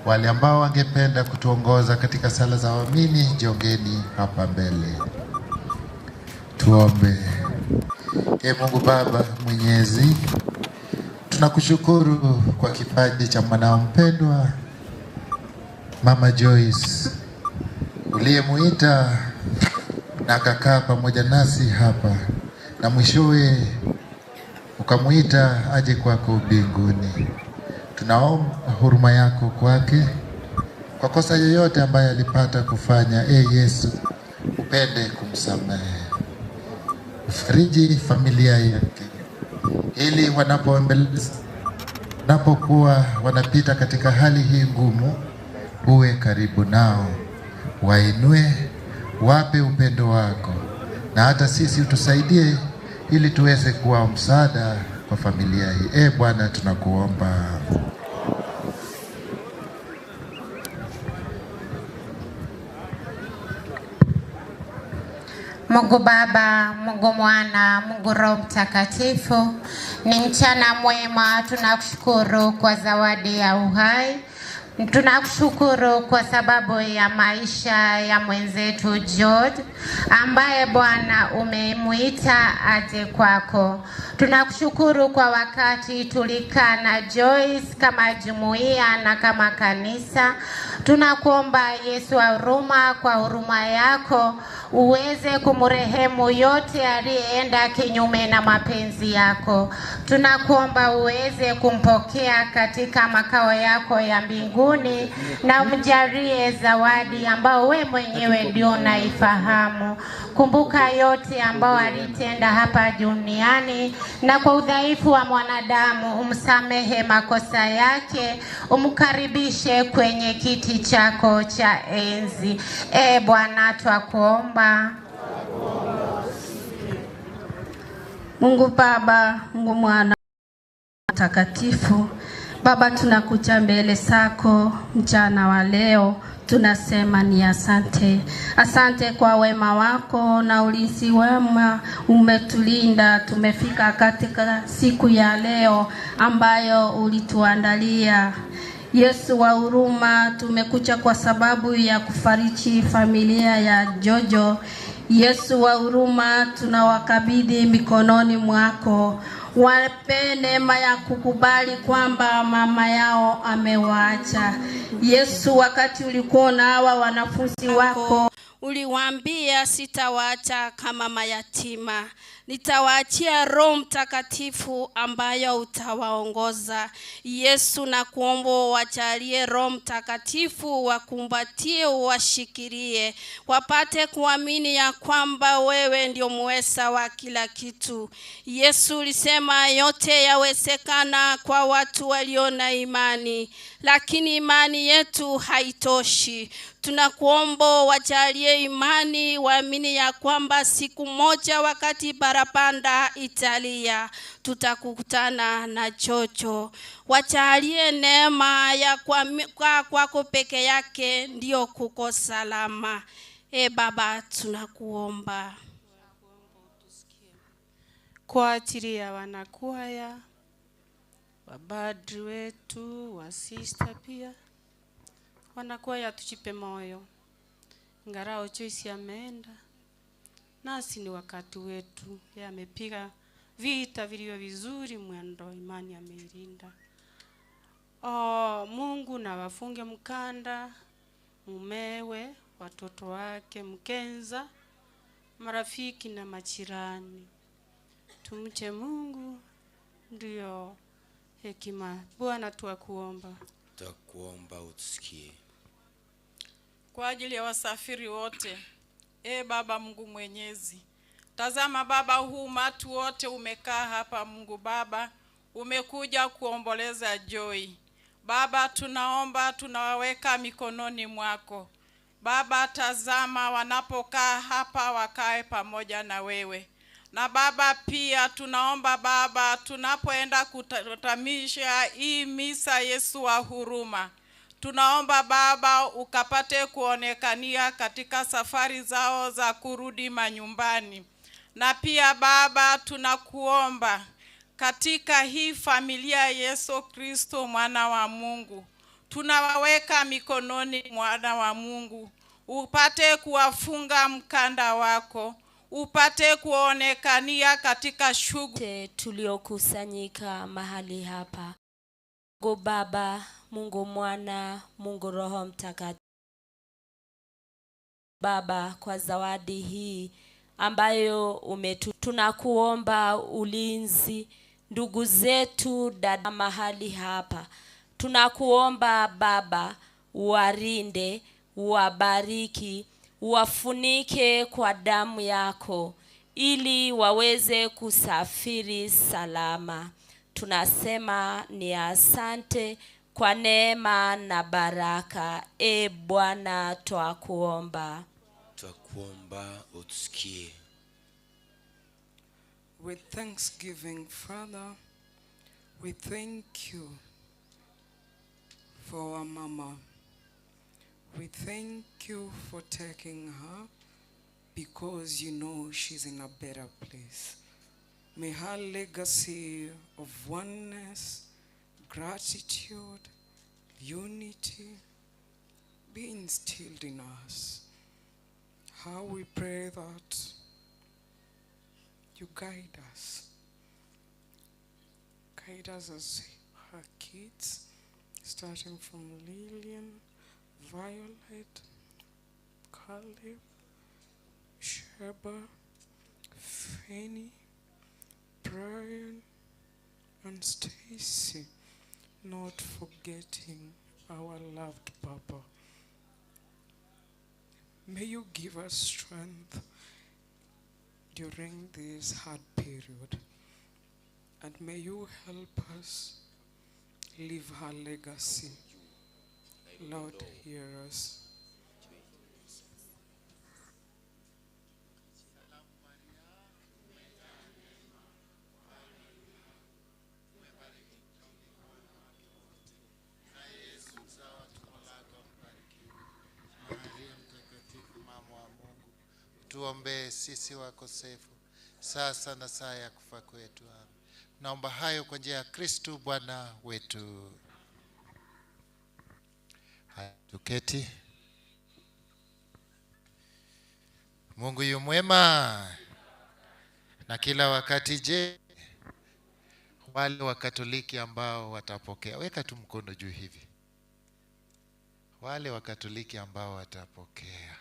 Speaker 8: Wale ambao wangependa kutuongoza katika sala za waamini, jiongeni hapa mbele. Tuombe. Ee Mungu Baba Mwenyezi, tunakushukuru kwa kipaji cha mwanao mpendwa Mama Joyce uliyemuita na akakaa pamoja nasi hapa na mwishowe ukamuita aje kwako mbinguni. Tunaomba huruma yako kwake kwa kosa yoyote ambaye alipata kufanya. Yesu, upende kumsamehe, ufariji familia yake ili wanapokuwa wanapita katika hali hii ngumu, uwe karibu nao, wainue, wape upendo wako, na hata sisi utusaidie ili tuweze kuwa msaada kwa familia hii. Bwana, tunakuomba.
Speaker 4: Mungu Baba, Mungu Mwana, Mungu Roho Mtakatifu, ni mchana mwema. Tunakushukuru kwa zawadi ya uhai. Tunakushukuru kwa sababu ya maisha ya mwenzetu George ambaye Bwana umemuita aje kwako. Tunakushukuru kwa wakati tulikaa na Joyce kama jumuiya na kama kanisa. Tunakuomba Yesu wa huruma, kwa huruma yako uweze kumrehemu yote aliyeenda kinyume na mapenzi yako. Tunakuomba uweze kumpokea katika makao yako ya mbinguni na umjalie zawadi ambao we mwenyewe ndio unaifahamu. Kumbuka yote ambao alitenda hapa duniani, na kwa udhaifu wa mwanadamu umsamehe makosa yake, umkaribishe kwenye kiti chako cha enzi. Bwana, twakuomba.
Speaker 9: Mungu Baba, Mungu Mwana Mtakatifu, Baba, tunakuja mbele zako mchana wa leo, tunasema ni asante. Asante kwa wema wako na ulinzi wema, umetulinda tumefika katika siku ya leo ambayo ulituandalia. Yesu wa huruma, tumekuja kwa sababu ya kufariji familia ya Jojo. Yesu wa huruma, tunawakabidhi mikononi mwako. Wape neema ya kukubali kwamba mama yao amewaacha. Yesu, wakati ulikuwa na hawa wanafunzi wako, uliwaambia sitawaacha kama mayatima, nitawaachia Roho Mtakatifu ambayo utawaongoza. Yesu, na kuomba wajalie Roho Mtakatifu, wakumbatie, washikilie, wapate kuamini ya kwamba wewe ndio muweza wa kila kitu. Yesu, ulisema yote yawezekana kwa watu walio na imani, lakini imani yetu haitoshi. Tunakuomba wajalie imani, waamini ya kwamba siku moja wakati barabanda italia tutakutana na Jojo. Wajalie neema ya kwako peke yake ndio kuko salama. Baba, tunakuomba
Speaker 22: kwa ajili ya wanakwaya, wabadri wetu, wasista pia. Wanakwaya, tujipe moyo. Ingarao Joyce ameenda, nasi ni wakati wetu. Yeye amepiga vita vilivyo vizuri, mwendo imani ameilinda. Mungu na wafunge mkanda mumewe, watoto wake, mkenza, marafiki na majirani. Tumche Mungu, ndio hekima. Bwana, tuakuomba.
Speaker 23: Tutakuomba utusikie.
Speaker 25: Kwa ajili ya wasafiri wote, Baba Mungu Mwenyezi, tazama Baba, huu umati wote umekaa hapa. Mungu Baba, umekuja kuomboleza Joy. Baba, tunaomba, tunawaweka mikononi mwako. Baba, tazama wanapokaa hapa, wakae pamoja na wewe. Na Baba pia tunaomba Baba, tunapoenda kutamisha hii misa, Yesu wa huruma, tunaomba Baba ukapate kuonekania katika safari zao za kurudi manyumbani. Na pia Baba tunakuomba katika hii familia Yesu Kristo mwana wa Mungu, tunawaweka mikononi mwana wa Mungu, upate kuwafunga mkanda wako, upate kuonekania katika shughuli
Speaker 26: tuliokusanyika mahali hapa. Mungu Baba,
Speaker 2: Mungu Mwana, Mungu Roho Mtakatifu. Baba, kwa zawadi hii ambayo umetu, tunakuomba ulinzi ndugu zetu dada mahali hapa. Tunakuomba Baba, uwarinde, uwabariki, uwafunike kwa damu yako ili waweze kusafiri salama. Tunasema ni asante kwa neema na baraka. E Bwana, twakuomba.
Speaker 23: Twakuomba utusikie.
Speaker 21: With thanksgiving, Father, we thank you for our mama. We thank you for taking her because you know she's in a better place. May her legacy of oneness, gratitude, unity be instilled in us. How we pray that you guide us. Guide us as her kids, starting from Lillian, Violet, Caleb, Sheba, Fanny, Brian, and Stacy, not forgetting our loved Papa. May you give us strength during this hard period, and may you help us live her legacy. Lord, hear us.
Speaker 8: Maria Mtakatifu, mama wa Mungu, tuombee sisi wakosefu sasa na saa ya kufa kwetu. Amen. Naomba hayo kwa njia ya Kristu Bwana wetu. Haya, tuketi. Mungu yu mwema na kila wakati. Je, wale wa Katoliki ambao watapokea, weka tu mkono juu hivi. Wale wa Katoliki ambao watapokea,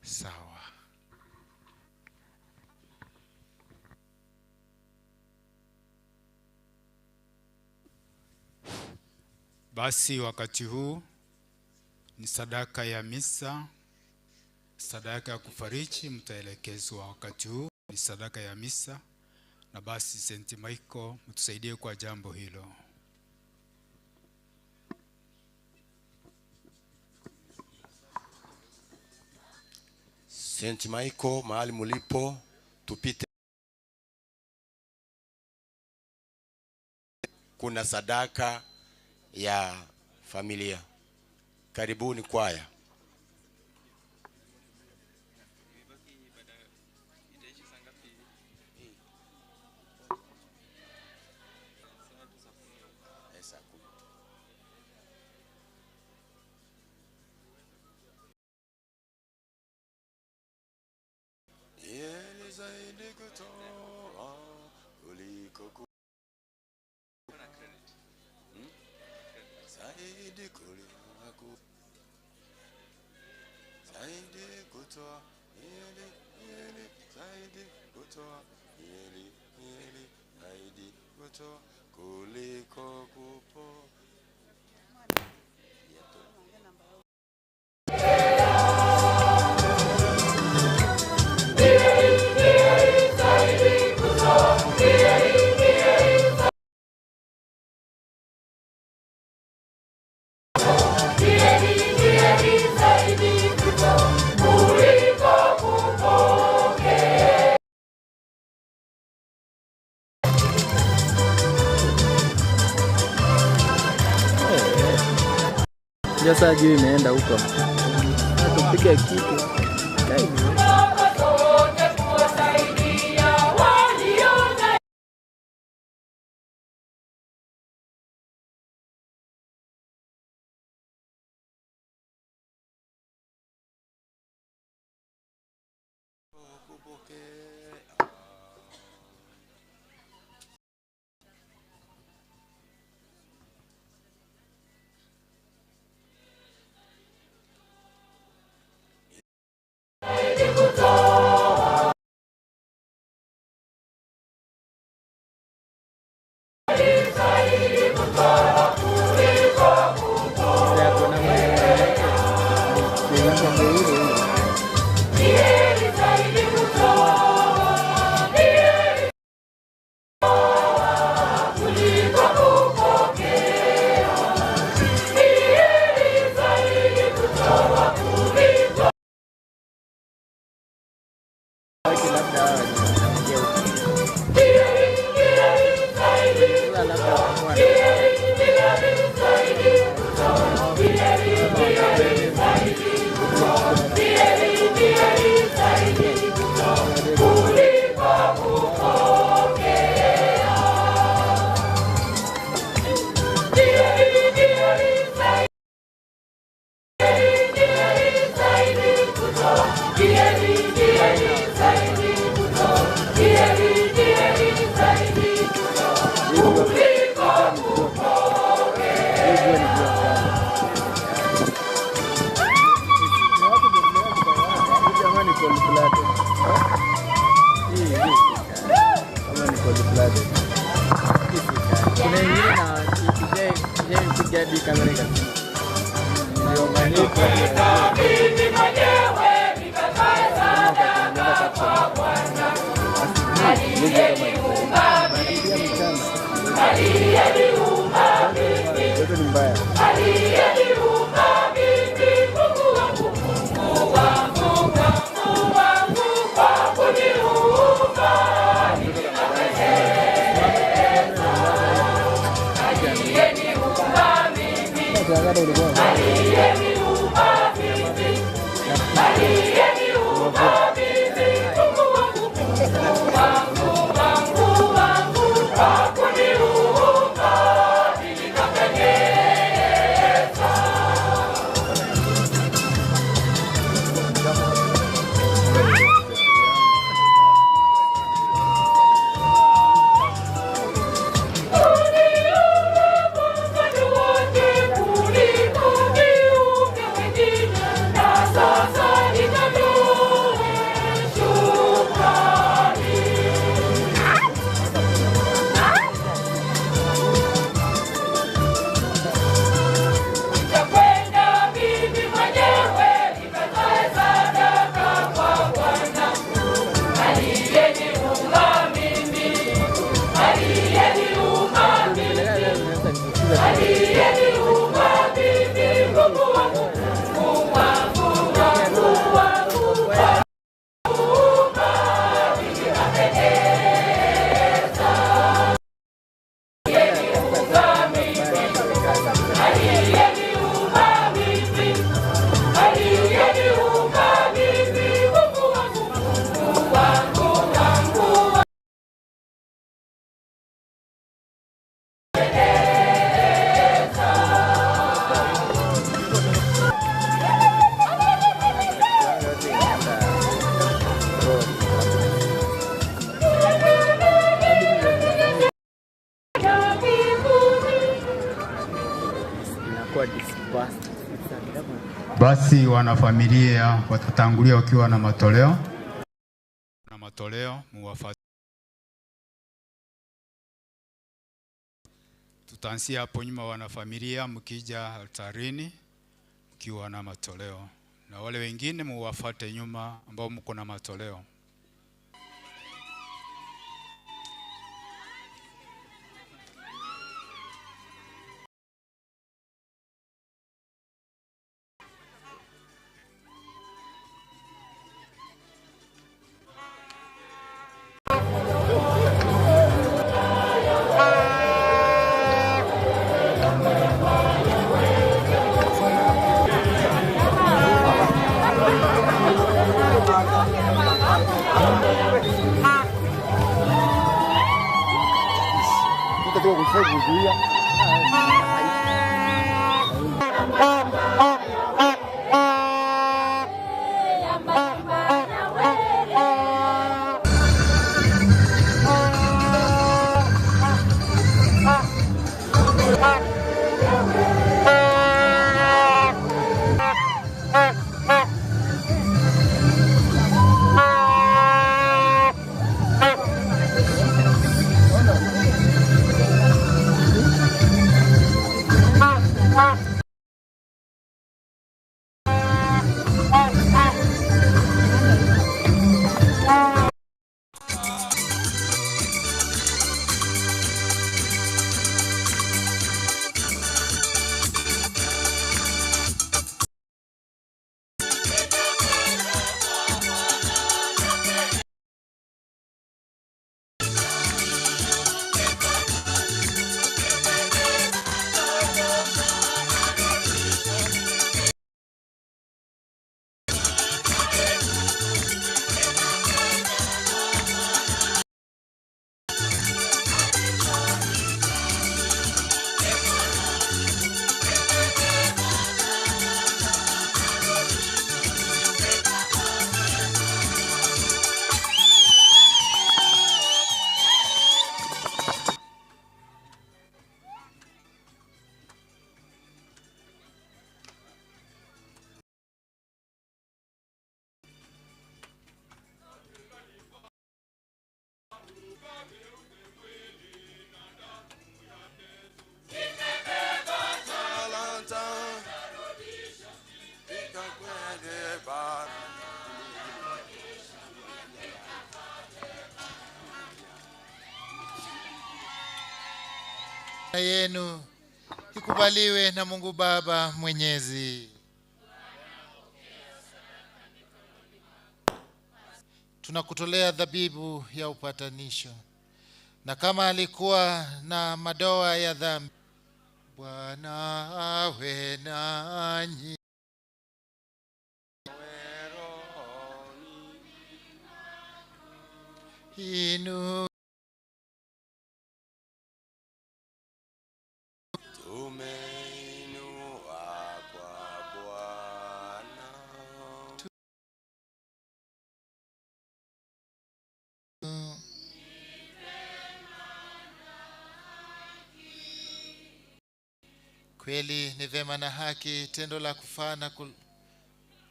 Speaker 8: sawa.
Speaker 10: Basi wakati huu ni sadaka ya misa, sadaka ya kufariji, mtaelekezwa. Wakati huu ni sadaka ya misa, na basi St. Michael mtusaidie kwa jambo hilo.
Speaker 19: St. Michael, mahali mulipo, tupite. Kuna sadaka ya familia. Karibuni kwaya. Zaidi kutoa kuliko ku zaidi kuliko zaidi kutoa ili ili zaidi kutoa ili ili zaidi kutoa kuliko kupo.
Speaker 11: Sasa juu imeenda huko. Tupike kitu.
Speaker 10: Basi wanafamilia watatangulia wakiwa na matoleo. Na matoleo muwafuate. Tutaanzia hapo nyuma wanafamilia, mkija altarini mkiwa na matoleo, na wale wengine muwafuate nyuma ambao mko na matoleo.
Speaker 8: Yenu ikubaliwe na Mungu Baba Mwenyezi. Tunakutolea dhabihu ya upatanisho, na kama alikuwa na madoa ya dhambi, Bwana awe nanyi. Inu
Speaker 23: Tumeinua kwa Bwana.
Speaker 8: Kweli ni vema na haki, tendo la kufaa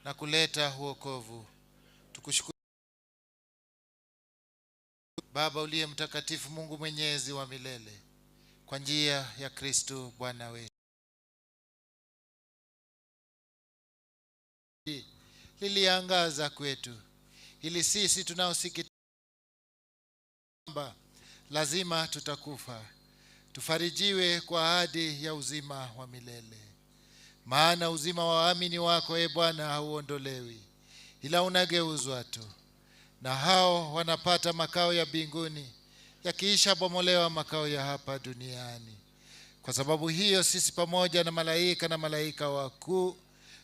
Speaker 8: na kuleta wokovu. Tukushukuru Baba uliye mtakatifu, Mungu mwenyezi wa milele, kwa njia ya Kristo Bwana wetu. Liliangaza kwetu, ili sisi tunaosikitika kwamba lazima tutakufa, tufarijiwe kwa ahadi ya uzima wa milele. Maana uzima wa waamini wako, e Bwana, hauondolewi, ila unageuzwa tu, na hao wanapata makao ya mbinguni, yakiisha bomolewa makao ya hapa duniani. Kwa sababu hiyo sisi pamoja na malaika na malaika wakuu,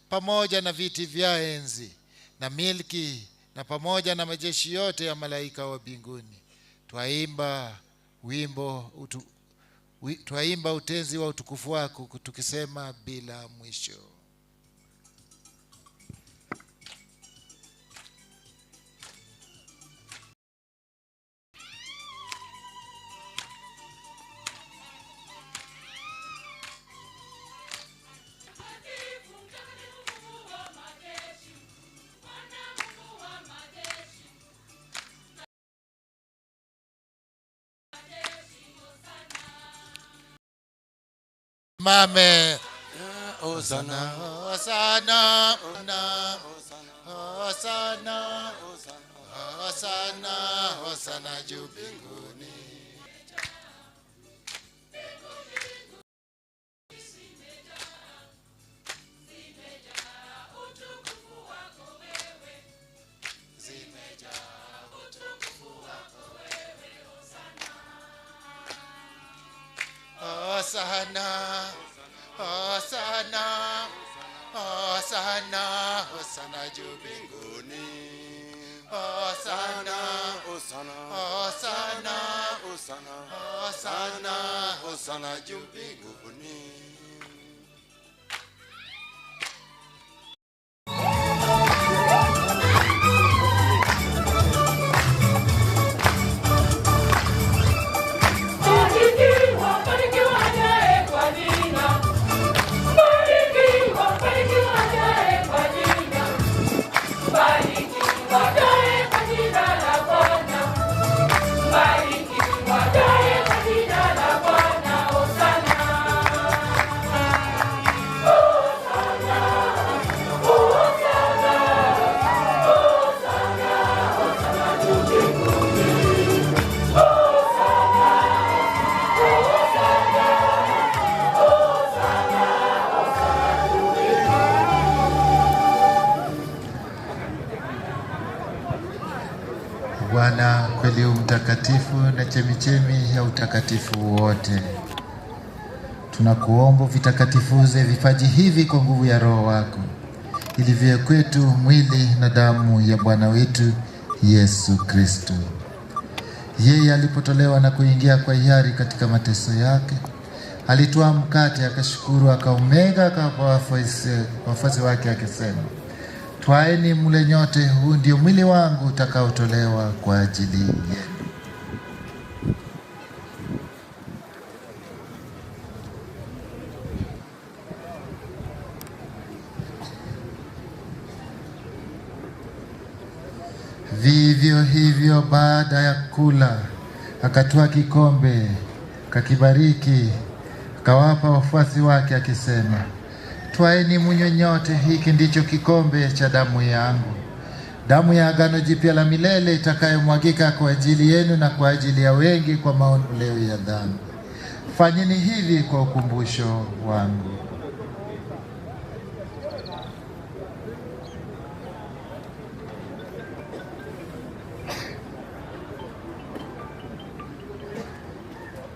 Speaker 8: pamoja na viti vya enzi na milki, na pamoja na majeshi yote ya malaika wa mbinguni, twaimba wimbo twaimba utenzi wa utukufu wako, tukisema bila mwisho. Mame.
Speaker 19: Hosanna,
Speaker 8: Hosanna, Hosanna, Hosanna, Hosanna juu mbinguni. Hosanna, Hosanna, Hosanna, Hosanna juu mbinguni. Hosanna,
Speaker 19: Hosanna,
Speaker 8: Hosanna,
Speaker 19: Hosanna,
Speaker 8: Hosanna,
Speaker 19: Hosanna juu mbinguni.
Speaker 8: Bwana kweli mtakatifu na chemichemi ya utakatifu wote, tunakuomba vitakatifuze vipaji hivi kwa nguvu ya Roho wako, ili viwe kwetu mwili na damu ya Bwana wetu Yesu Kristo. Yeye alipotolewa na kuingia kwa hiari katika mateso yake, alitwaa mkate, akashukuru, akaumega, akawapa wafuasi wake akisema, twaeni mle nyote, huu ndio mwili wangu utakaotolewa kwa ajili yenu. Vivyo hivyo baada ya kula, akatwaa kikombe, akakibariki, akawapa wafuasi wake akisema, twaeni mnywe nyote, hiki ndicho kikombe cha damu yangu, damu ya agano jipya la milele, itakayomwagika kwa ajili yenu na kwa ajili ya wengi kwa maondoleo ya dhambi. Fanyeni hivi kwa ukumbusho wangu.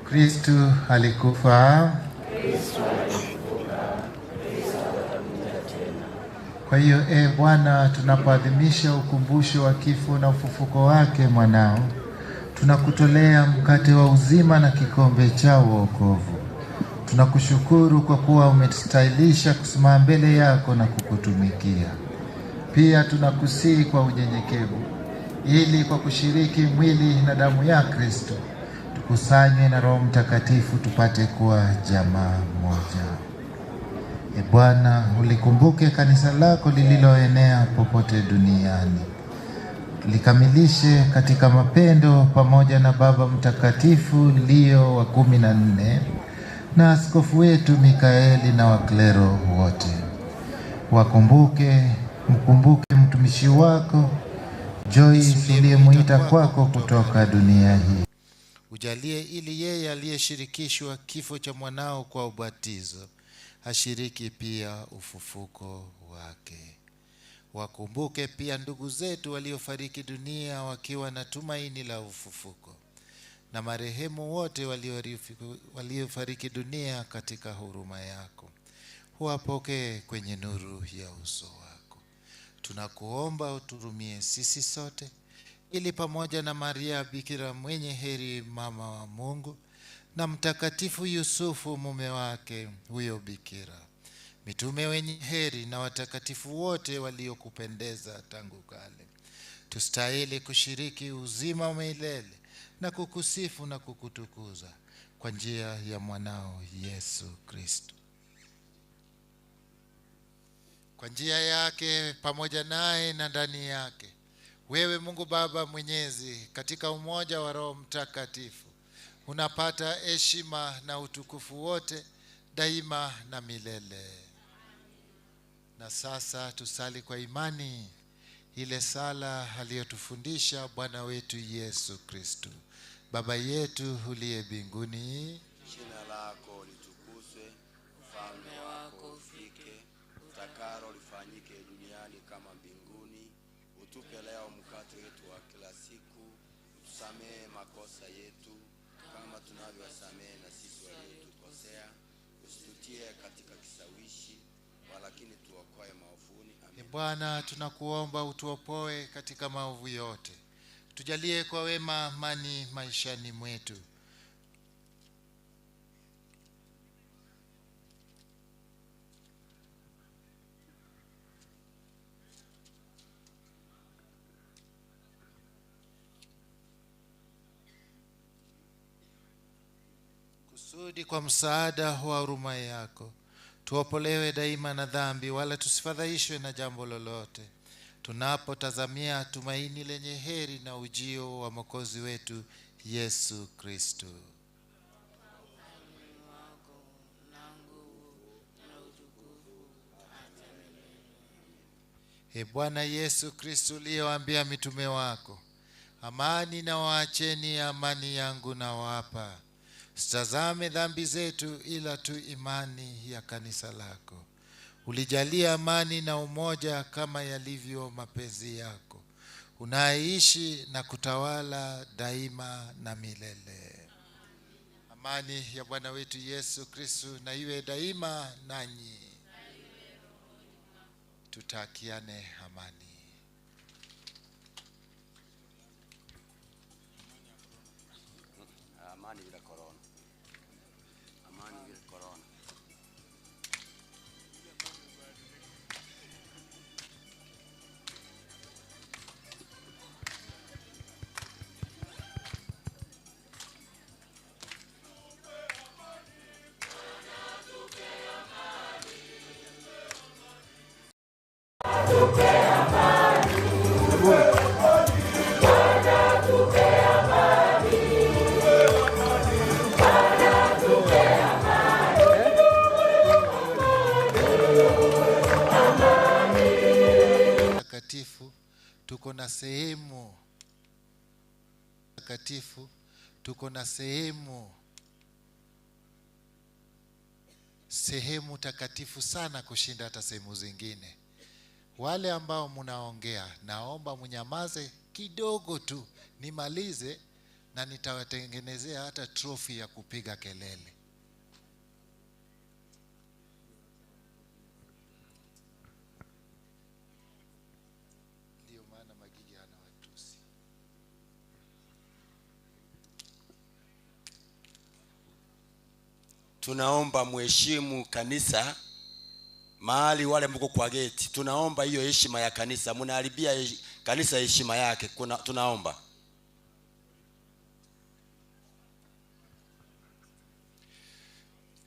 Speaker 8: Kristu alikufa. Kwa hiyo, Bwana, tunapoadhimisha ukumbusho wa kifo na ufufuko wake mwanao, tunakutolea mkate wa uzima na kikombe cha wokovu. Tunakushukuru kwa kuwa umetustahilisha kusimama mbele yako na kukutumikia. Pia tunakusihi kwa unyenyekevu, ili kwa kushiriki mwili na damu ya Kristo tukusanywe na Roho Mtakatifu tupate kuwa jamaa moja. E Bwana, ulikumbuke kanisa lako lililoenea popote duniani, likamilishe katika mapendo pamoja na Baba Mtakatifu Leo wa 14 na askofu wetu Mikaeli na waklero wote. Mkumbuke mtumishi wako Joyce uliyemuita kwako kutoka dunia hii. Ujalie ili yeye aliyeshirikishwa kifo cha mwanao kwa ubatizo ashiriki pia ufufuko wake. Wakumbuke pia ndugu zetu waliofariki dunia wakiwa na tumaini la ufufuko, na marehemu wote waliofariki dunia katika huruma yako. Huwapokee kwenye nuru ya uso wako. Tunakuomba uturumie sisi sote, ili pamoja na Maria Bikira mwenye heri mama wa Mungu, na Mtakatifu Yusufu mume wake huyo Bikira, mitume wenye heri na watakatifu wote waliokupendeza tangu kale, tustahili kushiriki uzima wa milele na kukusifu na kukutukuza kwa njia ya mwanao Yesu Kristo. Kwa njia yake, pamoja naye na ndani yake, wewe Mungu Baba Mwenyezi, katika umoja wa Roho Mtakatifu, unapata heshima na utukufu wote daima na milele. Na sasa tusali kwa imani ile sala aliyotufundisha Bwana wetu Yesu Kristo. Baba yetu uliye mbinguni,
Speaker 23: jina lako litukuzwe, ufalme wako ufike, utakalo lifanyike duniani kama mbinguni. Utupe leo mkate wetu wa kila siku, utusamehe makosa yetu kama tunavyowasamehe na sisi waliotukosea, usitutie katika kishawishi, walakini tuokoe maovuni. Amen.
Speaker 8: Bwana, tunakuomba utuopoe katika maovu yote, tujalie kwa wema amani maishani mwetu. Kusudi kwa msaada wa huruma yako tuopolewe daima na dhambi, wala tusifadhaishwe na jambo lolote, tunapotazamia tumaini lenye heri na ujio wa Mwokozi wetu Yesu Kristo. E Bwana Yesu Kristo, uliyewaambia mitume wako, amani na waacheni, amani yangu na wapa, usitazame dhambi zetu, ila tu imani ya kanisa lako. Ulijalia amani na umoja kama yalivyo mapenzi yako, unaishi na kutawala daima na milele. Amani ya Bwana wetu Yesu Kristo na iwe daima nanyi. Tutakiane amani.
Speaker 23: Amani bila corona. Amani bila corona.
Speaker 8: Takatifu, tuko na sehemu takatifu, tuko na sehemu sehemu takatifu sana kushinda hata sehemu zingine. Wale ambao mnaongea, naomba mnyamaze kidogo tu nimalize, na nitawatengenezea hata trophy ya kupiga kelele. Ndio maana Magigi hana watusi.
Speaker 19: Tunaomba muheshimu kanisa mahali wale mko kwa geti. Tunaomba hiyo heshima ya kanisa. Mnaharibia kanisa heshima yake. Tunaomba.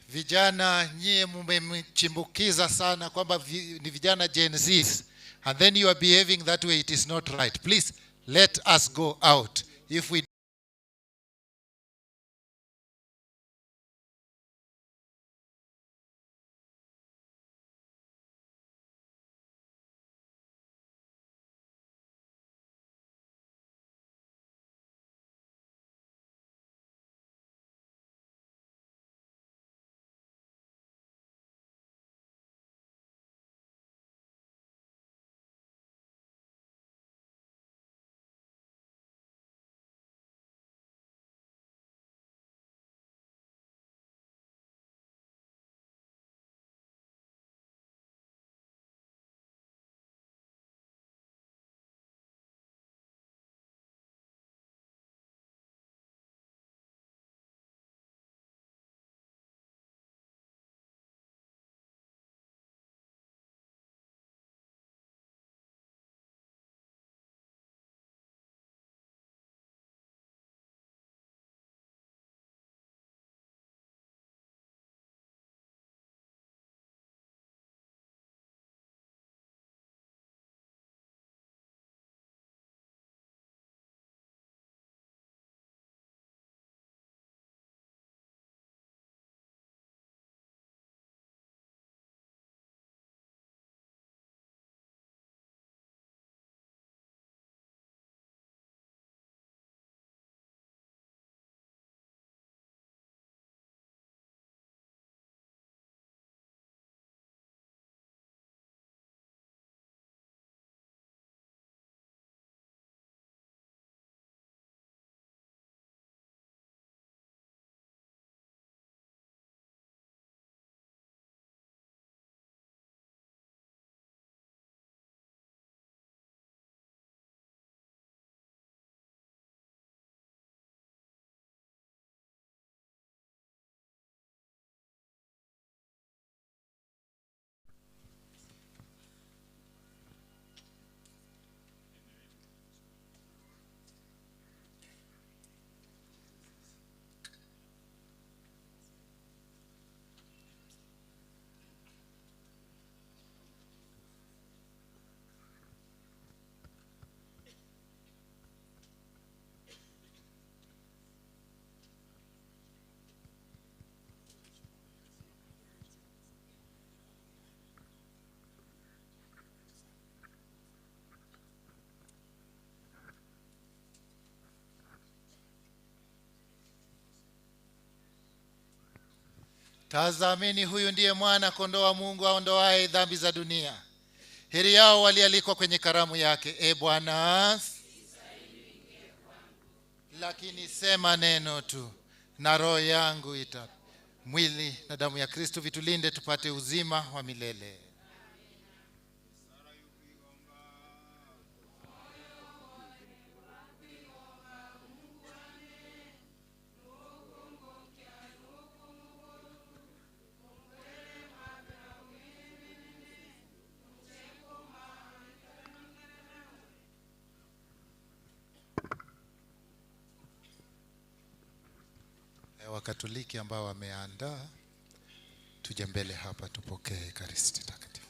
Speaker 8: Vijana nyie mmechimbukiza sana kwamba ni vijana Gen Zs, and then you are behaving that way. It is not right. Please let us go out. If we Tazameni, huyu ndiye mwana kondoo wa Mungu aondoaye dhambi za dunia. Heri yao walialikwa kwenye karamu yake. E Bwana, lakini sema neno tu na roho yangu ita. Mwili na damu ya Kristo vitulinde tupate uzima wa milele. Wakatoliki ambao wameandaa, tuje mbele hapa tupokee Ekaristi Takatifu.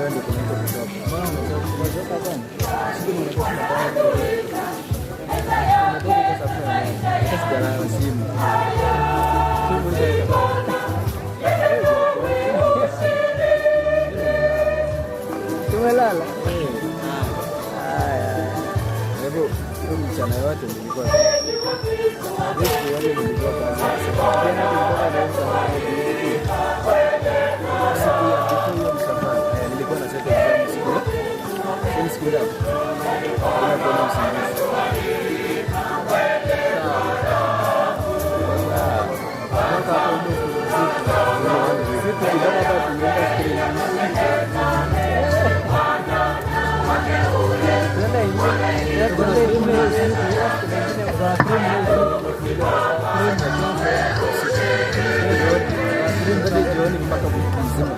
Speaker 11: Wewe ndio kunaitwa kuchoka. Mbona umechoka? Umechoka bwana? Sijui umechoka bwana. Umetoka kwa sababu ya nini? Hata sijalala simu. Simu ndio. Tumelala. Haya. Hebu mchana yote nilikuwa siku yote nilikuwa kazi. Jana tulitoka na msafara. Siku ya before hiyo msafara, nilikuwa na set exam siku. Hiyo siku ngapi? Bila kuona usingizi. Mpaka hapo ndio siku. Siku kidogo hapa tumeenda screen. Jioni mpaka wiki nzima.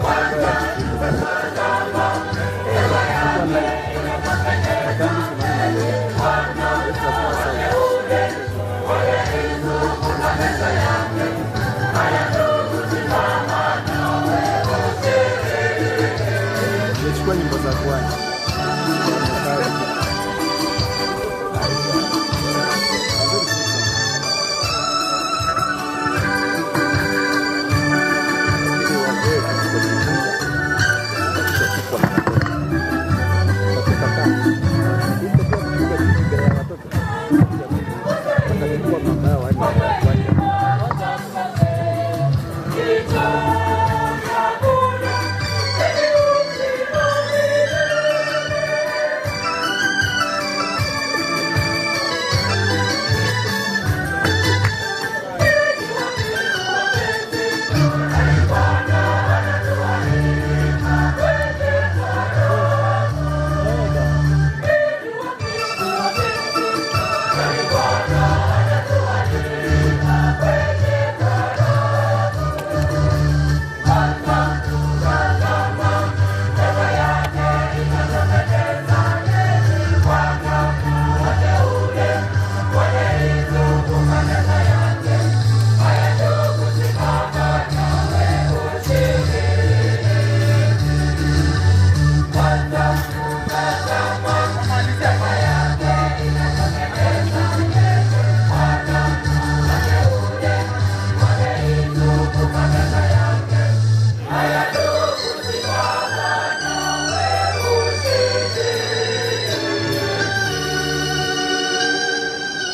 Speaker 11: Nimechukua nyimbo za kwani.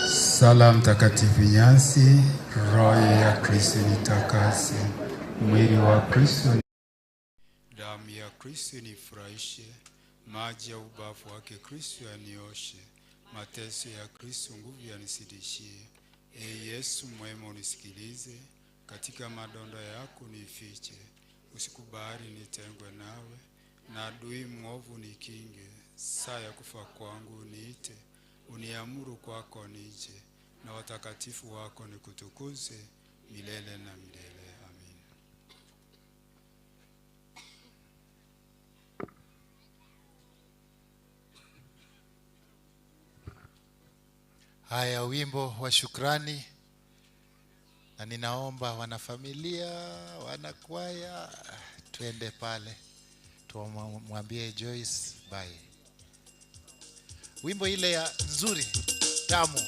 Speaker 10: Sala Mtakatifu Inyasi, roho ya Kristo nitakase, mwili wa Kristo, damu ya Kristo nifurahishe, maji ya ubavu wake Kristo yanioshe, mateso ya Kristo nguvu yanisidishie. E Yesu mwema unisikilize, katika madonda yako nifiche, usikubali nitengwe nawe, na adui mwovu nikinge, saa ya kufa kwangu niite, uniamuru kwako nije, na watakatifu wako nikutukuze milele na milele. Amin.
Speaker 8: Haya, wimbo wa shukrani, na ninaomba wanafamilia, wanakwaya, twende pale tumwambie Joyce bye. Wimbo ile ya nzuri tamu.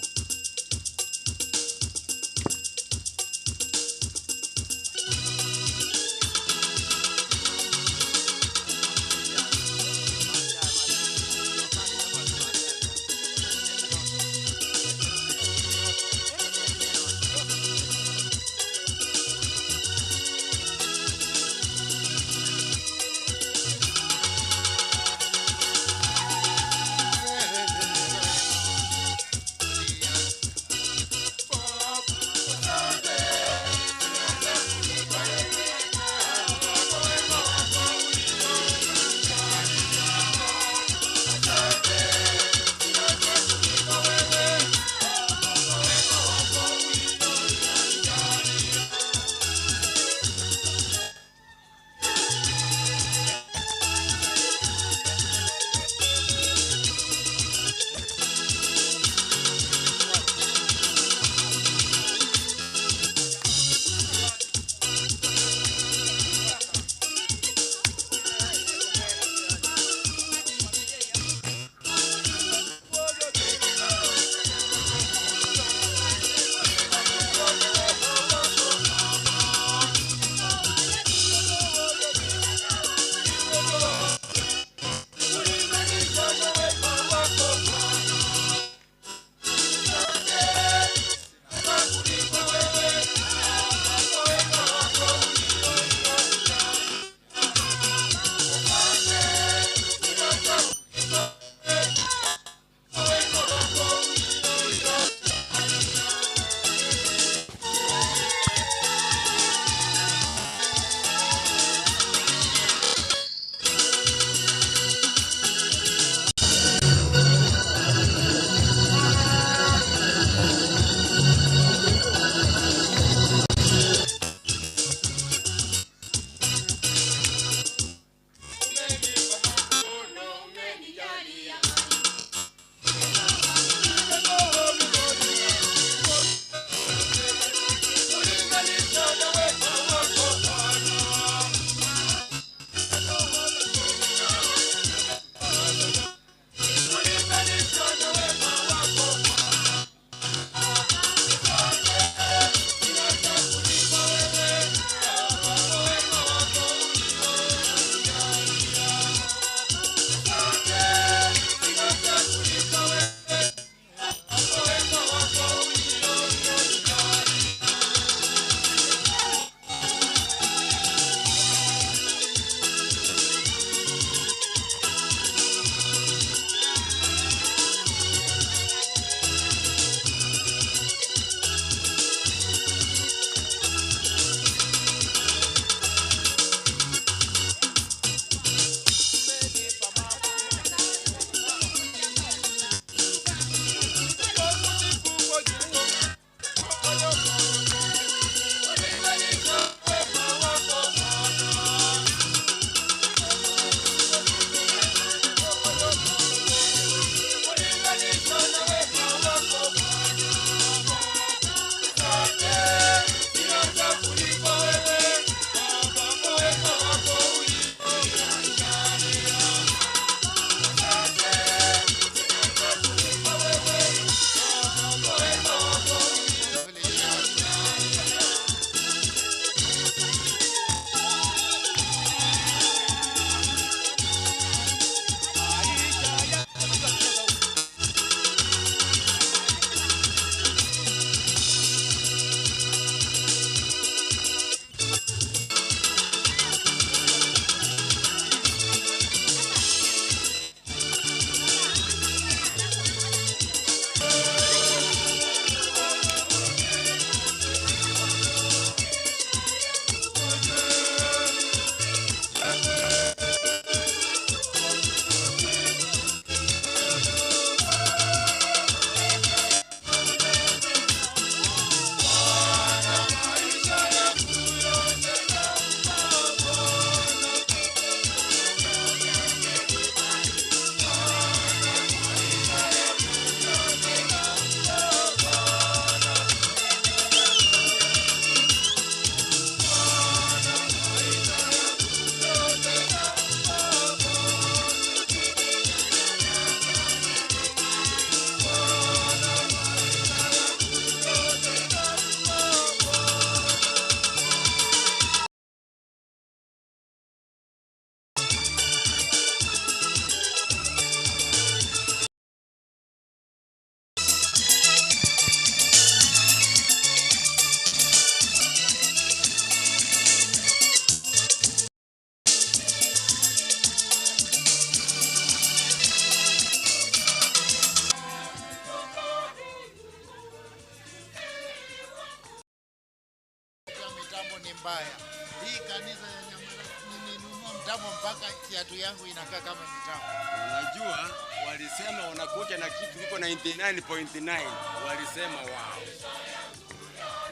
Speaker 8: mbaya. Hii kanisa ya Nyamara nimenunua mtambo mpaka kiatu yangu inakaa kama mitambo.
Speaker 23: Unajua walisema wanakuja na kitu kiko 99.9, walisema wao.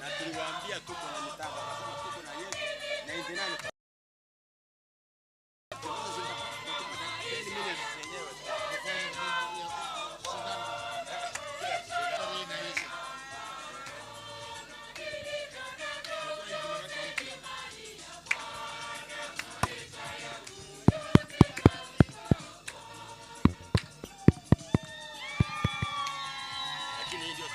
Speaker 23: Na tuliwaambia tuko na mitambo, wakasema tuko na yetu 99. Lakini hii ndio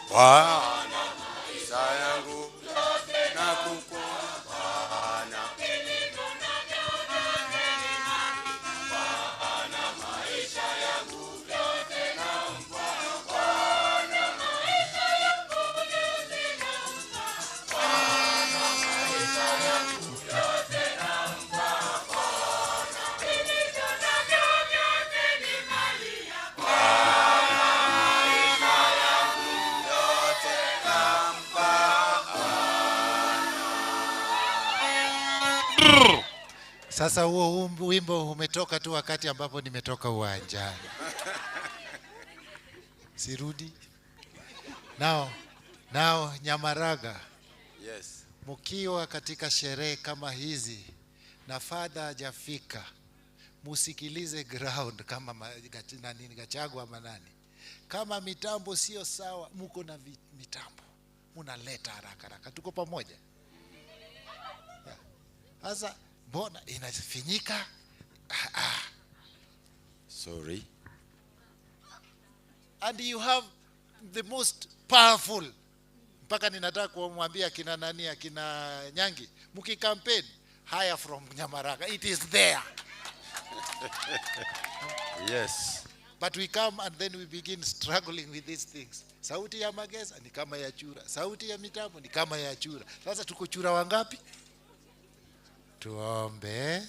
Speaker 23: Bwana maisha yangu na kukuona Bwana. Bwana maisha yangu nampa Bwana. Bwana maisha yangu yote nampa Bwana. Bwana maisha yangu yote nampa.
Speaker 8: Sasa huo wimbo umetoka tu wakati ambapo nimetoka uwanjani. Sirudi. Nao Nyamaraga.
Speaker 23: Yes.
Speaker 8: Mkiwa katika sherehe kama hizi na father hajafika, musikilize ground kama nani Gachagua ama nani. Kama mitambo sio sawa, muko na mitambo munaleta haraka haraka. Tuko pamoja. Sasa mbona inafinyika?
Speaker 23: Sorry.
Speaker 8: And you have the most powerful. Mpaka ninataka kumwambia kina nani, akina Nyangi, mkikampaign hire from Nyamaraga, it is there.
Speaker 23: Yes.
Speaker 8: But we come and then we begin struggling with these things. Sauti ya mageza ni kama ya chura, sauti ya mitambo ni kama ya chura. Sasa tuko chura wangapi? Tuombe.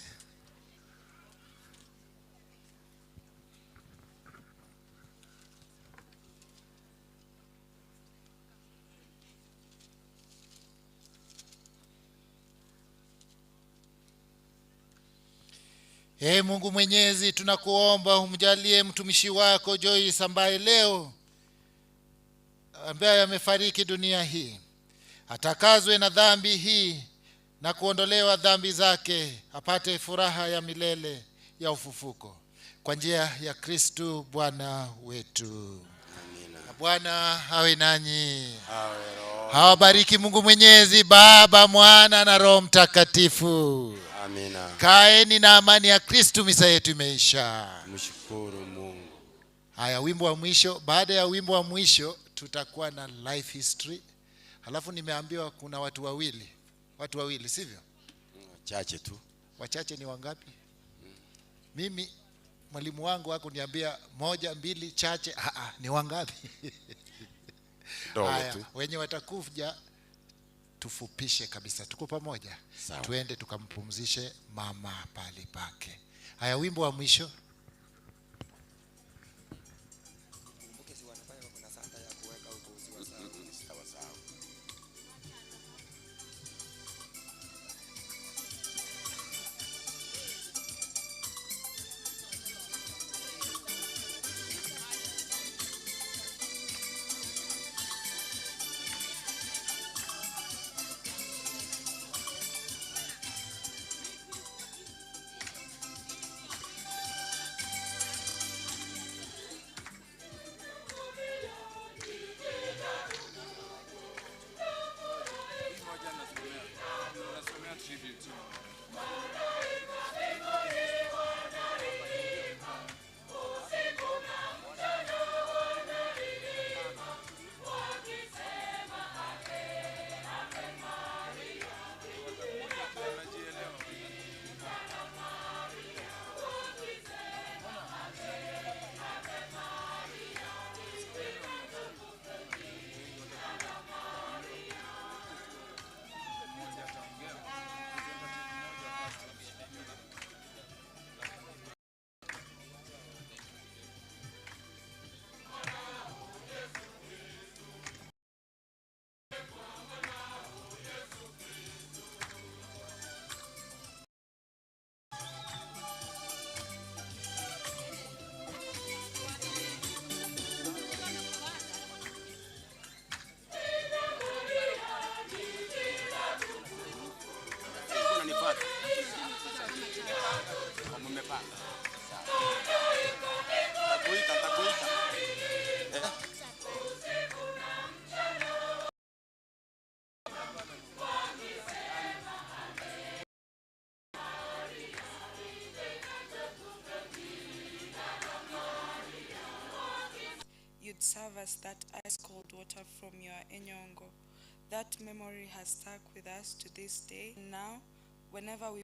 Speaker 8: Ee Mungu Mwenyezi, tunakuomba umjalie mtumishi wako Joyce ambaye leo ambaye amefariki dunia hii, atakazwe na dhambi hii na kuondolewa dhambi zake, apate furaha ya milele ya ufufuko kwa njia ya Kristu Bwana wetu.
Speaker 23: Amina.
Speaker 8: Na Bwana awe nanyi.
Speaker 23: Awe roho.
Speaker 8: Hawabariki Mungu Mwenyezi, Baba, Mwana na Roho Mtakatifu.
Speaker 23: Amina.
Speaker 8: Kaeni na amani ya Kristu. Misa yetu imeisha.
Speaker 23: Mshukuru Mungu.
Speaker 8: Haya, wimbo wa mwisho. Baada ya wimbo wa mwisho tutakuwa na life history. Halafu nimeambiwa kuna watu wawili. Watu wawili, sivyo?
Speaker 23: Wachache tu.
Speaker 8: Wachache ni wangapi? Mimi mwalimu wangu hakuniambia 1, 2 chache. Ni wangapi?
Speaker 23: Dogo
Speaker 8: Haya,
Speaker 23: tu.
Speaker 8: wenye watakuja tufupishe kabisa. Tuko pamoja.
Speaker 23: Sawa.
Speaker 8: Tuende tukampumzishe mama pale pake. Haya, wimbo wa mwisho.
Speaker 23: Sawa sawa.
Speaker 12: Serve us that ice cold water from your enyongo. That memory has stuck with us to this day. Now, whenever we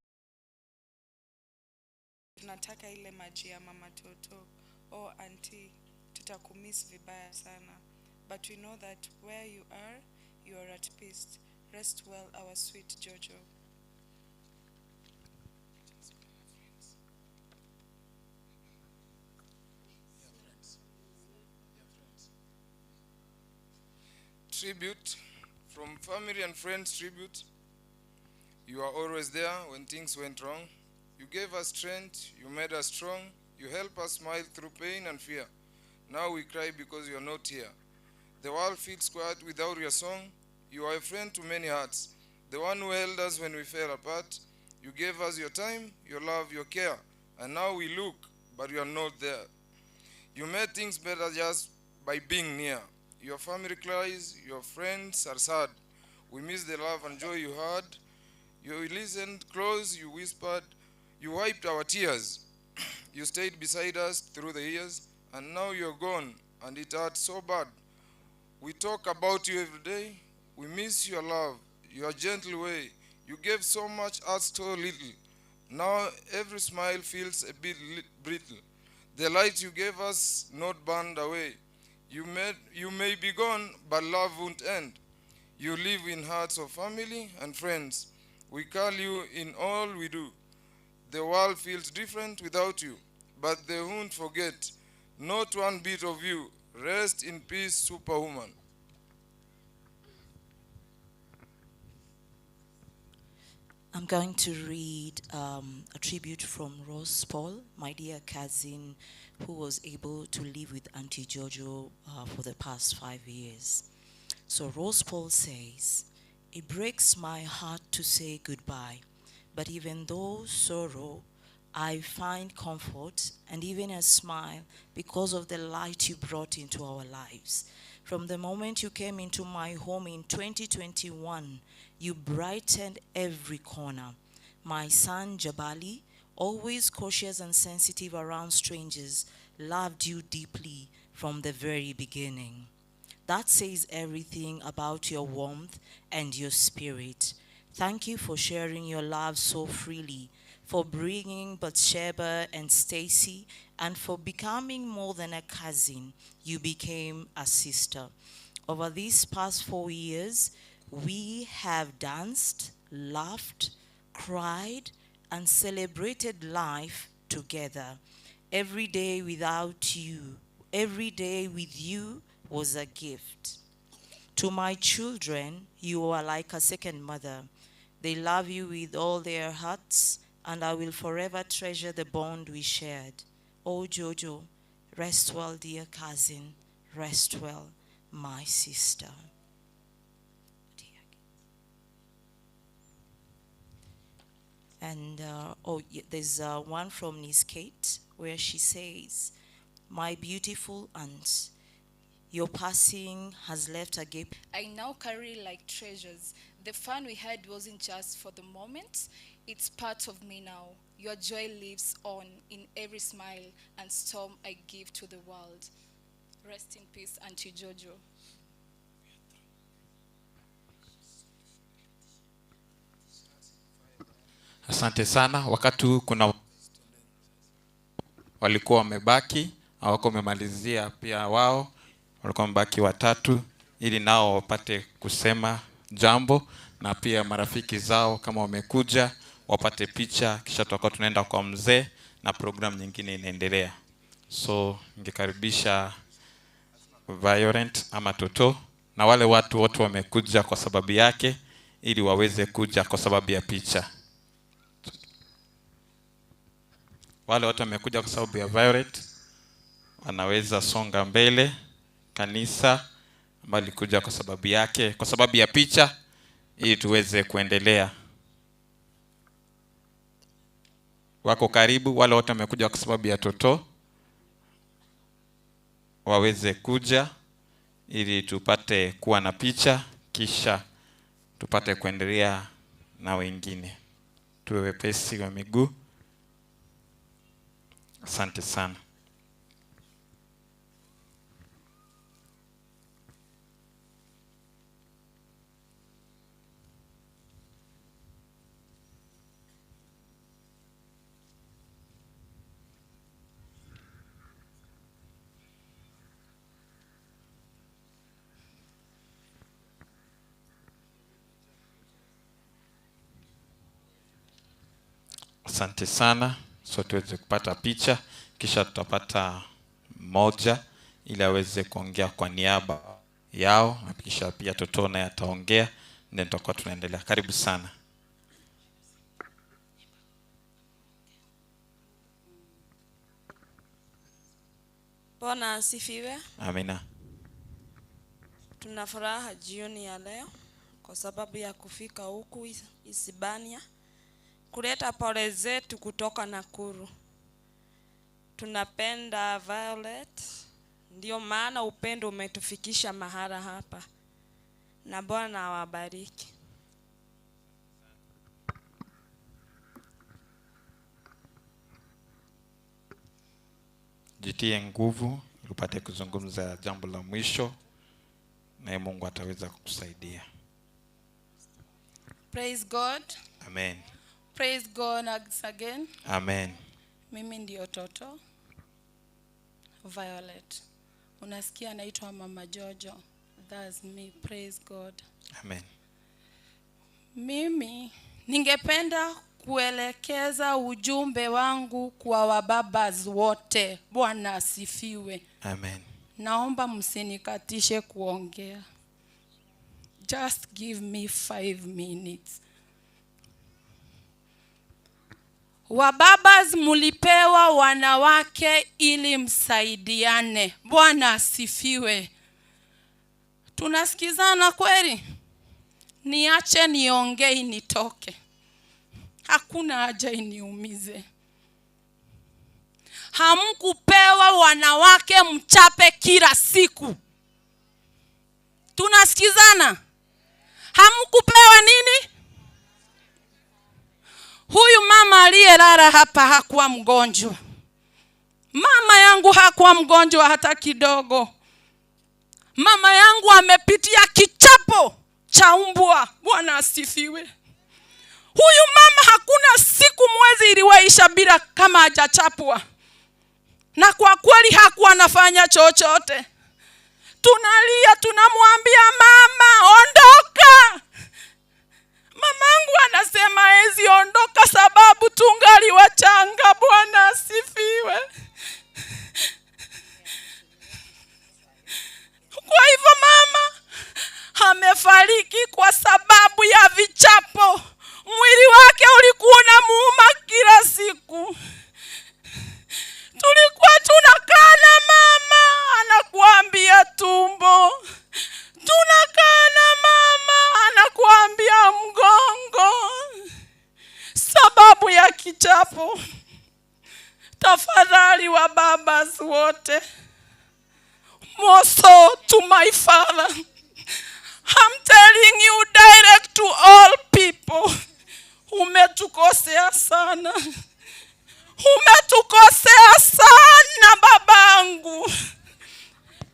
Speaker 12: tunataka ile maji ya mama Toto, oh auntie, tutakumiss vibaya sana. But we know that where you are at peace. Rest well, our sweet Jojo.
Speaker 14: Tribute from family and friends. Tribute. You are always there when things went wrong. You gave us strength, you made us strong, you helped us smile through pain and fear. Now we cry because you are not here. The world feels quiet without your song. You are a friend to many hearts, the one who held us when we fell apart. You gave us your time, your love, your care, and now we look, but you are not there. You made things better just by being near. Your family cries, your friends are sad. We miss the love and joy you had. You listened close, you whispered, you wiped our tears. You stayed beside us through the years, and now you're gone, and it hurts so bad. We talk about you every day. We miss your love, your gentle way. You gave so much, us so little. Now every smile feels a bit brittle. The light you gave us not burned away. You may be gone, but love won't end. You live in hearts of family and friends. We call you in all we do. The world feels different without you, but they won't forget. Not one bit of you. Rest in peace, superwoman.
Speaker 15: I'm going to read a tribute from Rose Paul, my dear cousin, who was able to live with Auntie Jojo for the past 5 years. So Rose Paul says, "It breaks my heart to say goodbye, but even though sorrow, I find comfort and even a smile because of the light you brought into our lives. From the moment you came into my home in 2021, you brightened every corner. My son, Jabali, always cautious and sensitive around strangers, loved you deeply from the very beginning. That says everything about your warmth and your spirit. Thank you for sharing your love so freely, for bringing Bathsheba and Stacy, and for becoming more than a cousin. You became a sister. Over these past 4 years, we have danced, laughed, cried, and celebrated life together. Every day without you, every day with you was a gift. To my children, you are like a second mother. They love you with all their hearts, and I will forever treasure the bond we shared. Oh, Jojo, rest well, dear cousin. Rest well, my sister." And there's one from Niece Kate, where she says, "My beautiful aunt, your passing has left a gap.
Speaker 16: I now carry like treasures. The fun we had wasn't just for the moment. It's part of me now. Your joy lives on in every smile and storm I give to the world. Rest in peace, Auntie Jojo."
Speaker 1: Asante sana. Wakati huu kuna walikuwa wamebaki, hawako wamemalizia pia wao, walikuwa wamebaki watatu ili nao wapate kusema jambo, na pia marafiki zao kama wamekuja wapate picha, kisha tutakuwa tunaenda kwa mzee na program nyingine inaendelea. So ningekaribisha Violent ama Toto na wale watu wote wamekuja kwa sababu yake ili waweze kuja kwa sababu ya picha. Wale watu wamekuja kwa sababu ya Violet wanaweza songa mbele. Kanisa ambalo likuja kwa sababu yake, kwa sababu ya picha, ili tuweze kuendelea. Wako karibu, wale wote wamekuja kwa sababu ya Toto waweze kuja ili tupate kuwa na picha, kisha tupate kuendelea na wengine. Tuwe wepesi wa miguu. Asante sana. Asante sana. So tuweze kupata picha, kisha tutapata mmoja ili aweze kuongea kwa niaba yao, na kisha pia Toto naye ataongea, then tutakuwa tunaendelea. Karibu sana.
Speaker 6: Bwana asifiwe.
Speaker 1: Amina.
Speaker 6: Tuna furaha jioni ya leo kwa sababu ya kufika huku Isibania kuleta pole zetu kutoka Nakuru. Tunapenda Violet, ndio maana upendo umetufikisha mahala hapa, na Bwana awabariki.
Speaker 1: Jitie nguvu upate kuzungumza jambo la mwisho, naye Mungu ataweza kukusaidia.
Speaker 13: Praise God.
Speaker 1: Amen.
Speaker 13: Praise God again.
Speaker 1: Amen.
Speaker 13: Mimi ndio Toto Violet. Unasikia naitwa Mama Jojo. That's me. Praise God.
Speaker 1: Amen.
Speaker 13: Mimi ningependa kuelekeza ujumbe wangu kwa wababas wote. Bwana asifiwe.
Speaker 1: Amen.
Speaker 13: Naomba msinikatishe kuongea. Just give me 5 minutes. Wababas, mulipewa wanawake ili msaidiane. Bwana asifiwe. Tunasikizana kweli? Niache niongee nitoke. Hakuna haja iniumize. Hamkupewa wanawake mchape kila siku. Tunasikizana? Hamkupewa nini? Huyu mama aliyelala hapa hakuwa mgonjwa. Mama yangu hakuwa mgonjwa hata kidogo. Mama yangu amepitia kichapo cha mbwa. Bwana asifiwe. Huyu mama hakuna siku mwezi iliwaisha bila kama hajachapwa. Na kwa kweli hakuwa anafanya chochote. Tunalia, tunamwambia mama, ondoka. Mamangu anasema hezi ondoka sababu tungali wachanga. Bwana asifiwe. Kwa hivyo mama amefariki kwa sababu ya vichapo. Mwili wake ulikuwa unamuuma kila siku. Tulikuwa tunakaa na mama anakuambia tumbo. Tunakaa na mama anakuambia mgongo. Sababu ya kichapo. Tafadhali wa babas wote, more so to my father, I'm telling you direct to all people, umetukosea sana. Umetukosea sana babangu.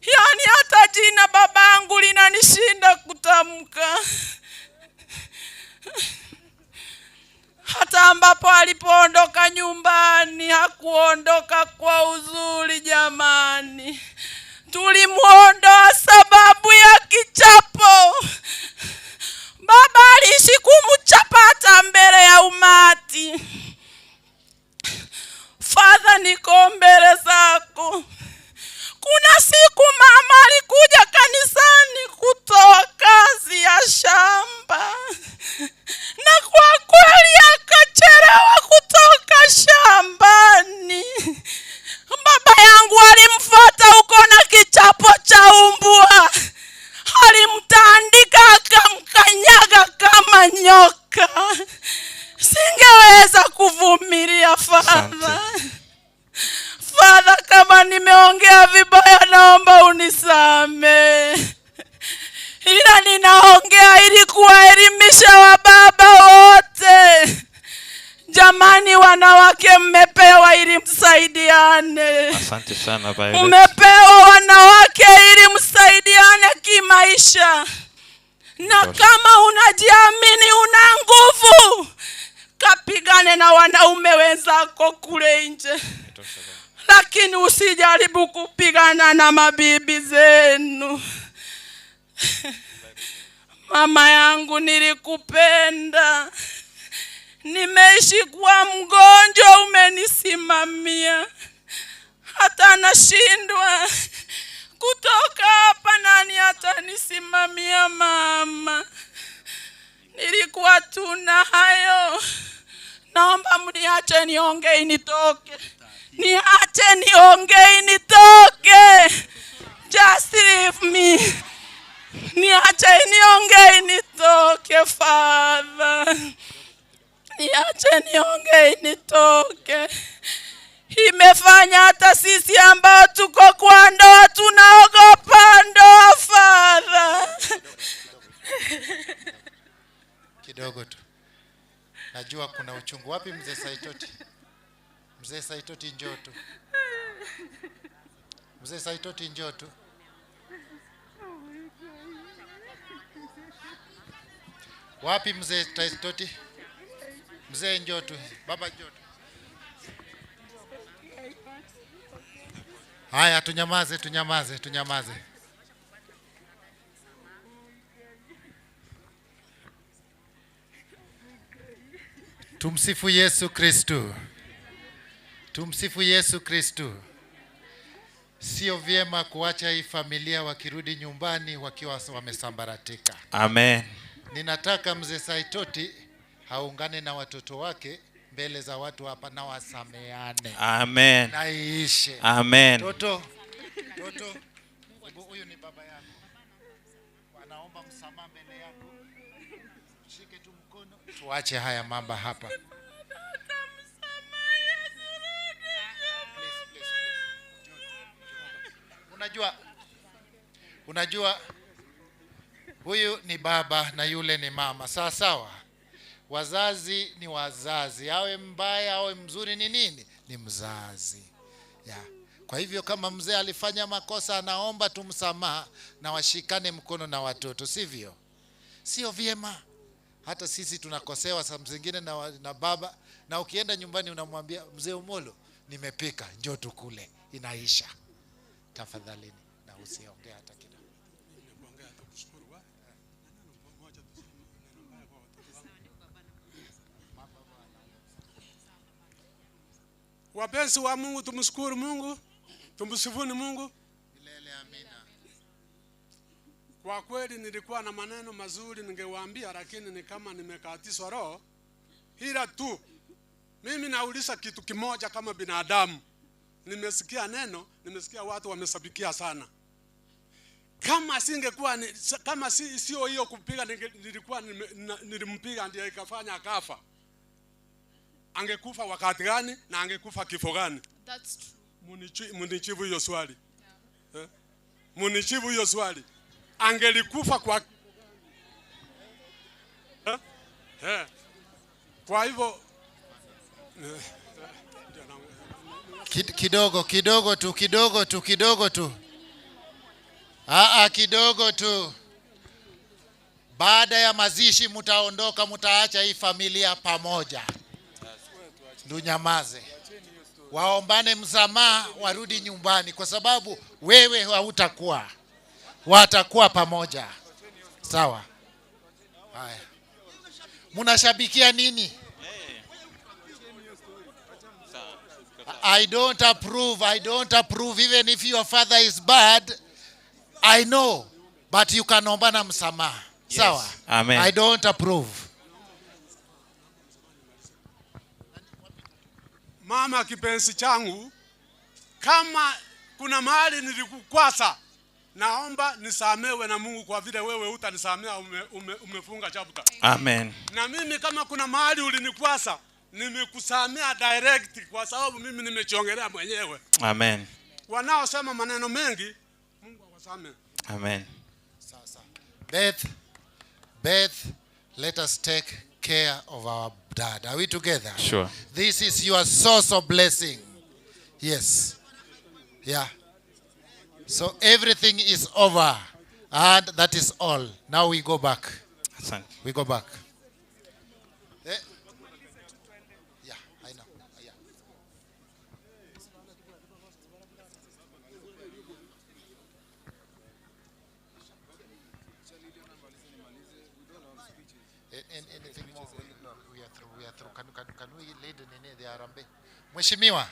Speaker 13: Yaani hata jina babangu linanishinda kutamka. Hata ambapo alipoondoka nyumbani hakuondoka kwa uzuri jamani. Tulimuondoa sababu ya kichapo. Baba aliishi kumchapa hata mbele ya umati. Father, niko mbele zako. Kuna siku mama alikuja kanisani kutoa kazi ya shamba, na kwa kweli akachelewa kutoka shambani. Baba yangu alimfuata huko na kichapo cha mbwa, alimtandika akamkanyaga kama nyoka. Singeweza kuvumilia Father. Father, kama nimeongea vibaya naomba unisamee. Ila ninaongea ili kuwaelimisha wababa wote. Jamani, wanawake mmepewa ili msaidiane.
Speaker 1: Asante sana Violet.
Speaker 13: Mmepewa wanawake ili msaidiane kimaisha. Na kama unajiamini una nguvu, kapigane na wanaume wenzako kule nje. Lakini usijaribu kupigana na mabibi zenu. Mama yangu, nilikupenda. Nimeishi kuwa mgonjwa, umenisimamia. Hata nashindwa kutoka hapa, nani atanisimamia mama? Nilikuwa tuna hayo. Naomba mniache niongee nitoke. Niache niongee nitoke. Just leave me. Niache niongee nitoke, Father. Niache niongee nitoke. Imefanya hata sisi ambao tuko kwa ndoa tunaogopa ndoa, Father.
Speaker 8: Kidogo tu. Najua kuna uchungu. Wapi mzee Saitoti? Mzee Saitoti njoo tu. Mzee Saitoti njoo tu. Wapi mzee Saitoti? Mzee njoo tu. Baba njoo tu. Haya, tunyamaze, tunyamaze, tunyamaze. Tumsifu Yesu Kristo. Tumsifu Yesu Kristo. Sio vyema kuacha hii familia wakirudi nyumbani wakiwa wamesambaratika.
Speaker 1: Amen.
Speaker 8: Ninataka mzee Saitoti aungane na watoto wake mbele za watu hapa na wasameane.
Speaker 1: Amen.
Speaker 8: Na iishe.
Speaker 1: Amen.
Speaker 8: Toto, Toto, huyu ni baba yako. Anaomba msamaha mbele yako. Shike tu mkono. Tuache haya mambo hapa. Please, please, please. Unajua huyu ni baba na yule ni mama. Sawa sawa. Wazazi ni wazazi, awe mbaya awe mzuri ni nini? Ni mzazi. Ya. Kwa hivyo kama mzee alifanya makosa anaomba tumsamaha na washikane mkono na watoto, sivyo? Sio vyema. Hata sisi tunakosewa saa zingine na baba, na ukienda nyumbani unamwambia mzee Omolo, nimepika, njoo tukule, inaisha. Tafadhalini na usiongee hata kidogo.
Speaker 5: Wapenzi wa Mungu, tumshukuru Mungu, tumsifuni Mungu.
Speaker 8: Milele amina.
Speaker 5: Kwa kweli nilikuwa na maneno mazuri ningewaambia, lakini ni kama nimekatiswa roho. Ila tu mimi nauliza kitu kimoja kama binadamu. Nimesikia neno, nimesikia watu wamesabikia sana. Kama singekuwa kama sio hiyo kupiga, nilikuwa nilimpiga ndiye ikafanya akafa. Angekufa wakati gani na angekufa kifo gani?
Speaker 16: That's true.
Speaker 5: Munichivu hiyo swali. Yeah. Munichivu hiyo swali. Angelikufa kwa Kwa hivyo
Speaker 8: kidogo kidogo tu, kidogo tu, kidogo tu. Kidogo tu. Baada ya mazishi mtaondoka, mtaacha hii familia pamoja. Ndunyamaze. Waombane msamaha, warudi nyumbani, kwa sababu wewe hautakuwa. Watakuwa pamoja. Sawa. Haya. Mnashabikia nini? I don't approve. I don't approve. Even if your father is bad, I know, but you can ombana msamaha.
Speaker 1: Yes.
Speaker 8: Sawa.
Speaker 1: Amen.
Speaker 8: I don't approve.
Speaker 5: Mama kipenzi changu, kama kuna mahali nilikukwasa, naomba nisamewe na Mungu kwa vile wewe hutanisamea, umefunga chapter.
Speaker 1: Amen.
Speaker 5: Na mimi kama kuna mahali ulinikwasa, nimekusamea direct kwa sababu mimi nimechongelea mwenyewe.
Speaker 1: Amen.
Speaker 5: Wanaosema maneno mengi, Mungu awasamee.
Speaker 1: Amen.
Speaker 8: Sasa. Beth, let us take care of our dad. Are we together?
Speaker 1: Sure.
Speaker 8: This is your source of blessing. Yes. Yeah. So everything is over. And that is all. Now we go back.
Speaker 1: Asante.
Speaker 8: We go back. Yeah, I know. Yeah. Anything more? We are through. We are through. Can nini ya harambee. Mheshimiwa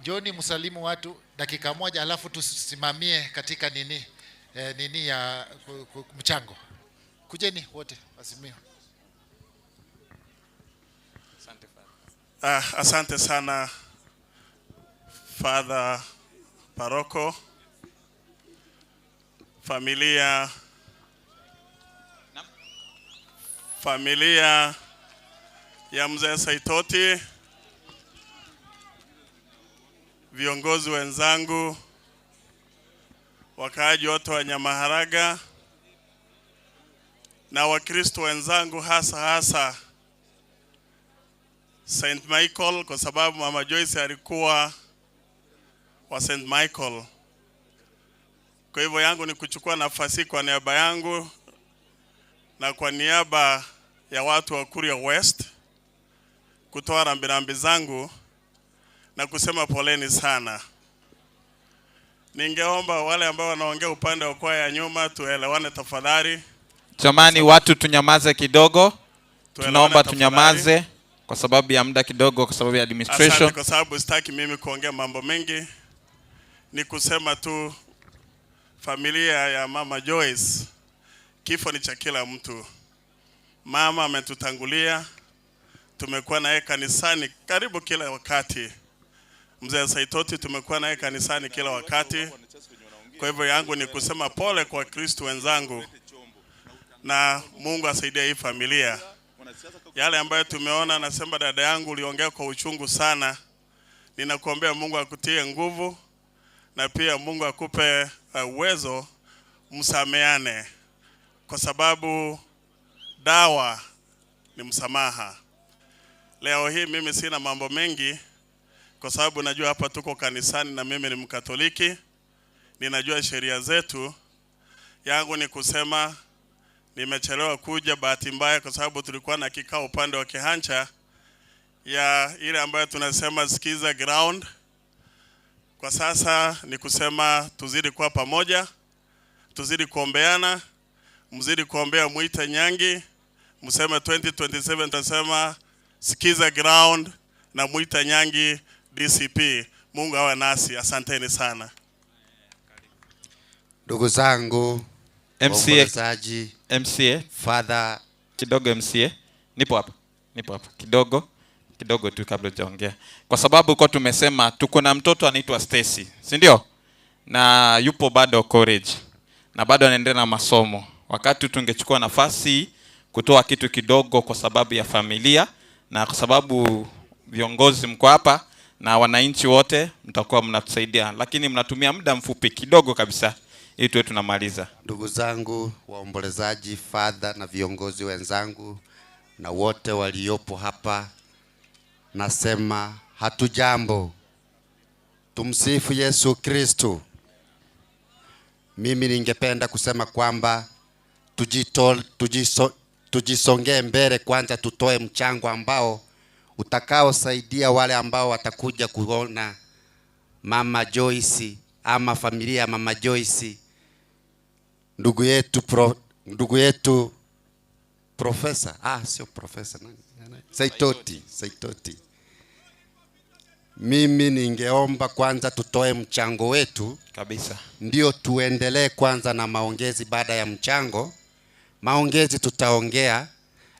Speaker 8: John, msalimu watu dakika moja, alafu tusimamie katika nini nini ya mchango. Kujeni wote wasimio.
Speaker 3: Asante sana Father Paroko, familia ya Mzee Saitoti, viongozi wenzangu, wakaaji wote wa Nyamaharaga na Wakristo wenzangu, hasa hasa St. Michael, kwa sababu Mama Joyce alikuwa wa St. Michael. Kwa hivyo yangu ni kuchukua nafasi kwa niaba yangu na kwa niaba ya watu wa Kuria West kutoa rambirambi zangu na kusema poleni sana. Ningeomba wale ambao wanaongea upande wa kwaya ya nyuma tuelewane tafadhali.
Speaker 1: Jamani, watu tunyamaze kidogo. Tunaomba tunyamaze kwa sababu ya muda kidogo, kwa sababu ya administration.
Speaker 3: Asante, kwa sababu sitaki mimi kuongea mambo mengi. Ni kusema tu familia ya Mama Joyce, kifo ni cha kila mtu. Mama ametutangulia, tumekuwa naye kanisani karibu kila wakati. Mzee Saitoti tumekuwa naye kanisani kila wakati. Kwa hivyo yangu ni kusema pole kwa Kristo wenzangu, na Mungu asaidie hii familia. Yale ambayo tumeona, nasema dada yangu uliongea kwa uchungu sana. Ninakuombea Mungu akutie nguvu na pia Mungu akupe uwezo, msameane, kwa sababu dawa ni msamaha. Leo hii mimi sina mambo mengi kwa sababu najua hapa tuko kanisani na mimi ni Mkatoliki, ninajua sheria zetu. Yangu ni kusema nimechelewa kuja bahati mbaya kwa sababu tulikuwa na kikao upande wa Kihancha ya ile ambayo tunasema sikiza ground. Kwa sasa ni kusema tuzidi kuwa pamoja, tuzidi kuombeana, mzidi kuombea Mwita Nyangi, mseme 2027 tutasema sikiza ground na Mwita Nyangi DCP. Mungu awe nasi, asanteni sana.
Speaker 17: Ndugu zangu,
Speaker 1: MCA, MCA,
Speaker 17: Father
Speaker 1: kidogo MCA, nipo hapa kidogo tu kabla hujaongea. Kwa sababu kwa tumesema tuko na mtoto anaitwa Stacy, si ndio? Na yupo bado college na bado anaendelea na masomo. Wakati tungechukua nafasi kutoa kitu kidogo kwa sababu ya familia na kwa sababu viongozi mko hapa na wananchi wote mtakuwa mnatusaidia, lakini mnatumia muda mfupi kidogo kabisa ili tuwe tunamaliza.
Speaker 17: Ndugu zangu waombolezaji, Father na viongozi wenzangu na wote waliopo hapa, nasema hatujambo. Tumsifu Yesu Kristo. Mimi ningependa kusema kwamba tujisongee mbele kwanza, tutoe mchango ambao utakaosaidia wale ambao watakuja kuona Mama Joyce ama familia ya Mama Joyce, ndugu yetu profesa, sio profesa, nani? Saitoti. Mimi ningeomba kwanza tutoe mchango wetu
Speaker 1: kabisa,
Speaker 17: ndio tuendelee kwanza na maongezi. Baada ya mchango, maongezi tutaongea,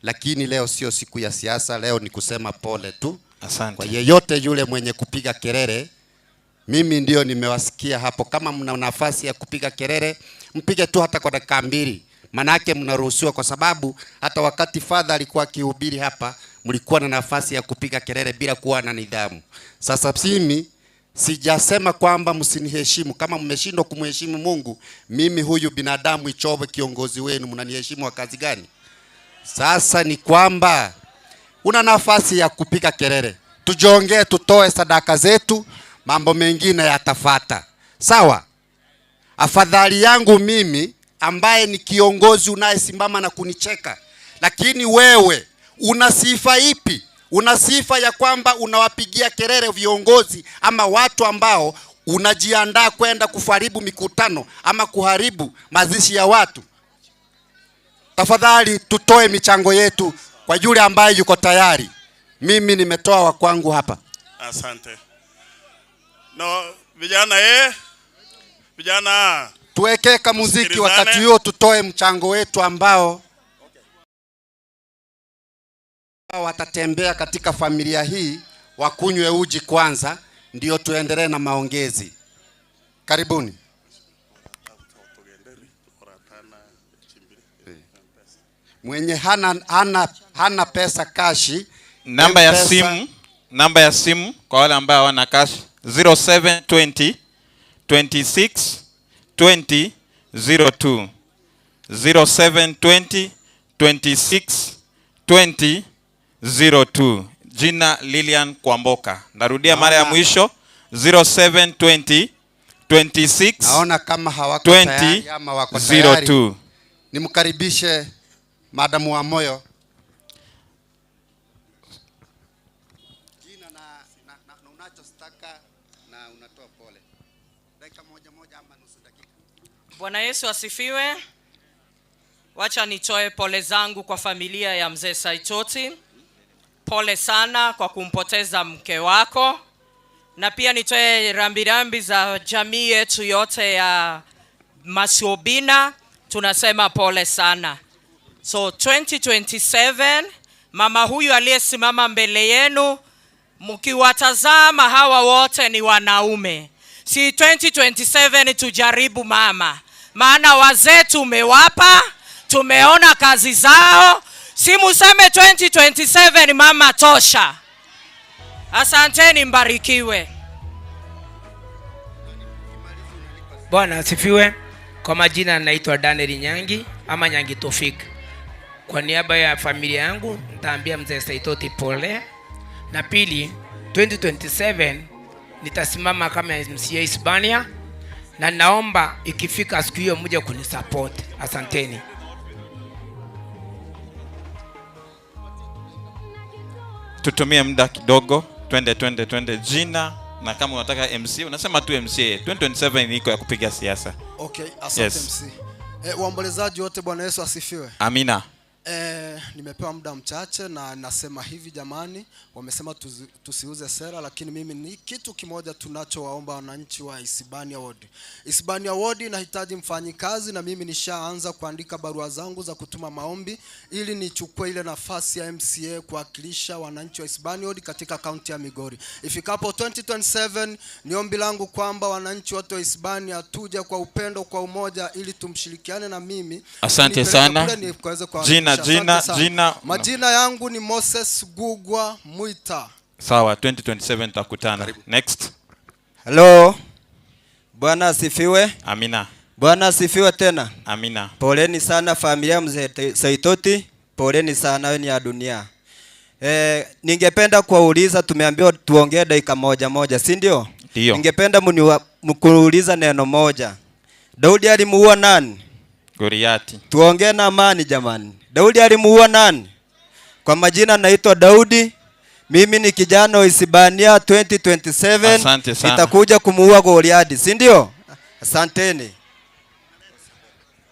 Speaker 17: lakini leo sio siku ya siasa. Leo ni kusema pole tu.
Speaker 1: Asante.
Speaker 17: Kwa yeyote yule mwenye kupiga kelele, mimi ndio nimewasikia hapo. Kama mna nafasi ya kupiga kelele, mpige tu hata kwa dakika 2. Manake mnaruhusiwa, kwa sababu hata wakati Father alikuwa akihubiri hapa mlikuwa na nafasi ya kupiga kelele bila kuwa na nidhamu. Sasa mimi sijasema kwamba msiniheshimu. Kama mmeshindwa kumheshimu Mungu, mimi huyu binadamu Ichobe kiongozi wenu, mnaniheshimu wa kazi gani? Sasa ni kwamba una nafasi ya kupiga kelele, tujongee, tutoe sadaka zetu, mambo mengine yatafata. Sawa? Afadhali yangu mimi ambaye ni kiongozi unayesimama na kunicheka, lakini wewe una sifa ipi? Una sifa ya kwamba unawapigia kelele viongozi ama watu ambao unajiandaa kwenda kuharibu mikutano ama kuharibu mazishi ya watu. Tafadhali tutoe michango yetu Kwa yule ambaye yuko tayari, mimi nimetoa wa kwangu hapa.
Speaker 3: Asante. No, vijana vijana.
Speaker 17: Tuweke kamuziki wakati huo, tutoe mchango wetu ambao watatembea katika familia hii, wakunywe uji kwanza, ndio tuendelee na maongezi. Karibuni. Mwenye hana pesa kashi,
Speaker 1: namba ya simu, namba ya simu kwa wale ambao hawana cash 0720 26 20 02, 0720 26 20 02. Jina Lilian Kwamboka. Narudia mara ya mwisho 0720 26.
Speaker 17: Naona kama hawako tayari ama wako tayari.
Speaker 1: 02.
Speaker 17: Nimkaribishe Madamu wa Moyo. Jina na unachostaka na unatoa pole. Dakika moja moja ama nusu dakika.
Speaker 4: Bwana Yesu asifiwe. Wacha nitoe pole zangu kwa familia ya Mzee Saitoti. Pole sana kwa kumpoteza mke wako. Na pia nitoe rambirambi za jamii yetu yote ya Masiobina. Tunasema pole sana. So 2027, mama huyu aliyesimama mbele yenu, mkiwatazama hawa wote ni wanaume. Si 2027 tujaribu mama. Maana wazee tumewapa, tumeona kazi zao. Si museme 2027 mama tosha. Asanteni, mbarikiwe.
Speaker 7: Bwana asifiwe. Kwa majina naitwa Daniel Nyangi ama Nyangi Tofik. Kwa niaba ya familia yangu nitaambia Mzee Saitoti pole. Na pili, 2027 nitasimama kama MCA Isebania, na naomba ikifika siku hiyo mje kunisupport. Asanteni.
Speaker 1: Tutumie muda kidogo, twende jina, na kama unataka MC unasema tu MCA. 2027 iko ya kupiga siasa.
Speaker 18: Okay, asante
Speaker 1: yes.
Speaker 18: MC. Waombolezaji wote, Bwana Yesu asifiwe.
Speaker 1: Amina.
Speaker 18: Nimepewa muda mchache na nasema hivi jamani, wamesema tusiuze sera, lakini mimi ni kitu kimoja tunachowaomba wananchi wa Isebania Ward. Isebania Ward inahitaji mfanyikazi, na mimi nishaanza kuandika barua zangu za kutuma maombi ili nichukue ile nafasi ya MCA kuwakilisha wananchi wa Isebania Ward katika kaunti ya Migori. Ifikapo 2027, ni ombi langu kwamba wananchi wote wa Isebania tuje kwa upendo, kwa umoja, ili tumshirikiane na mimi.
Speaker 1: Asante sana. Jina, jina.
Speaker 18: Majina yangu ni Moses Gugwa Mwita.
Speaker 1: Sawa, 2027 tutakutana. Next.
Speaker 20: Hello. Bwana asifiwe.
Speaker 1: Amina.
Speaker 20: Bwana asifiwe tena.
Speaker 1: Amina.
Speaker 20: Poleni sana familia Mzee Saitoti, poleni sana, wewe ni ya dunia. Ningependa kuwauliza, tumeambiwa tuongee dakika moja moja, si ndio?
Speaker 1: Ndio.
Speaker 20: Ningependa mkuuliza neno moja. Daudi alimuua nani?
Speaker 1: Goliati.
Speaker 20: Tuongee na amani jamani. Daudi alimuua nani? Kwa majina naitwa Daudi. Mimi ni kijana wa Isebania 2027.
Speaker 1: Asante sana.
Speaker 20: Nitakuja kumuua Goliati, si ndio? Asanteni.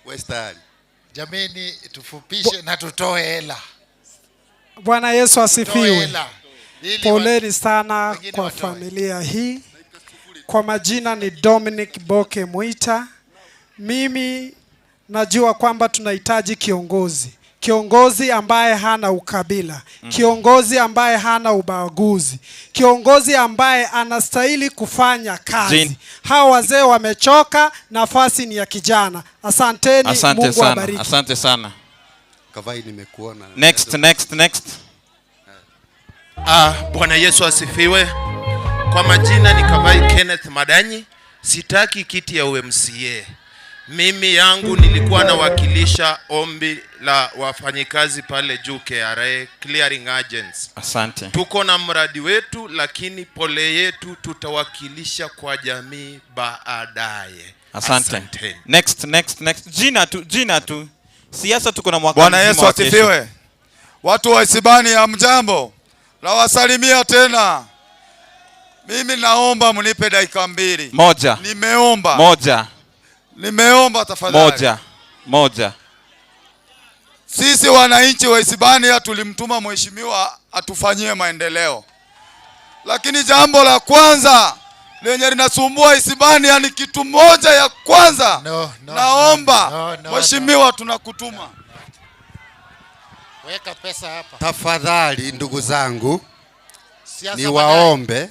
Speaker 17: Western.
Speaker 8: Jameni, tufupishe na tutoe hela.
Speaker 24: Bwana Yesu asifiwe. Poleni sana kwa
Speaker 8: watoe
Speaker 24: familia hii. Kwa majina ni Dominic Boke Mwita. Mimi najua kwamba tunahitaji kiongozi. Kiongozi ambaye hana ukabila, kiongozi ambaye hana ubaguzi, kiongozi ambaye anastahili kufanya kazi. Hawa wazee wamechoka, nafasi ni ya kijana. Asanteni,
Speaker 1: asante
Speaker 24: Mungu
Speaker 1: sana.
Speaker 24: awabariki.
Speaker 1: Asante sana.
Speaker 17: Kavai, nimekuona.
Speaker 1: Next.
Speaker 26: Bwana Yesu asifiwe. Kwa majina ni Kavai Kenneth Madanyi. Sitaki kiti ya UMCA. Mimi yangu nilikuwa nawakilisha ombi la wafanyikazi pale juu KRA Clearing Agents.
Speaker 1: Asante.
Speaker 26: Tuko na mradi wetu, lakini pole yetu tutawakilisha kwa jamii baadaye.
Speaker 1: Asante. Next. Jina tu. Siasa tuko na mwaka
Speaker 27: Bwana
Speaker 1: mzima
Speaker 27: Yesu
Speaker 1: wa kesho.
Speaker 27: asifiwe. Watu wa Isebania hamjambo? Nawasalimia tena. Mimi naomba mnipe dakika mbili.
Speaker 1: Moja.
Speaker 27: Nimeomba.
Speaker 1: Moja.
Speaker 27: Nimeomba tafadhali.
Speaker 1: Moja.
Speaker 27: Sisi wananchi wa Isibania tulimtuma mheshimiwa atufanyie maendeleo, lakini jambo la kwanza lenye linasumbua Isibania ni kitu moja ya kwanza.
Speaker 8: No, no,
Speaker 27: naomba
Speaker 8: no, no,
Speaker 27: mheshimiwa, tunakutuma.
Speaker 8: Weka pesa hapa.
Speaker 17: Tafadhali ndugu zangu,
Speaker 8: Siasa
Speaker 17: niwaombe,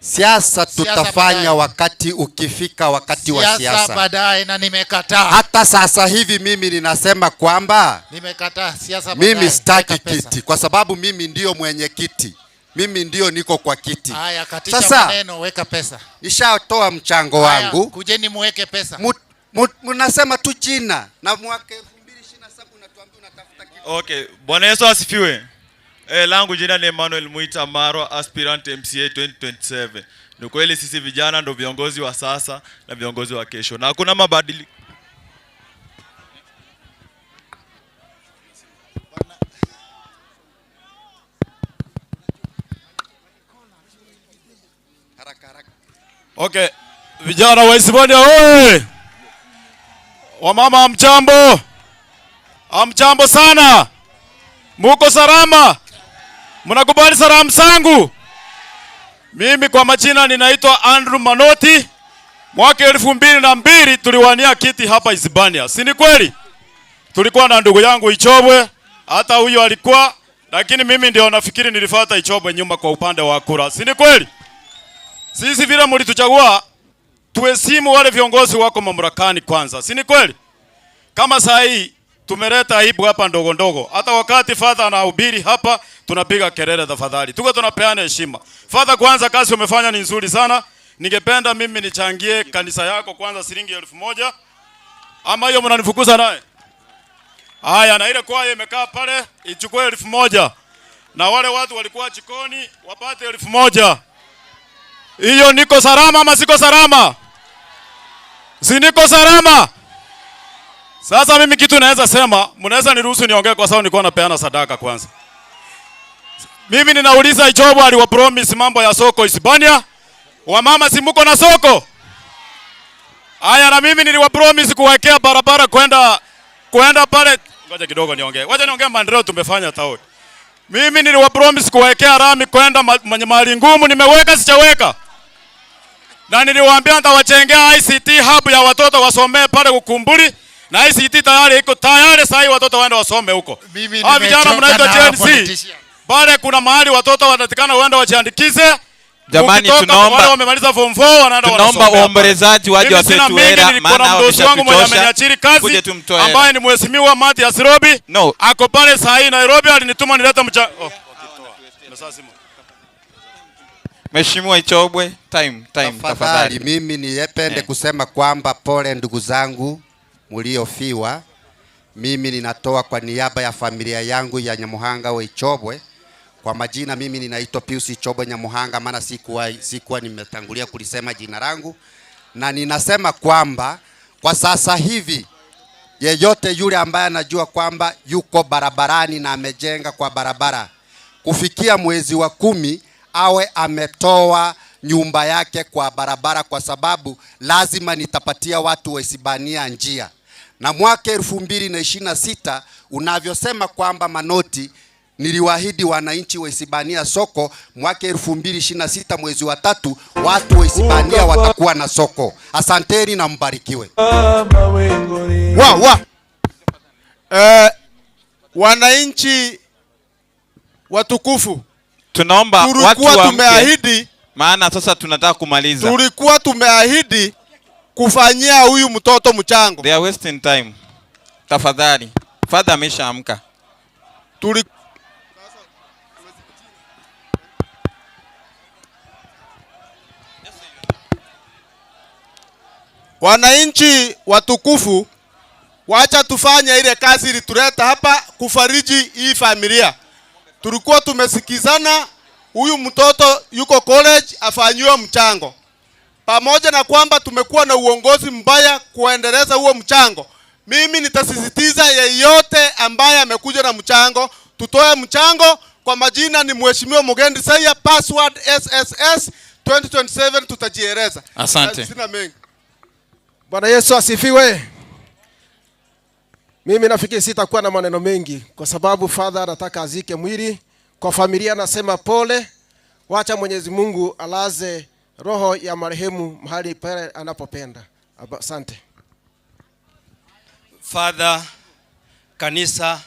Speaker 17: siasa tutafanya
Speaker 8: baadaye.
Speaker 17: Wakati ukifika wakati wa
Speaker 8: Siasa
Speaker 17: siasa.
Speaker 8: baadaye, na nimekataa.
Speaker 17: Hata sasa hivi mimi ninasema kwamba
Speaker 8: Nimekataa siasa baadaye.
Speaker 17: mimi sitaki
Speaker 8: Weka pesa.
Speaker 17: kiti kwa sababu mimi ndio mwenye kiti, mimi ndio niko kwa kiti.
Speaker 8: Haya, katisha
Speaker 17: Sasa
Speaker 8: maneno, weka pesa.
Speaker 17: nishatoa mchango
Speaker 8: Haya,
Speaker 17: wangu,
Speaker 8: kujeni muweke pesa.
Speaker 17: Mnasema tu jina na mwaka
Speaker 2: Okay, Bwana Yesu asifiwe. Langu jina ni Emmanuel Mwita Marwa, aspirant MCA 2027. Ni kweli sisi vijana ndo viongozi wa sasa na viongozi wa kesho, na hakuna mabadiliko.
Speaker 27: Okay, vijana wa Isibania oye! Wamama hamjambo? Hamjambo sana? Muko salama? Mnakubali salamu zangu? Mimi kwa majina ninaitwa Andrew Manoti. Mwaka 2002 tuliwania kiti hapa Isibania, si ni kweli? Tulikuwa na ndugu yangu Ichobwe, hata huyo alikuwa, lakini mimi ndio nafikiri nilifuata Ichobwe nyuma kwa upande wa kura, si ni kweli? Sisi vile mlituchagua, tuheshimu wale viongozi wako mamlakani kwanza, si ni kweli? Kama saa hii tumeleta aibu hapa ndogo ndogo. Hata wakati father anahubiri hapa tunapiga kelele tafadhali. Tuko tunapeana heshima. Father, kwanza kazi umefanya ni nzuri sana. Ningependa mimi nichangie kanisa yako kwanza shilingi 1000. Ama hiyo mnanifukuza naye? Haya, na ile kwaya imekaa pale ichukue 1000. Na wale watu walikuwa jikoni wapate 1000. Hiyo niko salama ama siko salama? Si niko salama? Sasa mimi kitu naweza sema, mnaweza niruhusu niongee kwa sababu nilikuwa napeana sadaka kwanza. Mimi ninauliza Ichobwe aliwa promise mambo ya soko Isibania. Wamama si mko na soko? Haya, na mimi niliwa promise kuwekea barabara kwenda pale. Ngoja kidogo niongee. Wacha niongee maendeleo tumefanya town. Mimi niliwa promise kuwekea rami kwenda mahali ngumu, nimeweka sijaweka. Na niliwaambia nitawachengea ICT hub ya watoto wasomee pale Ukumbuli. Na ICT tayari iko tayari sasa, watoto waende wasome huko.
Speaker 8: Mimi
Speaker 27: Hawa vijana
Speaker 8: nimechoka
Speaker 27: mnaitwa
Speaker 8: na
Speaker 27: Gen Z.
Speaker 8: politician.
Speaker 27: Pale kuna mahali watoto wanatakana waende wajiandikishe.
Speaker 1: Jamani,
Speaker 27: Ukitoka, wale wamemaliza form 4 wanaenda
Speaker 1: tunaomba
Speaker 27: wanasomea pale.
Speaker 1: waombolezaji waje
Speaker 27: Mimi sina
Speaker 1: wapetu
Speaker 27: mengi,
Speaker 1: hela,
Speaker 27: nilikuwa na
Speaker 1: maana
Speaker 27: mdosi wangu mwenye
Speaker 1: wameshatuchosha.
Speaker 27: ameniachiri kazi,
Speaker 1: Kuje tumtoe hela.
Speaker 27: ambaye ni mheshimiwa Mathias Robi.
Speaker 1: No.
Speaker 27: Ako pale saa hii Nairobi, alinituma nilete oh.
Speaker 1: Mheshimiwa Ichobwe, time, time,
Speaker 17: Tafadhali
Speaker 1: tafadhali.
Speaker 17: mimi nipende kusema kwamba pole ndugu zangu mliofiwa. Mimi ninatoa kwa niaba ya familia yangu ya Nyamuhanga wa Ichobwe. Kwa majina mimi ninaitwa Pius Ichobwe Nyamuhanga, maana sikuwa nimetangulia kulisema jina langu. Na ninasema kwamba kwa sasa hivi yeyote yule ambaye anajua kwamba yuko barabarani na amejenga kwa barabara, kufikia mwezi wa 10 awe ametoa nyumba yake kwa barabara, kwa sababu lazima nitapatia watu wa Isibania njia. Na mwaka 2026 unavyosema kwamba Manoti, niliwaahidi wananchi wa Isibania soko. Mwaka 2026 mwezi wa 3 watu wa Isibania watakuwa na soko. Asanteni na mbarikiwe.
Speaker 9: Wa, wa. Wananchi watukufu,
Speaker 1: Tunaomba
Speaker 9: tulikuwa
Speaker 1: watu waamke,
Speaker 9: tumeahidi,
Speaker 1: maana sasa tunataka kumaliza.
Speaker 9: Tulikuwa tumeahidi kufanyia huyu mtoto mchango.
Speaker 1: They are wasting time. Tafadhali. Father ameshaamka.
Speaker 9: Wananchi watukufu, wacha tufanye ile kazi ilituleta hapa kufariji hii familia. Tulikuwa tumesikizana huyu mtoto yuko college afanyiwe mchango. Pamoja na kwamba tumekuwa na uongozi mbaya kuendeleza huo mchango, mimi nitasisitiza yeyote ambaye amekuja na mchango, tutoe mchango. Kwa majina ni Mheshimiwa Mugendi Saia, password SSS 2027, tutajieleza.
Speaker 1: Asante.
Speaker 9: Sina mengi.
Speaker 18: Bwana Yesu asifiwe.
Speaker 10: Mimi nafikiri sitakuwa na maneno mengi kwa sababu father anataka azike mwili. Kwa familia nasema pole, wacha Mwenyezi Mungu alaze roho ya marehemu mahali pale anapopenda. Asante.
Speaker 11: Father, kanisa,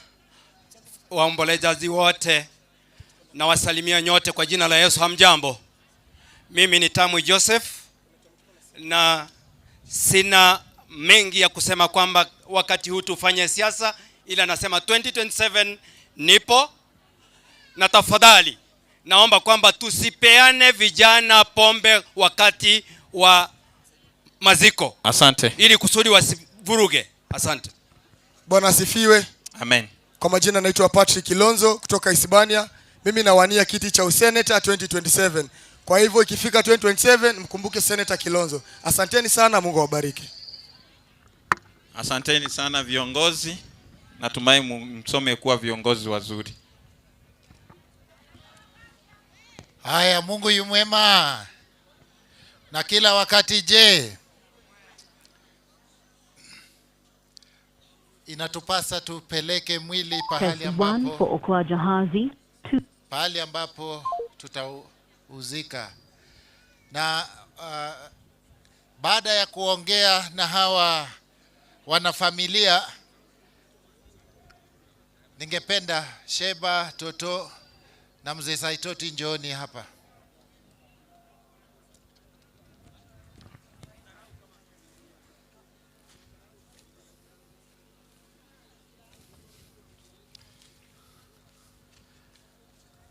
Speaker 11: waombolezaji wote, na wasalimia nyote kwa jina la Yesu. Hamjambo? Mimi ni Tamu Joseph na sina mengi ya kusema kwamba wakati huu tufanye siasa, ila nasema 2027 nipo, na tafadhali naomba kwamba tusipeane vijana pombe wakati wa maziko.
Speaker 1: Asante.
Speaker 11: Ili kusudi wasivuruge. Asante.
Speaker 19: Bwana asifiwe.
Speaker 1: Amen.
Speaker 19: Kwa majina naitwa Patrick Kilonzo kutoka Isibania. Mimi nawania kiti cha useneta 2027. Kwa hivyo ikifika 2027 mkumbuke Senator Kilonzo. Asanteni sana, Mungu awabariki.
Speaker 1: Asanteni sana viongozi. Natumai msome kuwa viongozi wazuri.
Speaker 8: Haya, Mungu yu mwema na kila wakati. Je, inatupasa tupeleke mwili pahali
Speaker 21: Press 1
Speaker 8: ambapo
Speaker 21: for Okoa Jahazi, 2
Speaker 8: pahali ambapo tutauzika. Na baada ya kuongea na hawa wanafamilia, ningependa Sheba, Toto na Mzee Saitoti njooni hapa.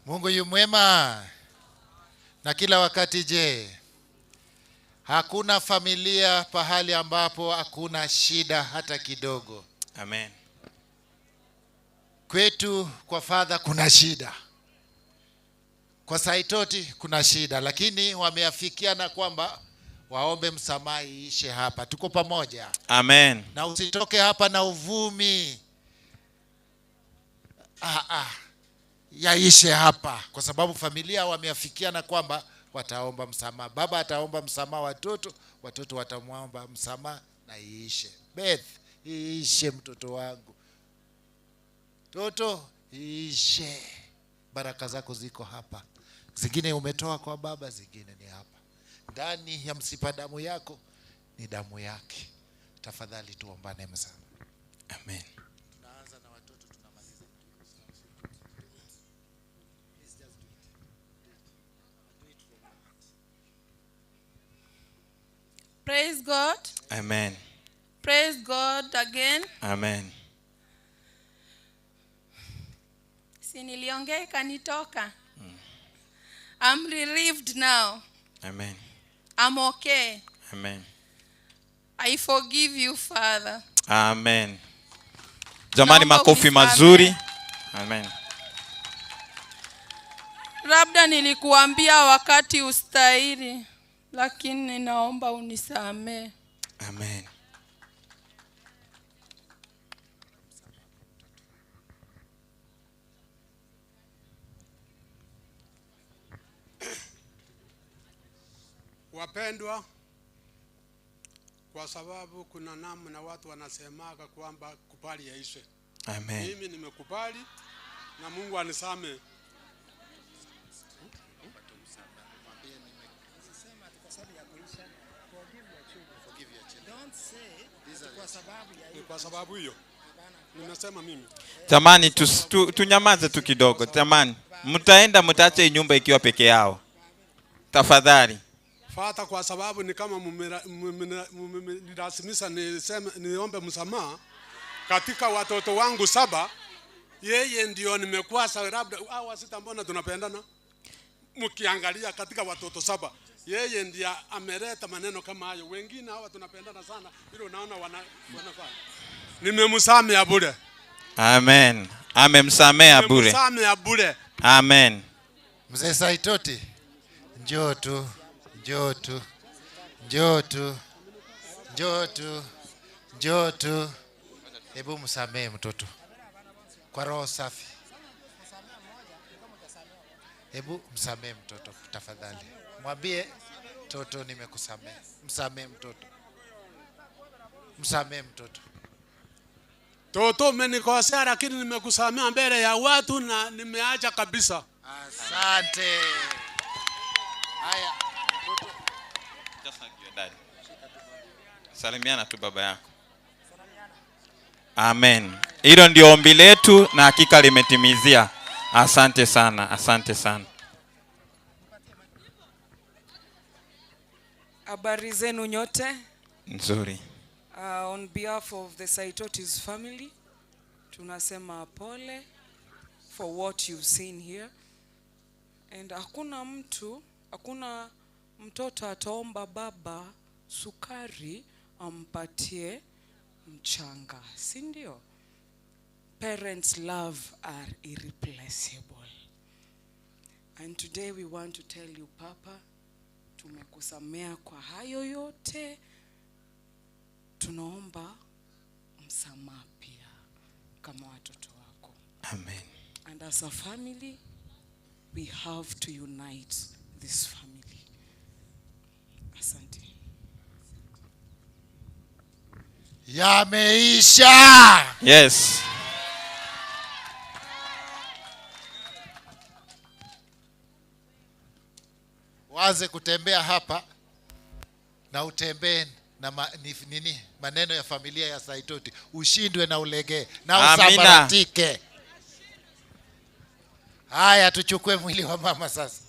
Speaker 8: Mungu yu mwema na kila wakati. Je, hakuna familia pahali ambapo hakuna shida hata kidogo?
Speaker 1: Amen.
Speaker 8: Kwetu kwa father kuna shida, kwa Saitoti kuna shida, lakini wameafikiana kwamba waombe msamaha iishe hapa. Tuko pamoja.
Speaker 1: Amen.
Speaker 8: Na usitoke hapa na uvumi. Yaishe hapa, kwa sababu familia wameafikiana kwamba wataomba msamaha. Baba ataomba msamaha watoto, watoto watamwomba msamaha na iishe. Beth, iishe mtoto wangu. Toto, iishe. Baraka zako ziko hapa. Zingine umetoa kwa baba, zingine ni hapa. Ndani ya msipa damu yako ni damu yake. Tafadhali tuombane msamaha.
Speaker 1: Amen.
Speaker 8: Tunaanza na watoto, tunamaliza.
Speaker 13: Praise God.
Speaker 1: Amen.
Speaker 13: Praise God again.
Speaker 1: Amen.
Speaker 13: Si niliongea ikanitoka. I'm relieved now.
Speaker 1: Amen.
Speaker 13: I'm okay.
Speaker 1: Amen.
Speaker 13: I forgive you, Father.
Speaker 1: Amen. Jamani,
Speaker 13: Naomba
Speaker 1: makofi
Speaker 13: unisamehe.
Speaker 1: mazuri. Amen.
Speaker 13: Labda nilikuambia wakati ustahili, lakini naomba unisamehe.
Speaker 1: Amen.
Speaker 5: Wapendwa, kwa sababu kuna namna watu wanasemaga kwamba kubali yaishe.
Speaker 1: Amen.
Speaker 5: Mimi nimekubali na Mungu anisamehe. Ni kwa sababu hiyo nimesema mimi.
Speaker 1: Jamani, tunyamaze tu kidogo. Jamani, mtaenda mtaache nyumba ikiwa peke yao. Tafadhali.
Speaker 5: Fata, kwa sababu ni kama mumenilazimisha niseme niombe msamaha katika watoto wangu 7, yeye ndio nimekuwa sawa, labda hawa 6 mbona tunapendana? Mkiangalia katika watoto 7, yeye ndiye ameleta maneno kama hayo. Wengine hawa tunapendana sana, ile unaona wanafanya. Nimemsamea bure.
Speaker 1: Amen. Amemsamea bure.
Speaker 5: Nimemsamea bure.
Speaker 1: Amen.
Speaker 8: Mzee Saitoti, njoo tu. Njoo tu. Njoo tu. Njoo tu. Njoo tu. Hebu msamee mtoto kwa roho safi. Hebu msamee mtoto tafadhali. Mwambie toto nimekusamea. Msamee mtoto. Msamee mtoto.
Speaker 5: Toto, umenikosea lakini nimekusamea mbele ya watu na nimeacha kabisa.
Speaker 8: Asante. Haya.
Speaker 1: Just hug your dad. Salimiana tu baba yako. Amen. Hilo ndio ombi letu na hakika limetimizia. Asante sana, asante sana.
Speaker 6: Habari zenu nyote.
Speaker 1: Nzuri.
Speaker 6: On behalf of the Saitoti's family, tunasema pole for what you've seen here. And hakuna mtu, hakuna mtoto ataomba baba sukari ampatie mchanga, si ndio? Parents' love are irreplaceable. And today we want to tell you, Papa, tumekusamea kwa hayo yote. Tunaomba msamaha pia kama watoto wako.
Speaker 1: Amen.
Speaker 6: And as a family, we have to unite this family. Asante.
Speaker 8: Yameisha.
Speaker 1: Yes.
Speaker 8: Waanze kutembea hapa na utembee na nini maneno ya familia ya Saitoti, ushindwe na ulegee na usambaratike. Haya, tuchukue mwili wa mama sasa.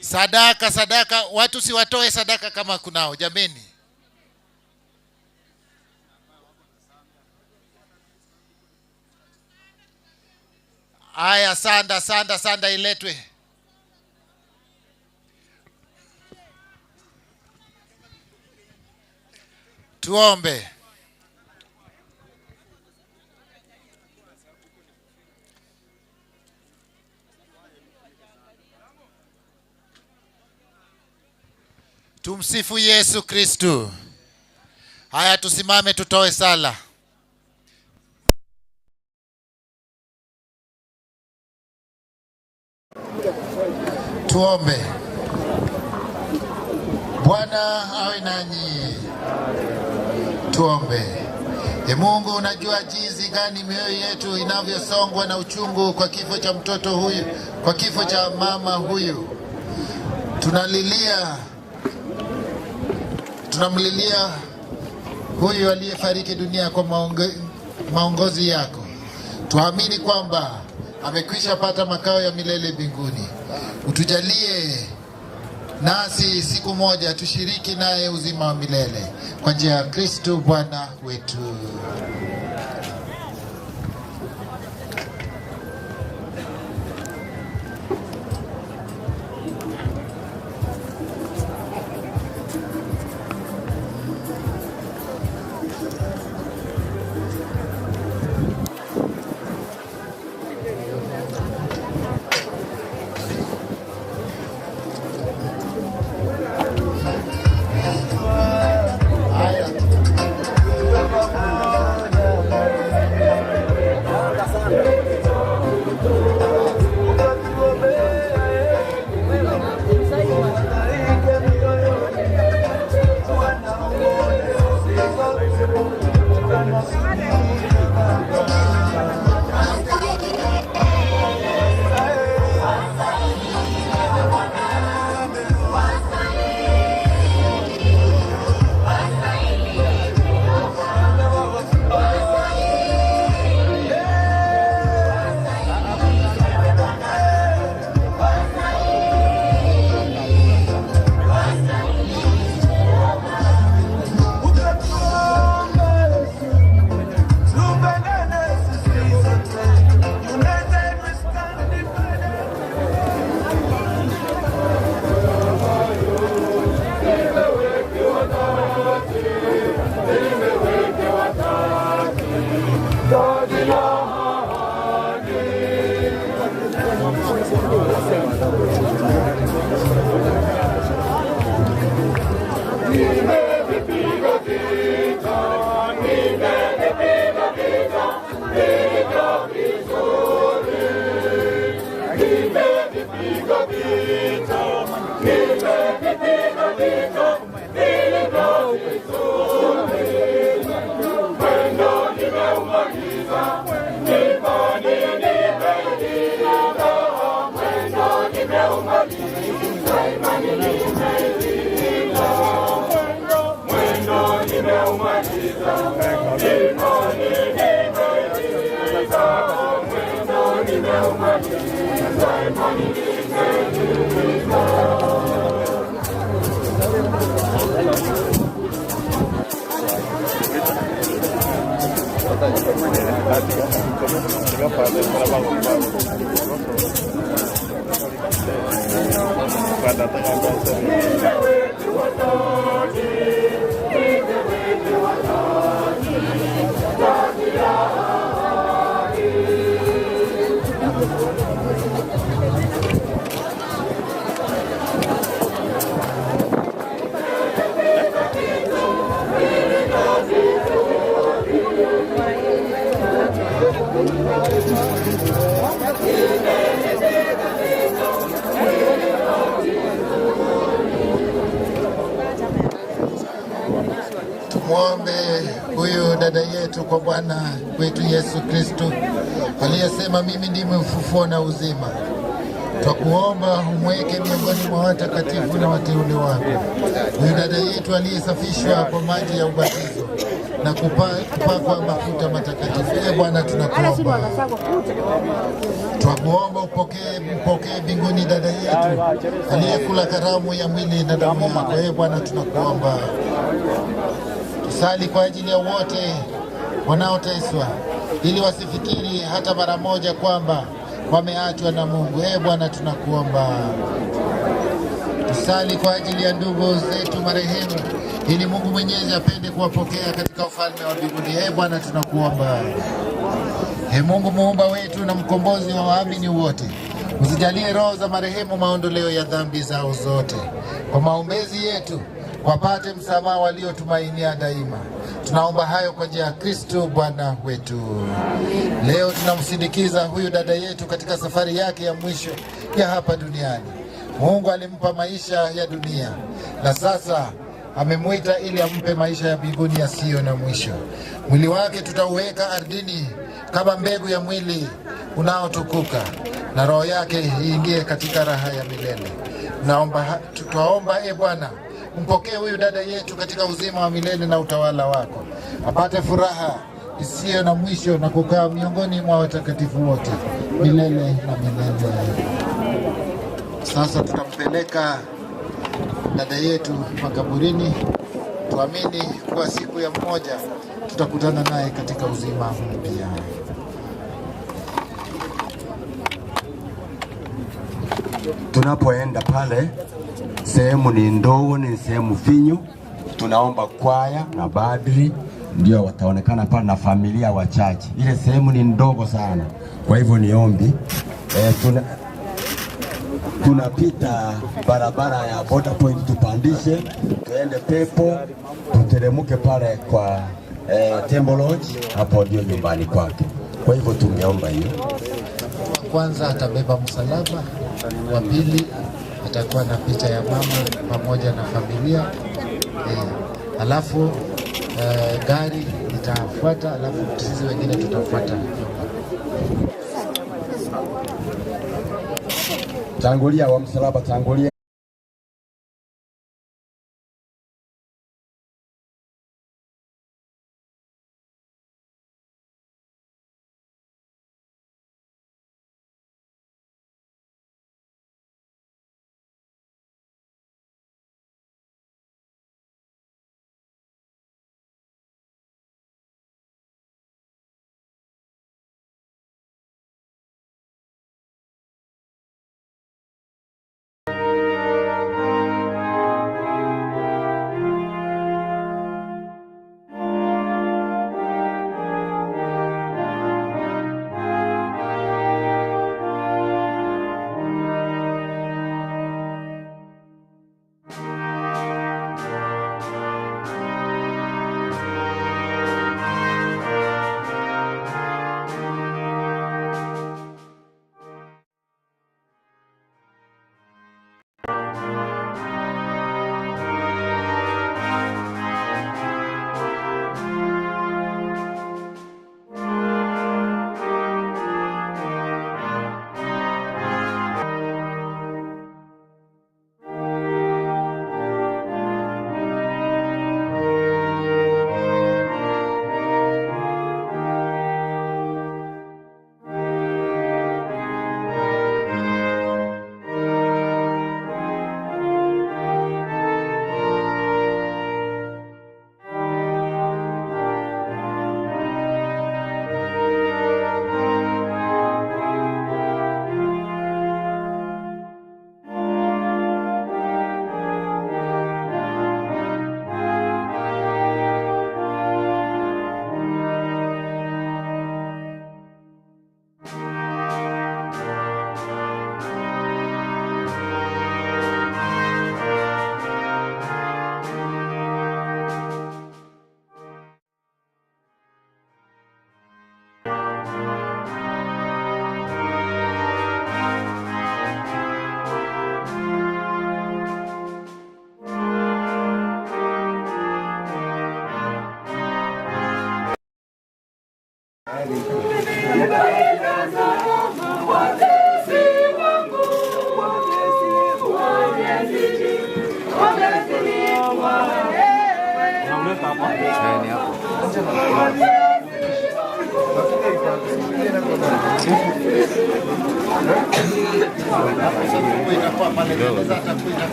Speaker 8: Sadaka, sadaka, watu siwatoe sadaka kama kunao, jameni. Haya, sanda, sanda, sanda iletwe. Tuombe. Tumsifu Yesu Kristu. Haya, tusimame tutoe sala. Tuombe. Bwana awe nanyi. Tuombe. E Mungu, unajua jinsi gani mioyo yetu inavyosongwa na uchungu kwa kifo cha mtoto huyu, kwa kifo cha mama huyu. Tunamlilia huyu aliyefariki dunia kwa maongozi yako. Tuamini kwamba amekwisha pata makao ya milele mbinguni. Utujalie nasi siku moja tushiriki naye uzima wa milele kwa njia ya Kristo Bwana wetu. Tumwombe huyu dada yetu kwa Bwana wetu Yesu Kristo aliyesema, mimi ndimi ufufuo na uzima. Twakuomba umweke miongoni mwa watakatifu na wateule wako huyu dada yetu aliyesafishwa kwa maji ya ubatizo na kupakwa mafuta matakatifu. E Bwana, tunakuomba, twakuomba upokee mbinguni dada yetu aliyekula karamu ya mwili na damu yako. E Bwana, tunakuomba. Tusali kwa ajili ya wote wanaoteswa ili wasifikiri hata mara moja kwamba wameachwa na Mungu. E Bwana, tunakuomba. Tusali kwa ajili ya ndugu zetu marehemu ili Mungu Mwenyezi apende kuwapokea katika ufalme wa mbinguni. E Bwana, tunakuomba. E Mungu muumba wetu na mkombozi wa waamini wote, uzijalie roho za marehemu maondoleo ya dhambi zao zote. Kwa maombezi yetu wapate msamaha waliotumainia daima. Tunaomba hayo kwa njia ya Kristo Bwana wetu. Leo tunamsindikiza huyu dada yetu katika safari yake ya mwisho ya hapa duniani. Mungu alimpa maisha ya dunia na sasa amemwita ili ampe maisha ya mbinguni yasiyo na mwisho. Mwili wake tutauweka ardhini kama mbegu ya mwili unaotukuka, na roho yake iingie katika raha ya milele. Naomba, tutaomba e Bwana, mpokee huyu dada yetu katika uzima wa milele na utawala wako, apate furaha isiyo na mwisho na kukaa miongoni mwa watakatifu wote milele na milele. Sasa tutampeleka dada yetu makaburini, tuamini kuwa siku ya mmoja tutakutana naye katika uzima mpya.
Speaker 12: Tunapoenda pale sehemu ni ndogo, ni sehemu finyu. Tunaomba kwaya na badri ndio wataonekana pale na familia wachache. Ile sehemu ni ndogo sana, kwa hivyo ni ombi tunapita barabara ya Border Point, tupandishe tuende Pepo, tuteremke pale kwa Temple Lodge, hapo ndio nyumbani kwake. Kwa hivyo tungeomba hiyo.
Speaker 8: Kwanza atabeba msalaba, wa pili atakuwa na picha ya mama pamoja na familia alafu gari itafuata, alafu sisi wengine tutafuata.
Speaker 12: Tangulia wa msalaba, tangulia.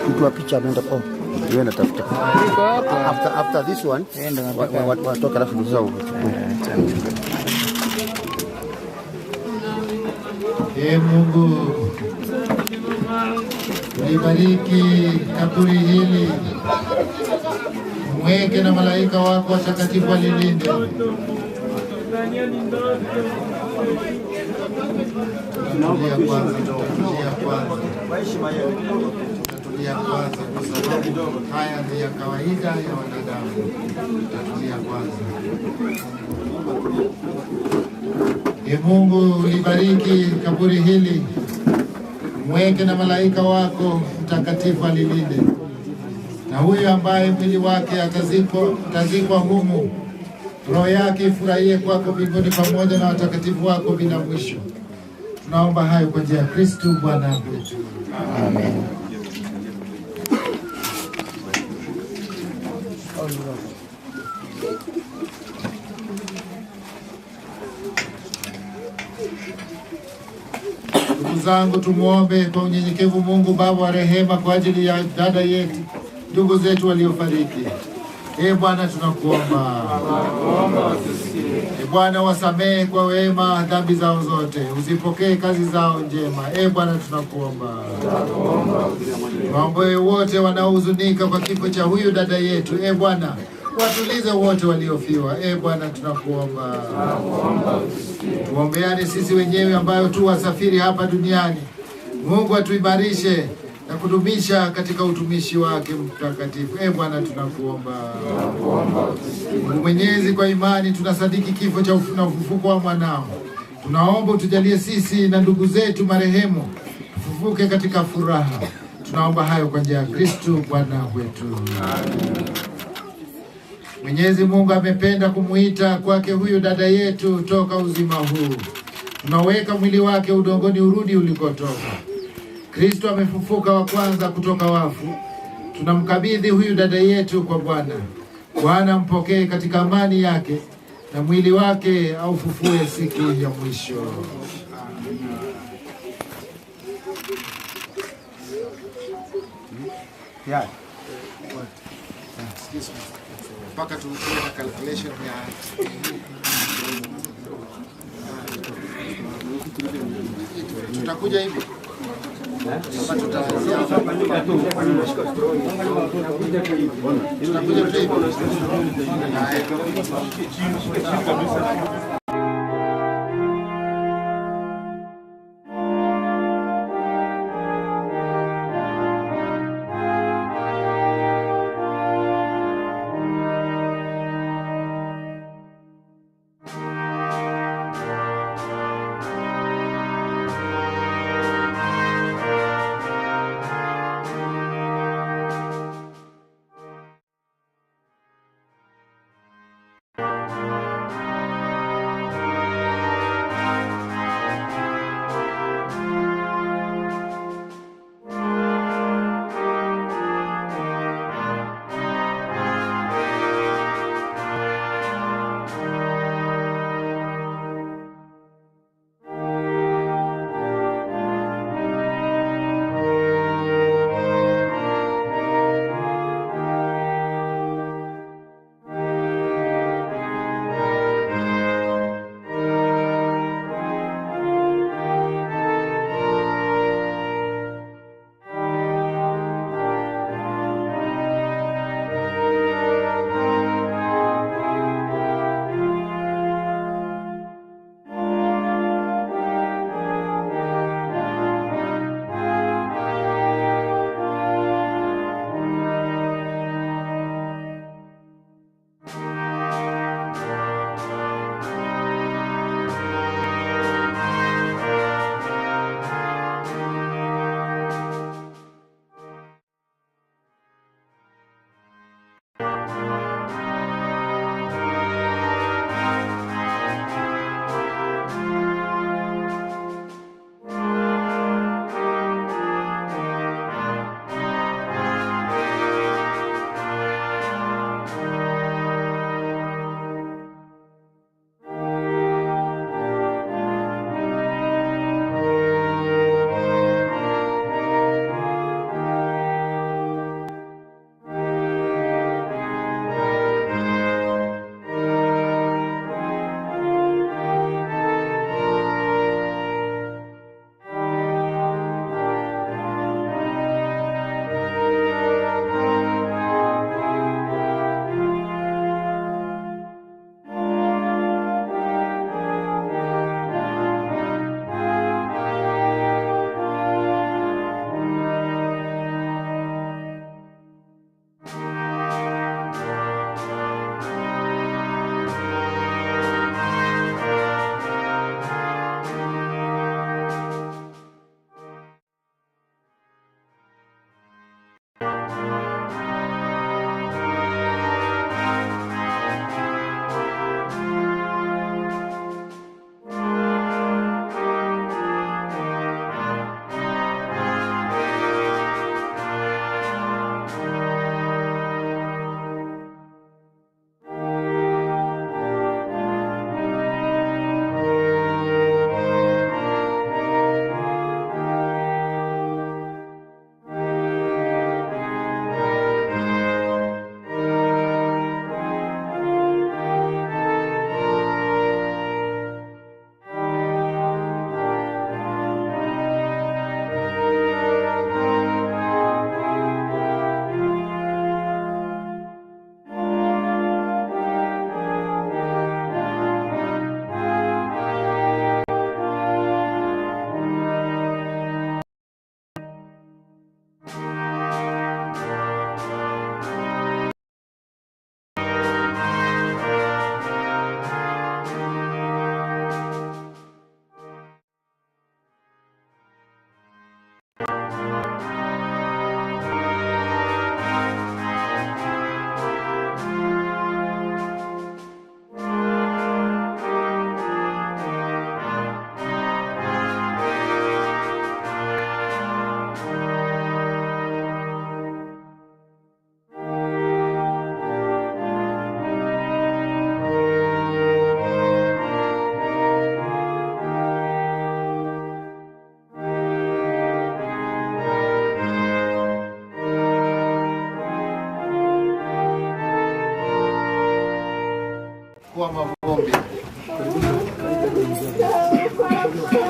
Speaker 3: Mtu wa picha ameenda oh, yeye anatafuta. After this one watoka alafu sasa uchukue.
Speaker 8: Ee Mungu, libariki kaburi hili, mweke na malaika wako watakatifu walilinde. Tulia kwanza, tulia kwanza, tulia kwanza, kwa sababu haya ni ya kawaida ya wanadamu. Tulia kwanza. Ee Mungu, libariki kaburi hili, mweke na malaika wako mtakatifu alilinde, na huyu ambaye mwili wake atazikwa humu, roho yake ifurahie kwako mbinguni pamoja na watakatifu wako bila mwisho. Tunaomba hayo kwa njia ya Kristo Bwana wetu. Amen. Ndugu zangu, tumuombe kwa unyenyekevu Mungu Baba wa rehema kwa ajili ya dada yetu, ndugu zetu waliofariki. Ee Bwana, tunakuomba. Ee Bwana, wasamehe kwa wema dhambi zao zote, uzipokee kazi zao njema. Ee Bwana, tunakuomba. Waombe wote wanaohuzunika kwa kifo cha huyu dada yetu. Ee Bwana, watulize wote waliofiwa. Ee Bwana, tunakuomba. Tuombeane sisi wenyewe ambayo tu wasafiri hapa duniani. Mungu atuimarishe na kudumisha katika utumishi wake mtakatifu. Ee Bwana, tunakuomba. Mungu Mwenyezi, kwa imani tunasadiki kifo cha na ufufuko wa mwanao. Tunaomba utujalie sisi na ndugu zetu marehemu tufufuke katika furaha. Tunaomba hayo kwa njia ya Kristo Bwana wetu. Mwenyezi Mungu amependa kumuita kwake huyu dada yetu toka uzima huu. Tunaweka mwili wake udongoni urudi ulikotoka. Kristo amefufuka wa kwanza kutoka wafu. Tunamkabidhi huyu dada yetu kwa Bwana. Bwana mpokee katika amani yake na mwili wake aufufue siku ya mwisho. Yeah. Excuse me. Mpaka tuwe na calculation ya tutakuja hivi. Tutakuja tu hivi.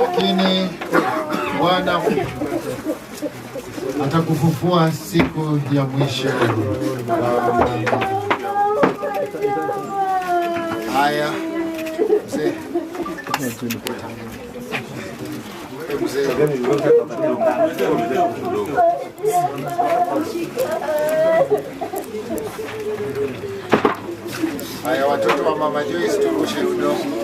Speaker 8: Lakini Bwana atakufufua siku ya mwisho. Haya, mzee. Mzee. Haya, watoto wa Mama Joyce, turushe udongo.